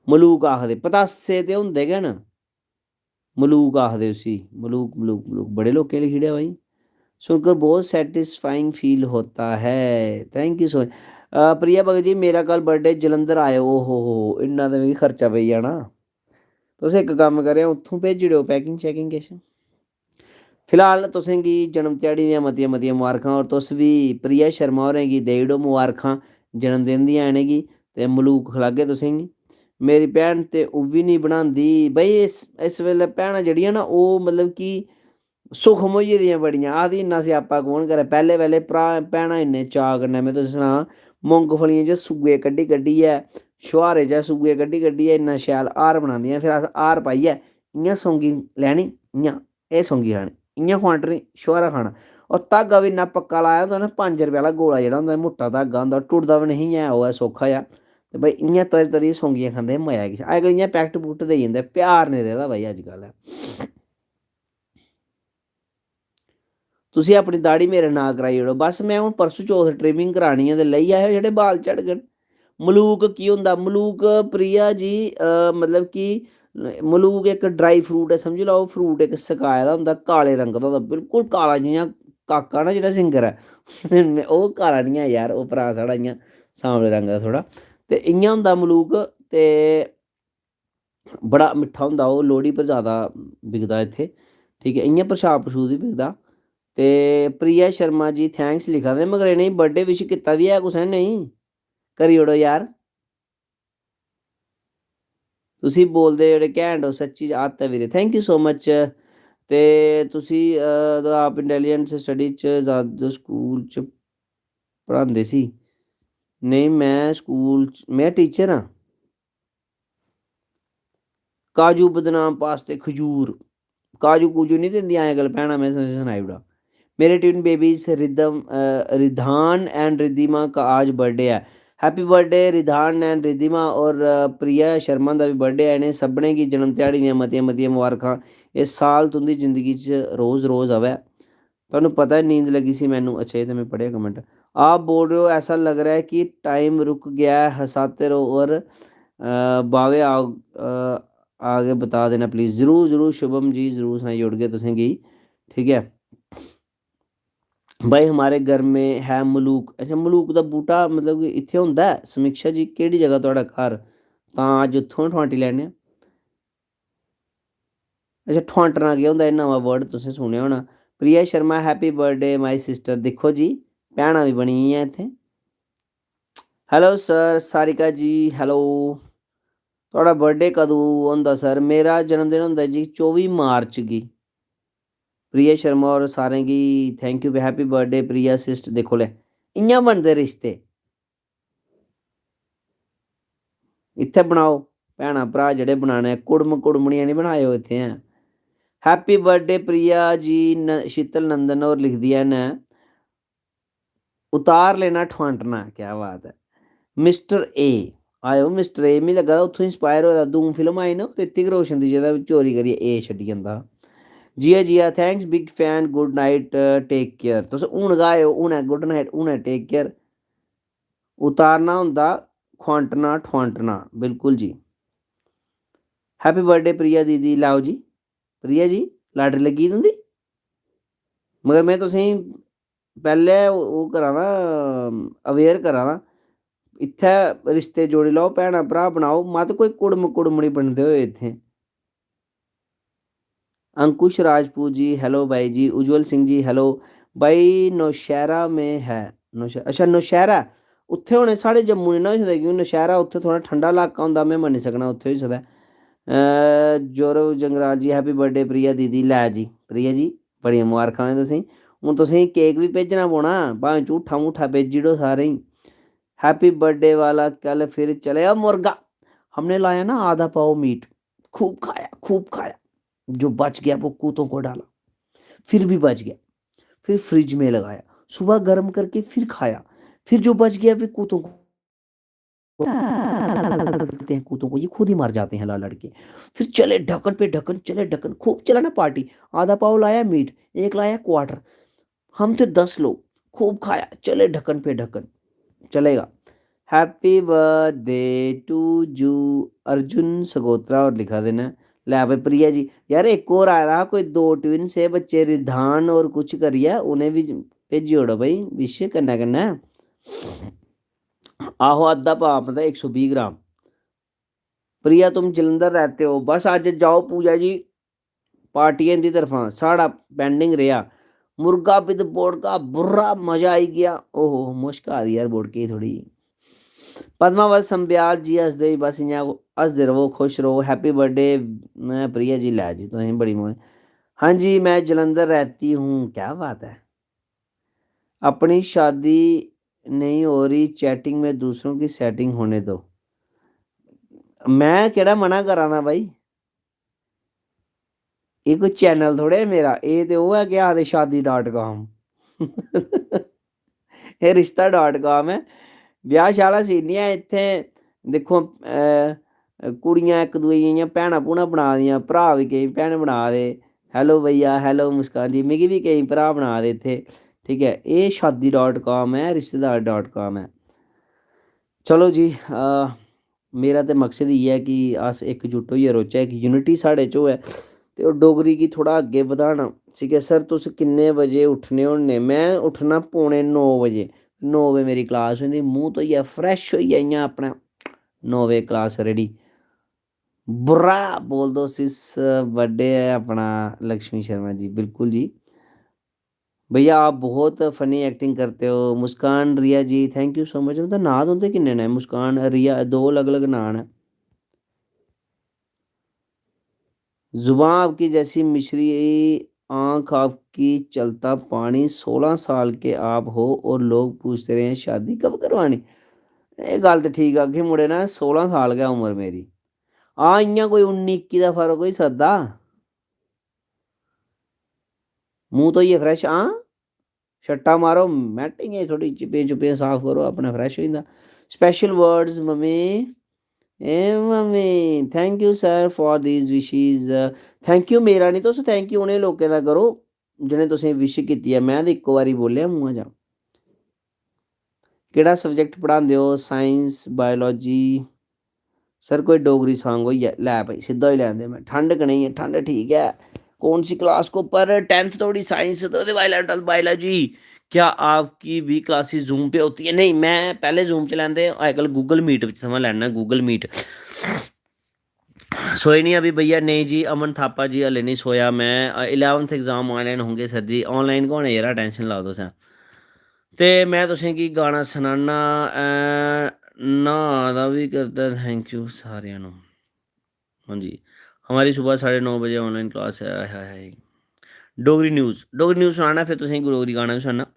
मलूक आखदे, पतासे ते होंदे गै न। मलूक आखदे उसी, मलूक, मलूक, मलूक। बड़े लोकें लिखी ओड़ेआ भाई। सुनकर बहुत satisfying feel होता है। Thank you so much। अ, प्रिया भगत जी, मेरा कल birthday, जलंधर आएओ। ओ हो हो, इन्ना ते मिगी खर्चा पेई जाना। तुस इक कम्म करेओ, उत्थूं भेजी ओड़ेओ packing शैकिंग किश। फिलहाल तुसें गी जन्म ध्याड़ी दियां मतियां मतियां मबारखां, और तुस बी प्रिया शर्मा होरें गी देई ओड़ो मबारखां जन्मदिन दियां इ'नेंगी, ते मलूक खलागे तुसें गी। मेरी भैन ते ओह् बी निं बनांदी। भाई, इस, इस बेल्लै भैनां जेह्ड़ियां ना, ओह् मतलब कि सुखम होई गेदियां बड़ियां। आखदी, "इन्ना स्यापा कौन करै?" पैह्लें, पैह्लें भ्राऽ, भैनां इन्ने चाऽ कन्नै, में तुसें सनां, मुंगफलियें च सुए कड्ढी कड्ढियै, छुहारे चा सुए कड्ढी कड्ढियै इन्ना शैल हार बनांदियां। फिर अस हार पाइयै इ'यां सौंगी लैनी, इ'यां एह् सौंगी खानी, इ'यां खुआंटनी, छुहारा खाना। और धागा बी इन्ना पक्का लाया होंदा ना, पंज रपेऽ आह्ला गोला जेह्ड़ा होंदा, मुट्टा धागा होंदा, टुटदा बी नेईं ऐ, ओह् ऐ सौक्खा जेहा। ते भाई, इ'यां तरी तरियै सौंगियां खंदे हे, मजा आई गेआ। अज्जकल इ'यां packet पुकट देई जंदे, प्यार निं रेह्दा भाई अज्जकल। तुसी अपनी दाढ़ी मेरे नांऽ कराई ओड़ो। बस, में हून परसों चौथ trimming करानी ऐ ते लेई आएओ, जेह्ड़े बाल झड़गन। मलूक की होंदा? मलूक, प्रिया जी, अ, मतलब कि मलूक इक dry fruit ऐ, समझी लैओ, fruit इक सकाए दा होंदा, काले रंग दा होंदा, बिल्कुल काला, जि'यां काका ना जेह्ड़ा singer ऐ, ओह् काला निं ऐ यार, ओह् भ्राऽ साढ़ा इ'यां सांवले रंग दा थोह्ड़ा। ते इ'यां होंदा मलूक, ते बड़ा मिट्ठा होंदा ओह्, लोह्ड़ी पर जैदा बिकदा इत्थै, ठीक ऐ, इ'यां प्रशाद प्रशूद बी बिकदा। ते प्रिया शर्मा जी thanks लिखा दे, मगर इ'नेंगी birthday wish कीता बी ऐ कुसै ने? नेईं, करी ओड़ो यार। तुसी बोलदे जेह्ड़े घैंट ओ, सच्ची च हत्थ ऐ वीरे। Thank you so much। ते तुसी, अ, आप intelligence study च ज्यादा स्कूल च पढ़ांदे सी? नेईं, में स्कूल च, में teacher आं। काजू, बदाम, पास्ते, खजूर, काजू कूजू निं दिंदियां अजकल्ल भैनां, में तुसें सनाई ओड़ां। मेरे twin babies rhythm, a, Ridhan and Riddhima का आज birthday ऐ। Happy birthday Ridhan and Riddhima और, अ, प्रिया शर्मा दा बी birthday ऐ। इ'नें सभनें गी जन्म ध्याड़ी दियां मतियां मतियां मबारखां। एह् साल तुं'दी जिंदगी च रोज रोज आवै। तुहानू पता ऐ नींद लगी सी मैनू। अच्छा, ये तो मैं पढ़ेआ comment। आप बोल रहे हो, ऐसा लग रहा है कि time रुक गया है, हंसाते रहो और, अ, बावे आ, अ, आगे बता देना please। जरूर, जरूर शुभम जी, जरूर सनाई ओड़गे तुसेंगी। ठीक ऐ भाई, हमारे घर में है मलूक। अच्छा, मलूक दा बूह्टा मतलब कि इत्थै होंदा ऐ? समीक्षा जी, केह्ड़ी जगह थुआढ़ा घर? तां अज्ज उत्थुआं ठुआंटी लैने आं। अच्छा, ठुआंटना केह् होंदा? एह् नमां word तुसें सुनेआ होना। Priya Sharma, happy birthday my sister। दिक्खो जी, भैनां बी बनी गेइयां इत्थै। Hello sir, सारिका जी, hello। थुआढ़ा birthday कदूं होंदा sir? मेरा जन्मदिन होंदा जी चौबी मार्च गी। प्रिया शर्मा होर सारें गी thank you, happy birthday Priya sister। दिक्खो ले, इ'यां बनदे रिश्ते। इत्थै बनाओ, भैनां भ्राऽ जेह्ड़े बनाने, कुड़म कुड़मनियां निं बनाएओ इत्थै। Happy birthday प्रिया जी, न-, शीतल नंदन होर लिखदियां न, उतार लेना ठुआंटना। क्या बात ऐ। मिस्टर ए, आएओ मिस्टर ए, मिगी लग्गा दा उत्थूं inspire होए दा। Dhoom film आई ना, ऋतिक रोशन दी, जेह्दा चोरी करियै ए छड्डी जंदा हा। जिया जिया, thanks big fan, good night, take care। तुस हून गै आएओ, हूनै good night, हूनै take care। उतारना होंदा खुआंटना ठुआंटना। बिल्कुल जी। Happy birthday प्रिया दीदी। लैओ जी, प्रिया जी, lottery लग्गी गेई तुं'दी। मगर में तुसेंगी पैह्लें ओह् करा दा, aware करा दा। इत्थै रिश्ते जोड़ी लैओ, भैनां भ्राऽ बनाओ, मत कोई कुड़म कुड़मनी बनदे होए इत्थै। अंकुश राजपूत जी, hello भाई जी। उज्जवल सिंह जी, hello। भाई, नौशैह्रा में है। नौशै-, अच्छा, नौशैह्रा। उत्थै होने, साढ़े जम्मू निं ना होई सकदा, क्योंकि नौशैह्रा उत्थै थोह्ड़ा ठंडा लाका होंदा, में मन्नी सकना उत्थै होई सकदा ऐ। अ, गौरव जंगराल जी, happy birthday प्रिया दीदी। लै जी, प्रिया जी, बड़ियां मबारखां होन तुसेंगी। हून तुसेंगी cake बी भेजना पौना, भामें झूठा मूठा भेजी ओड़ो सारें गी। Happy birthday वाला कल फिर चलेआ मुर्गा। हमने लाया ना आधा पाव meat, खूब खाया, खूब खाया, जो बच गया वो कुत्तों को डाला, फिर भी बच गया, फिर fridge में लगाया, सुबह गर्म करके फिर खाया, फिर जो बच गया फिर कुत्तों को डालते हैं, कुत्तों को, ये खुद ही मर जाते हैं ला लड़के। फिर चले ढक्कन पे ढक्कन, चले ढक्कन, खूब चला ना party। आधा पाव लाया meat, एक लाया quarter, हम थे दस लोग, खूब खाया, चले ढक्कन पे ढक्कन। चलेगा। Happy birthday to you, Arjun सगोत्रा होर लिखा दे न, लै भाई प्रिया जी, यार इक होर आए दा हा कोई दो ट्विन्स हे बच्चे, रिधान और कुछ करियै, उ'नें बी भेजी ओड़ो भाई विश कन्नै कन्नै। आहो, अद्धा पाव मतलब इक सौ बीह् ग्राम। प्रिया तुम जलंधर रहते हो, बस अज्ज जाओ पूजा जी, पार्टी ऐ इं'दी तरफा, साढ़ा पेंडिंग रेहा। मुर्गा विद बोड़का, बुर्रा मजा आई गया। ओहो, मुश्क आ दी यार बोड़के दी थोड़ी। पद्मावत संब्याल जी हसदे ही बस इ'यां हसदे रवो, खुश रवो। Happy birthday मैं प्रिया जी, लै जी तुसें बड़ी मौज। हाँ जी, मैं जलंधर रहती हूँ। क्या बात है। अपनी शादी नहीं हो रही, चैटिंग में दूसरों की सेटिंग होने दो। मैं केह्ड़ा मना करा ना भाई, एह् कोई चैनल थोड़े ऐ मेरा, एह् ते ओह् ऐ केह् आखदे शादी डाट काम। एह् रिश्ता डाट काम ऐ। ब्याह् शाह् आह्ला सीन निं ऐ इत्थें। दिक्खो, अ, कुड़ियां इक दूए गी इ'यां भैनां भूनां बना दियां, भ्राऽ बी केईं भैन बना दे। Hello भैया, hello मुस्कान जी, मिगी बी केईं भ्राऽ बना दे इत्थें। ठीक ऐ, एह् शादी डाट काम ऐ, रिश्तेदार डाट काम ऐ। चलो जी, अ, मेरा ते मकसद इ'यै कि अस इकजुट होइयै रौह्चै, इक यूनिटी साढ़े च होऐ ते ओह् डोगरी गी थोह्ड़ा अग्गें बधाना। ठीक ऐ सर, तुस किन्ने बजे उट्ठने होन्ने? मैं उट्ठना पौने नौ बजे। नौ बजे मेरी क्लास होंदी, मूंह धोइयै फ्रैश होइयै इ'यां अपना नौ बजे क्लास रेडी। बुरा बोल दो सिस, बर्थडे ऐ अपना लक्ष्मी शर्मा जी। बिल्कुल जी। भैया आप बहुत फनी एक्टिंग करते हो। मुस्कान रिया जी, thank you so much। मतलब नांऽ तुं'दे किन्ने न? मुस्कान, रिया, दो अलग-अलग नांऽ न। जुबान आपकी जैसी मिश्री, आंख आपकी चलता पानी, सोलह साल के आप हो और लोग पूछते रहे हैं शादी कब करवानी। एह् गल्ल ते ठीक आखी मुड़े ने, सोलां साल गै उमर मेरी। हां, इ'यां कोई उन्नी इक्की दा फर्क होई सकदा। मूंह धोइयै फ्रैश, हां, छट्टा मारो, मैटिंग ऐ थोह्ड़ी, चिप्पियां चुप्पियां साफ करो, अपना फ्रैश होई जंदा। Special words मम्मी, ए mummy, thank you sir for these wishes। Thank you मेरा निं, तुस thank you उ'नें लोकें दा करो जि'नें तुसें विश कीती ऐ। में ते इक्को बारी बोल्लेआ मुंहा चा। केह्ड़ा सब्जैक्ट पढ़ांदे ओ? Science, biology? सर, कोई डोगरी सांग होई जाए। लै भाई, सिद्धा होई लैन दे। मैं, ठंड कनेही ऐ? ठंड ठीक ऐ। कौन सी क्लास को पर? टेंथ थोड़ी साइंस, तो ओह्दे बाद इलेवन, ट्वेल्थ बायोलॉजी। क्या आपकी भी क्लासेस जूम पे होती है? नेईं, मैं पैह्ले जूम च लैंदे, अज्जकल गूगल मीट बिच थमां लैना, गूगल मीट। सोए नहीं अभी भैया? नहीं जी, अमन थापा जी, हले नहीं सोया मैं। अ, इलेवंथ एग्जाम ऑनलाइन होंगे सर जी? ऑनलाइन गै होने यरा, टेंशन लाओ तुस। ते मैं तुसेंगी गाना सनाना, अ, न्हाऽ दा बी करदा thank you सारेआं नू। हाँ जी, हमारी सुबह साढ़े नौ बजे ऑनलाइन क्लास है। हाय, हाय, हाय। डोगरी न्यूज़, डोगरी न्यूज़ सनाना, फिर तुसेंगी डोगरी गाना बी सनाना।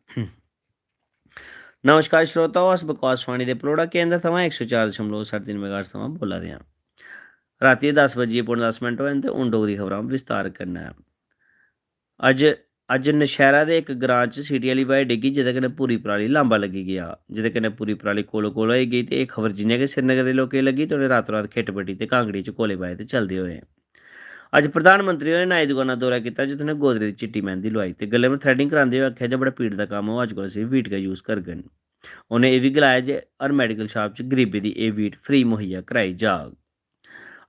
नमस्कार श्रोताओ, अस बकवास फनी दे पलौड़ा केंद्र थमां इक सौ चार दशमलव सत्त तीन मेगाहर्ट्ज थमां बोल्ला दे आं। रातीं दस बजियै पौने दस मिंट होए न ते हून डोगरी खबरां विस्तार कन्नै। अज्ज, अज्ज नशैह्रा दे इक ग्रां च सीटी आह्ली ब्हाई डिग्गी, जेह्दे कन्नै पूरी पराली लांबा लग्गी गेआ, जेह्दे कन्नै पूरी पराली कोलो-कोल होई गेई ते एह् खबर जि'यां गै श्रीनगर दे लोकें गी लग्गी ते उ'नें रातो-रात खिट्ट बड्डी ते घांगड़ी च कोले पाए ते चलदे होए। अज्ज प्रधानमंत्री होरें नाई दी दुकाना दा दौरा कीता, जित्थै उ'नें गोदरे दी चिट्टी मैंह्दी लोआई ते गले पर थ्रेडिंग करांदे होई आखेआ जे बड़ा पीड़ दा कम्म ऐ, ओह् अज्जकल सिर्फ वीट गै यूज करङन। उ'नें एह् बी गलाया जे हर मैडिकल शाप च गरीबें दी एह् वीट फ्री मुहैया कराई जाग।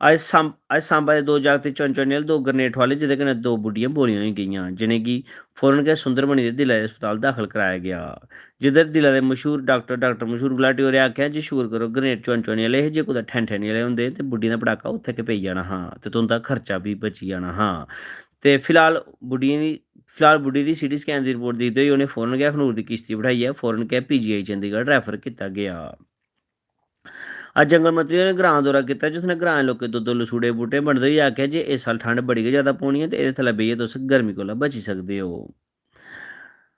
अज्ज सांब-, अज्ज सांबा दे दो जागत चुन चुन आह्ले, दो ग्रनेड ठुआले, जेह्दे कन्नै दो बुड्ढियां बौलियां होई गेइयां, जि'नेंगी फौरन गै सुंदरबनी दे दिलै दे अस्पताल दाखल कराया गेआ, जिद्धर दिलै दे मशहूर डाक्टर, डाक्टर मशहूर गुलाटी होरें आखेआ जे शुकर करो ग्रनेड चुन चुन आह्ले हे, जे कुतै ठैन ठैनी आह्ले होंदे ते बुड्ढियें दा पटाका उत्थै गै पेई जाना हा ते तुं'दा खर्चा बी बची जाना हा। ते फिलहाल बुड्ढियें दी, फिलहाल बुड्ढी दी सीटी स्कैन दी रिपोर्ट दिखदे होई उ'नें फौरन गै अखनूर दी किश्ती बठाइयै फौरन गै पीजीआई चंडीगढ़ रैफर कीता गेआ। अज्ज जंगल मंत्री होरें ग्रां दा दौरा कीता, जित्थै उ'नें ग्रां दे लोकें दो दो लसूड़े दे बूह्टे बंडदे होई आखेआ जे इस साल ठंड बड़ी गै ज्यादा पौनी ऐ ते एह्दे थल्लै बेहियै तुस गर्मी कोला बची सकदे ओ।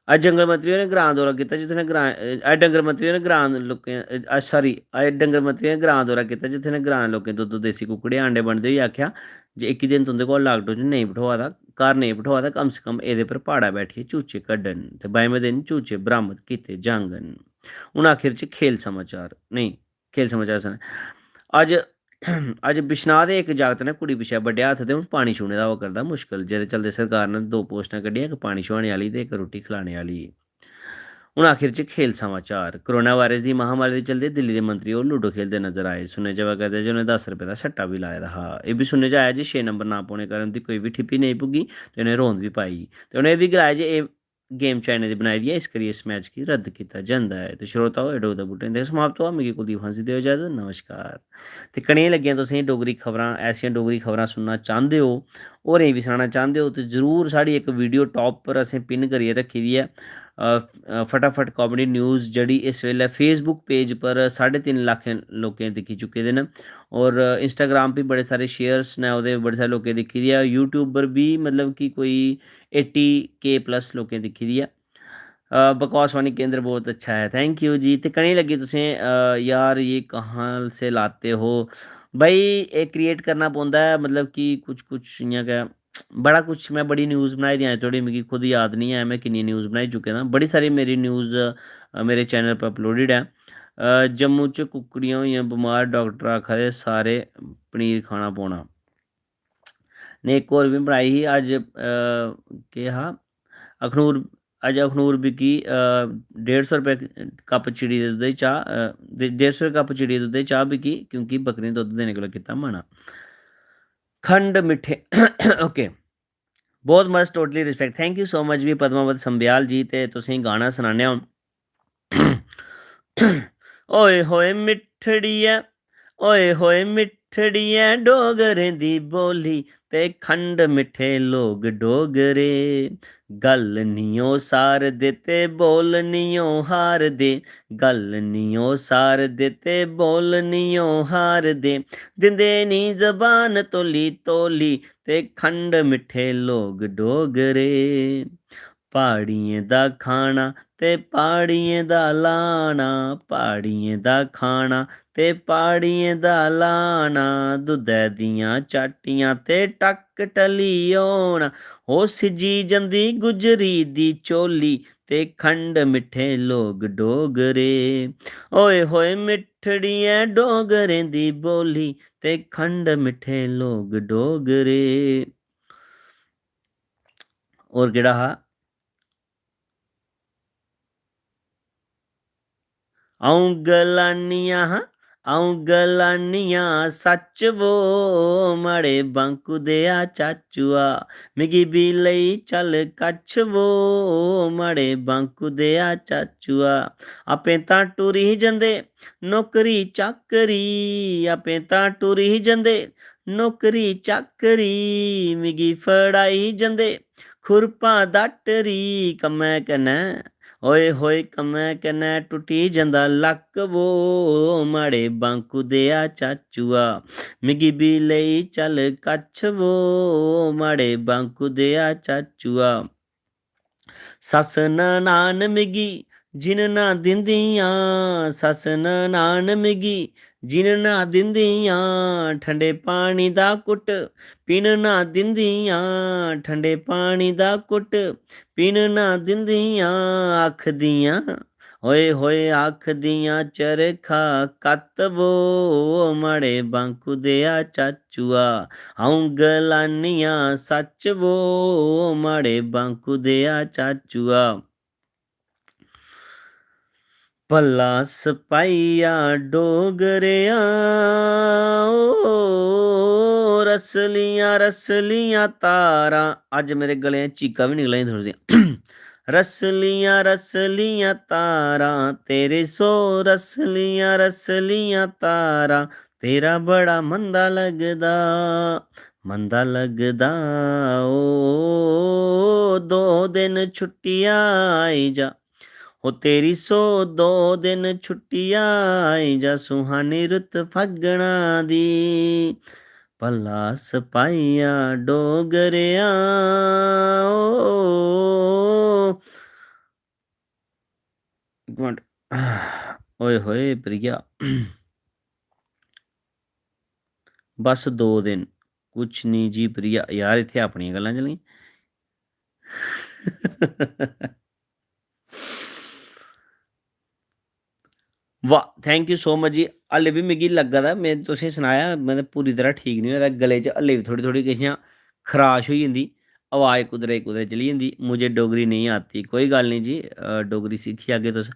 अज्ज जंगल मंत्री होरें ग्रां दा दौरा कीता, जित्थै उ'नें ग्रां, अज्ज डंगर मंत्री होरें ग्रां दे लोकें, अ, sorry, अज्ज डंगर मंत्री होरें ग्रां दा दौरा कीता, जित्थै उ'नें ग्रां दे लोकें दो दो देसी कुक्कड़ें दे अंडे बंडदे होई आखेआ जे इक्की दिन तुं'दे कोल लाकडाउन च नेईं बठोआ दा, घर नेईं बठोआ दा, कम से कम एह्दे पर प्हाड़ा बैठियै चूचे कड्ढन ते बाइमें दिन चूचे बरामद कीते जाङन। हून आखिर च खेल समाचार, नेईं, खेल समाचार सनां। अज्ज, अज्ज बिश्नाह् दे इक जागत ने कुड़ी पिच्छें बड्डेआ हत्थ ते हून पानी छूह्ने दा होआ करदा मुश्कल, जेह्दे चलदे सरकार ने दो पोस्टां कड्ढियां, इक पानी छुआने आह्ली ते इक रुट्टी खलाने आह्ली। हून आखिर च खेल समाचार। कोरोना वायरस दी महामारी दे चलदे दिल्ली दे मंत्री होर लूडो खेलदे नजर आए। सुनने च आवा करदा जे उ'नें दस रपेऽ दा सट्टा बी लाए दा हा। एह् बी सुनने च आया जे छे नंबर नांऽ पौने कारण उं'दी कोई बी ठिप्पी नेईं पुग्गी ते उ'नें रौंद बी पाई। ते उ'नें एह् बी गलाया जे एह् गेम चाइना दी बनाई दी ऐ, इस करियै इस मैच गी रद्द कीता जंदा ऐ। ते श्रोताओ, एह् डोगदा बूटें दे समाप्त होआ। मिगी कुलदीप हंस देओ इजाजत। नमस्कार। ते कनेहियां लग्गियां तुसेंगी डोगरी खबरां? ऐसियां डोगरी खबरां सुनना चांह्दे ओ, होरें गी बी सनाना चांह्दे ओ, ते जरूर साढ़ी इक वीडियो टॉप पर असें पिन करियै रक्खी दी ऐ। अ, अ, फटाफट कॉमेडी न्यूज़, जेह्ड़ी इस बेल्लै Facebook पेज पर साढ़े तिन्न लक्ख लोकें दिक्खी चुके दे न, और Instagram पर बड़े सारे शेयर्स न ओह्दे, बड़े सारे लोकें दिक्खी दी ऐ। YouTube पर बी, मतलब कि, कोई एटी के प्लस लोकें दिक्खी दी ऐ। अ, बकवासवाणी केंद्र बहुत अच्छा है। थैंक यू जी। ते कनेही लग्गी तुसें, अ, यार ये कहाँ से लाते हो? भाई, एह् क्रिएट करना पौंदा ऐ, मतलब कि कुछ, कुछ इ'यां गै, बड़ा कुछ, में बड़ी न्यूज़ बनाई दियां अजें धोड़ी, मिगी खुद याद निं ऐ में किन्नी न्यूज़ बनाई चुके दा। बड़ी सारी मेरी न्यूज़, अ, मेरे चैनल पर अपलोडेड ऐ। अ, जम्मू च कुक्कड़ियां होइयां बमार, डाक्टर आखा दे सारे पनीर खाना पौना। ने इक होर बी बनाई ही अज्ज, अ, केह् हा? अखनूर, अज्ज अखनूर बिकी, अ, डेढ़ सौ रपेऽ कप चिड़ी दे दुद्धै च चाह्, अ, दे-, डेढ़ सौ रपेऽ कप चिड़ी दे दुद्धै च चाह् बिकी, क्योंकि बकरी ने दुद्ध देने कोला कीता मना। खंड मिट्ठे, ओके। बहुत मस्त, totally respect, thank you so much भी पद्मावत संब्याल जी। ते तुसेंगी गाना सनाने आं। ओए होए मिट्ठड़ी ऐ, ओए होए मिट्ठड़ी ऐ, डोगरें दी बोली ते खंड मिट्ठे लोग डोगरे। गल्ल निं ओ सारदे ते बोल निं ओ हारदे, गल्ल निं ओ सारदे ते बोल निं ओ हारदे। दिंदे निं जबान तौली तौली ते खंड मिट्ठे लोग डोगरे। प्हाड़ियें दा खाना ते प्हाड़ियें दा लाना, प्हाड़ियें दा खाना ते प्हाड़ियें दा लाना। दुद्धै दियां चाटियां ते टक्क टली होना, ओ सिज्जी जंदी गुजरी दी झोली ते खंड मिट्ठे लोग डोगरे। ओए होए मिट्ठड़ी ऐ डोगरें दी बोली ते खंड मिट्ठे लोग डोगरे। होर केह्ड़ा हा? अ'ऊं गलानियां, अ'ऊं गलानियां सच्च वो, माड़े बांकू देआ चाचुआ, मिगी बी लेई चल कच्छ वो, माड़े बांकू देआ चाचुआ। आपे तां टुरी जंदे नौकरी चाकरी, आपे तां टुरी जंदे नौकरी चाकरी, मिगी फड़ाई जंदे खुरपा दाटरी कम्मै कन्नै। ओए होए कम्मै कन्नै टुट्टी जंदा लक्क वो, माड़े बांकू देआ चाचुआ, मिगी बी लेई चल कच्छ वो, माड़े बांकू देआ चाचुआ। सस्स ननान मिगी जिन्ना दिंदियां, सस्स ननान मिगी जिन्ना दिंदियां, ठंडे पानी दा घुट्ट पीन ना दिंदियां, ठंडे पानी दा घुट्ट पीन ना दिंदियां। आखदियां, ओए होए आखदियां, चरखा कत्त वो, माड़े बांकू देआ चाचुआ। अ'ऊं गलानियां सच्च वो, माड़े बांकू देआ चाचुआ। भला सपाइया डोगरेआ, ओ रसलियां रसलियां तारां। अज्ज मेरे गले च चीकां बी निकला दियां थोह्ड़ी जेहियां। रसलियां रसलियां तारां, तेरे सौ रसलियां रसलियां तारां, तेरा बड़ा मंदा लगदा, मंदा लगदा। ओ दो दिन छुट्टिया आई जा, ओ तेरी सौ दो दिन छुट्टिया आई जा, सुहानी रुत फगना दी। भला सपाइया डोगरेआ, ओ इक मिंट। ओए होए प्रिया, बस दो दिन, कुछ निं जी प्रिया। यार, इत्थै अपनियां गल्लां चली। वाह, thank you so much जी। हल्ले बी मिगी लग्गा दा, में तुसेंगी सनाया, में ते पूरी तरह ठीक निं होए दा, गले च हल्ले बी थोह्ड़ी थोह्ड़ी किश इ'यां खराश होई जंदी। आवाज कुदरे कुदरे चली जंदी। मुझे डोगरी नेईं आती। कोई गल्ल निं जी, अ, डोगरी सिक्खी जागे तुस।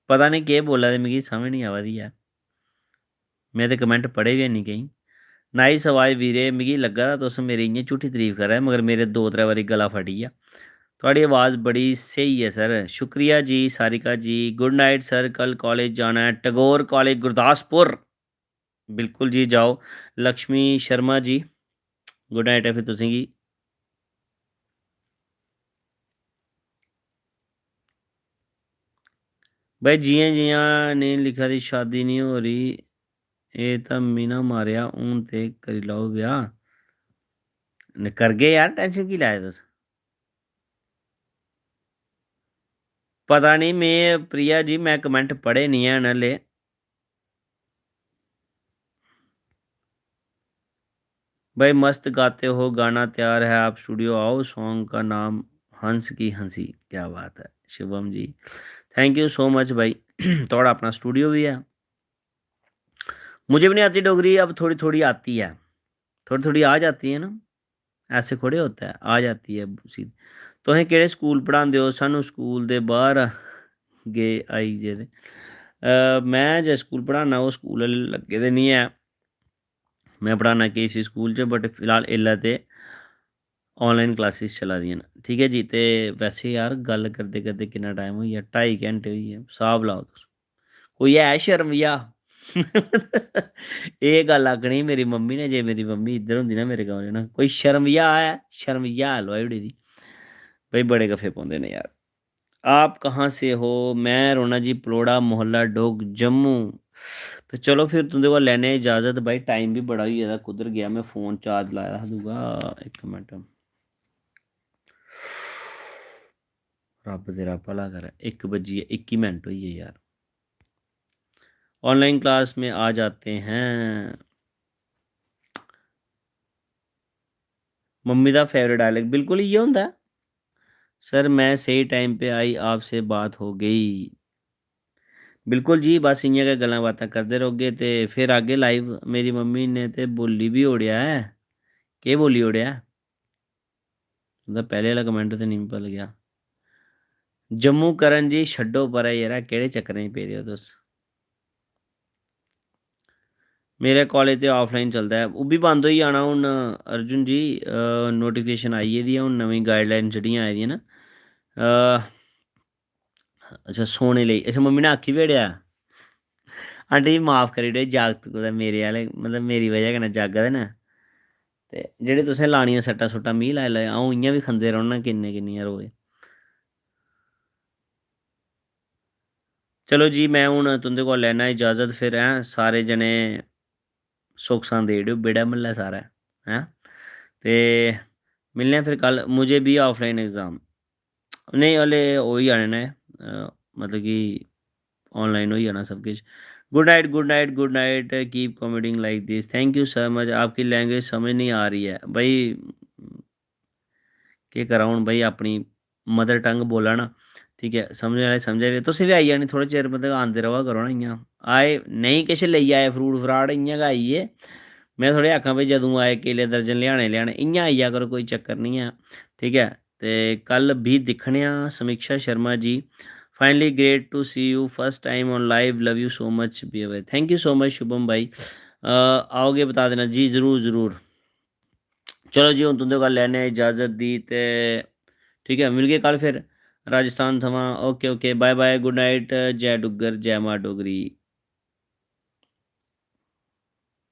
पता निं केह् बोला दे, मिगी समझ निं आवा दी ऐ। में ते comment पढ़े बी हैनी केईं। Nice आवाज वीरे, मिगी लग्गा दा तुस मेरी इ'यां झूठी तरीफ करा दे, मगर मेरे दो त्रै बारी गला फटी गेआ। थुआढ़ी आवाज बड़ी स्हेई ऐ sir। शुक्रिया जी सारिका जी। Good night sir, कल college जाना ऐ, टैगोर college गुरदासपुर। बिल्कुल जी, जाओ। लक्ष्मी शर्मा जी, good night ऐ फिर तुसेंगी। भाई, जियां जियां नेईं लिखा दी, शादी निं हो री, एह् तां मीना मारेआ, हून ते करी लैओ ब्याह्। न-, करगे यार, tension की लै दे तुस? पता निं, में, प्रिया जी, में comment पढ़े निं हैन हल्ले। भाई, मस्त गाते हो, गाना तैयार है, आप studio आओ। Song का नाम हंस की हंसी। क्या बात है Shubham ji, thank you so much भाई। थुआढ़ा अपना studio भी है। मुझे भी नहीं आती डोगरी, अब थोड़ी थोड़ी आती है, थोड़ी थोड़ी आ जाती है ना, ऐसे थोड़े होता है, आ जाती है उसी। तुसें केह्ड़े स्कूल पढ़ांदे ओ? सानू स्कूल दे बाहर गे आई गेदे। अ, में जे स्कूल पढ़ाना, ओह् स्कूल हल्ले लग्गे दे निं ऐ। में पढ़ाना के सी स्कूल च, but फिलहाल इसलै ते online classes चला दियां न, ठीक ऐ जी। ते वैसे यार, गल्ल करदे करदे किन्ना time होई गेआ, ढाई घैंटे होई गे। स्हाब लाओ तुस, कोई है शर्म जा? एह् गल्ल आखनी मेरी मम्मी ने, जे मेरी मम्मी इद्धर होंदी ना मेरे कमरे ना, कोई शर्म जा ऐ? शर्म जा लोआई ओड़ी दी। भाई, बड़े गफे पौंदे न यार। आप कहाँ से हो? मैं रौह्ना जी पलौड़ा, मोहल्ला डोग, जम्मू। ते चलो फिर तुं'दे कोला लैने आं इजाजत भाई, time बी बड़ा होई गेदा। कुद्धर गेआ? में phone charge लाए दा हा दूआ, इक मिंट। रब्ब तेरा भला करै, इक बज्जियै इक्की मिंट होई गे यार। Online class में आ जाते हैं। मम्मी दा favourite dialogue बिल्कुल इ'यै होंदा ऐ। सर, मैं सही time पे आई, आपसे बात हो गई। बिल्कुल जी, बस इ'यां गै गल्लां बातां करदे रौह्गे ते फिर आगे live। मेरी मम्मी ने ते बोल्ली बी ओड़ेआ ऐ। केह् बोल्ली ओड़ेआ ऐ? उं'दा पैह्ले आह्ला comment ते निं पता लग्गेआ। जम्मू करण जी, छड्डो परै यरा, केह्ड़े चक्करें च पेदे ओ तुस? मेरे college ते offline चलदा ऐ, ओह् बी बंद होई जाना हून, अर्जुन जी। अ, notification आई गेदी ऐ हून, नमीं guideline जेह्ड़ियां आई दियां न। अ, अच्छा, सोने लेई, अच्छा, मम्मी ने आखी बी ओड़ेआ, "आंटी जी, माफ करी ओड़ेओ, जागत कुतै मेरे आह्ले, मतलब, मेरी बजह कन्नै जागा दे न, ते जेह्ड़े तुसें लानियां सट्टां सुट्टां, मी लाई लैओ, अ'ऊं इ'यां बी खंदे रौह्ना किन्ने किन्नियां रोज।" चलो जी, में हून तुं'दे कोला लैना इजाजत फिर, हैं, सारे जने सुख सांद देई ओड़ेओ बेड़ा म्हल्ला सारै, हैं, ते मिलने आं फिर कल। मुझे भी offline exam, नेईं, हले होई जाने न, अ, मतलब कि online होई जाना सब किश। Good night, good night, good night, keep commenting like this, thank you so much। आपकी language समझ नहीं आ रही है भाई, केह् करां हून भाई, अपनी mother tongue बोला ना, ठीक ऐ, समझने आह्ले समझा बी। तुसें बी आई जानी, थोह्ड़े चिर मतलब आंदे र'वा करो ना इ'यां। आए, नेईं किश लेई आए, fruit fraud इ'यां गै आई गे। में थोह्ड़े आखां भाई, जदूं आए केले दर्जन लेआने, लेआने, इ'यां आई जा करो, कोई चक्कर निं ऐ, ठीक ऐ। ते कल बी दिक्खने आं, समीक्षा Sharma ji. Finally, great to see you, first time on live, love you so much, B भाई। Thank you so much, Shubham भाई। अ, आओगे बता देना जी, जरूर, जरूर। चलो जी, हून तुं'दे कोला लैने आं इजाजत दी ते ठीक ऐ, मिलगे कल फिर। राजस्थान थमां, OK, OK, bye bye, good night, जय डुग्गर, जय मां डोगरी।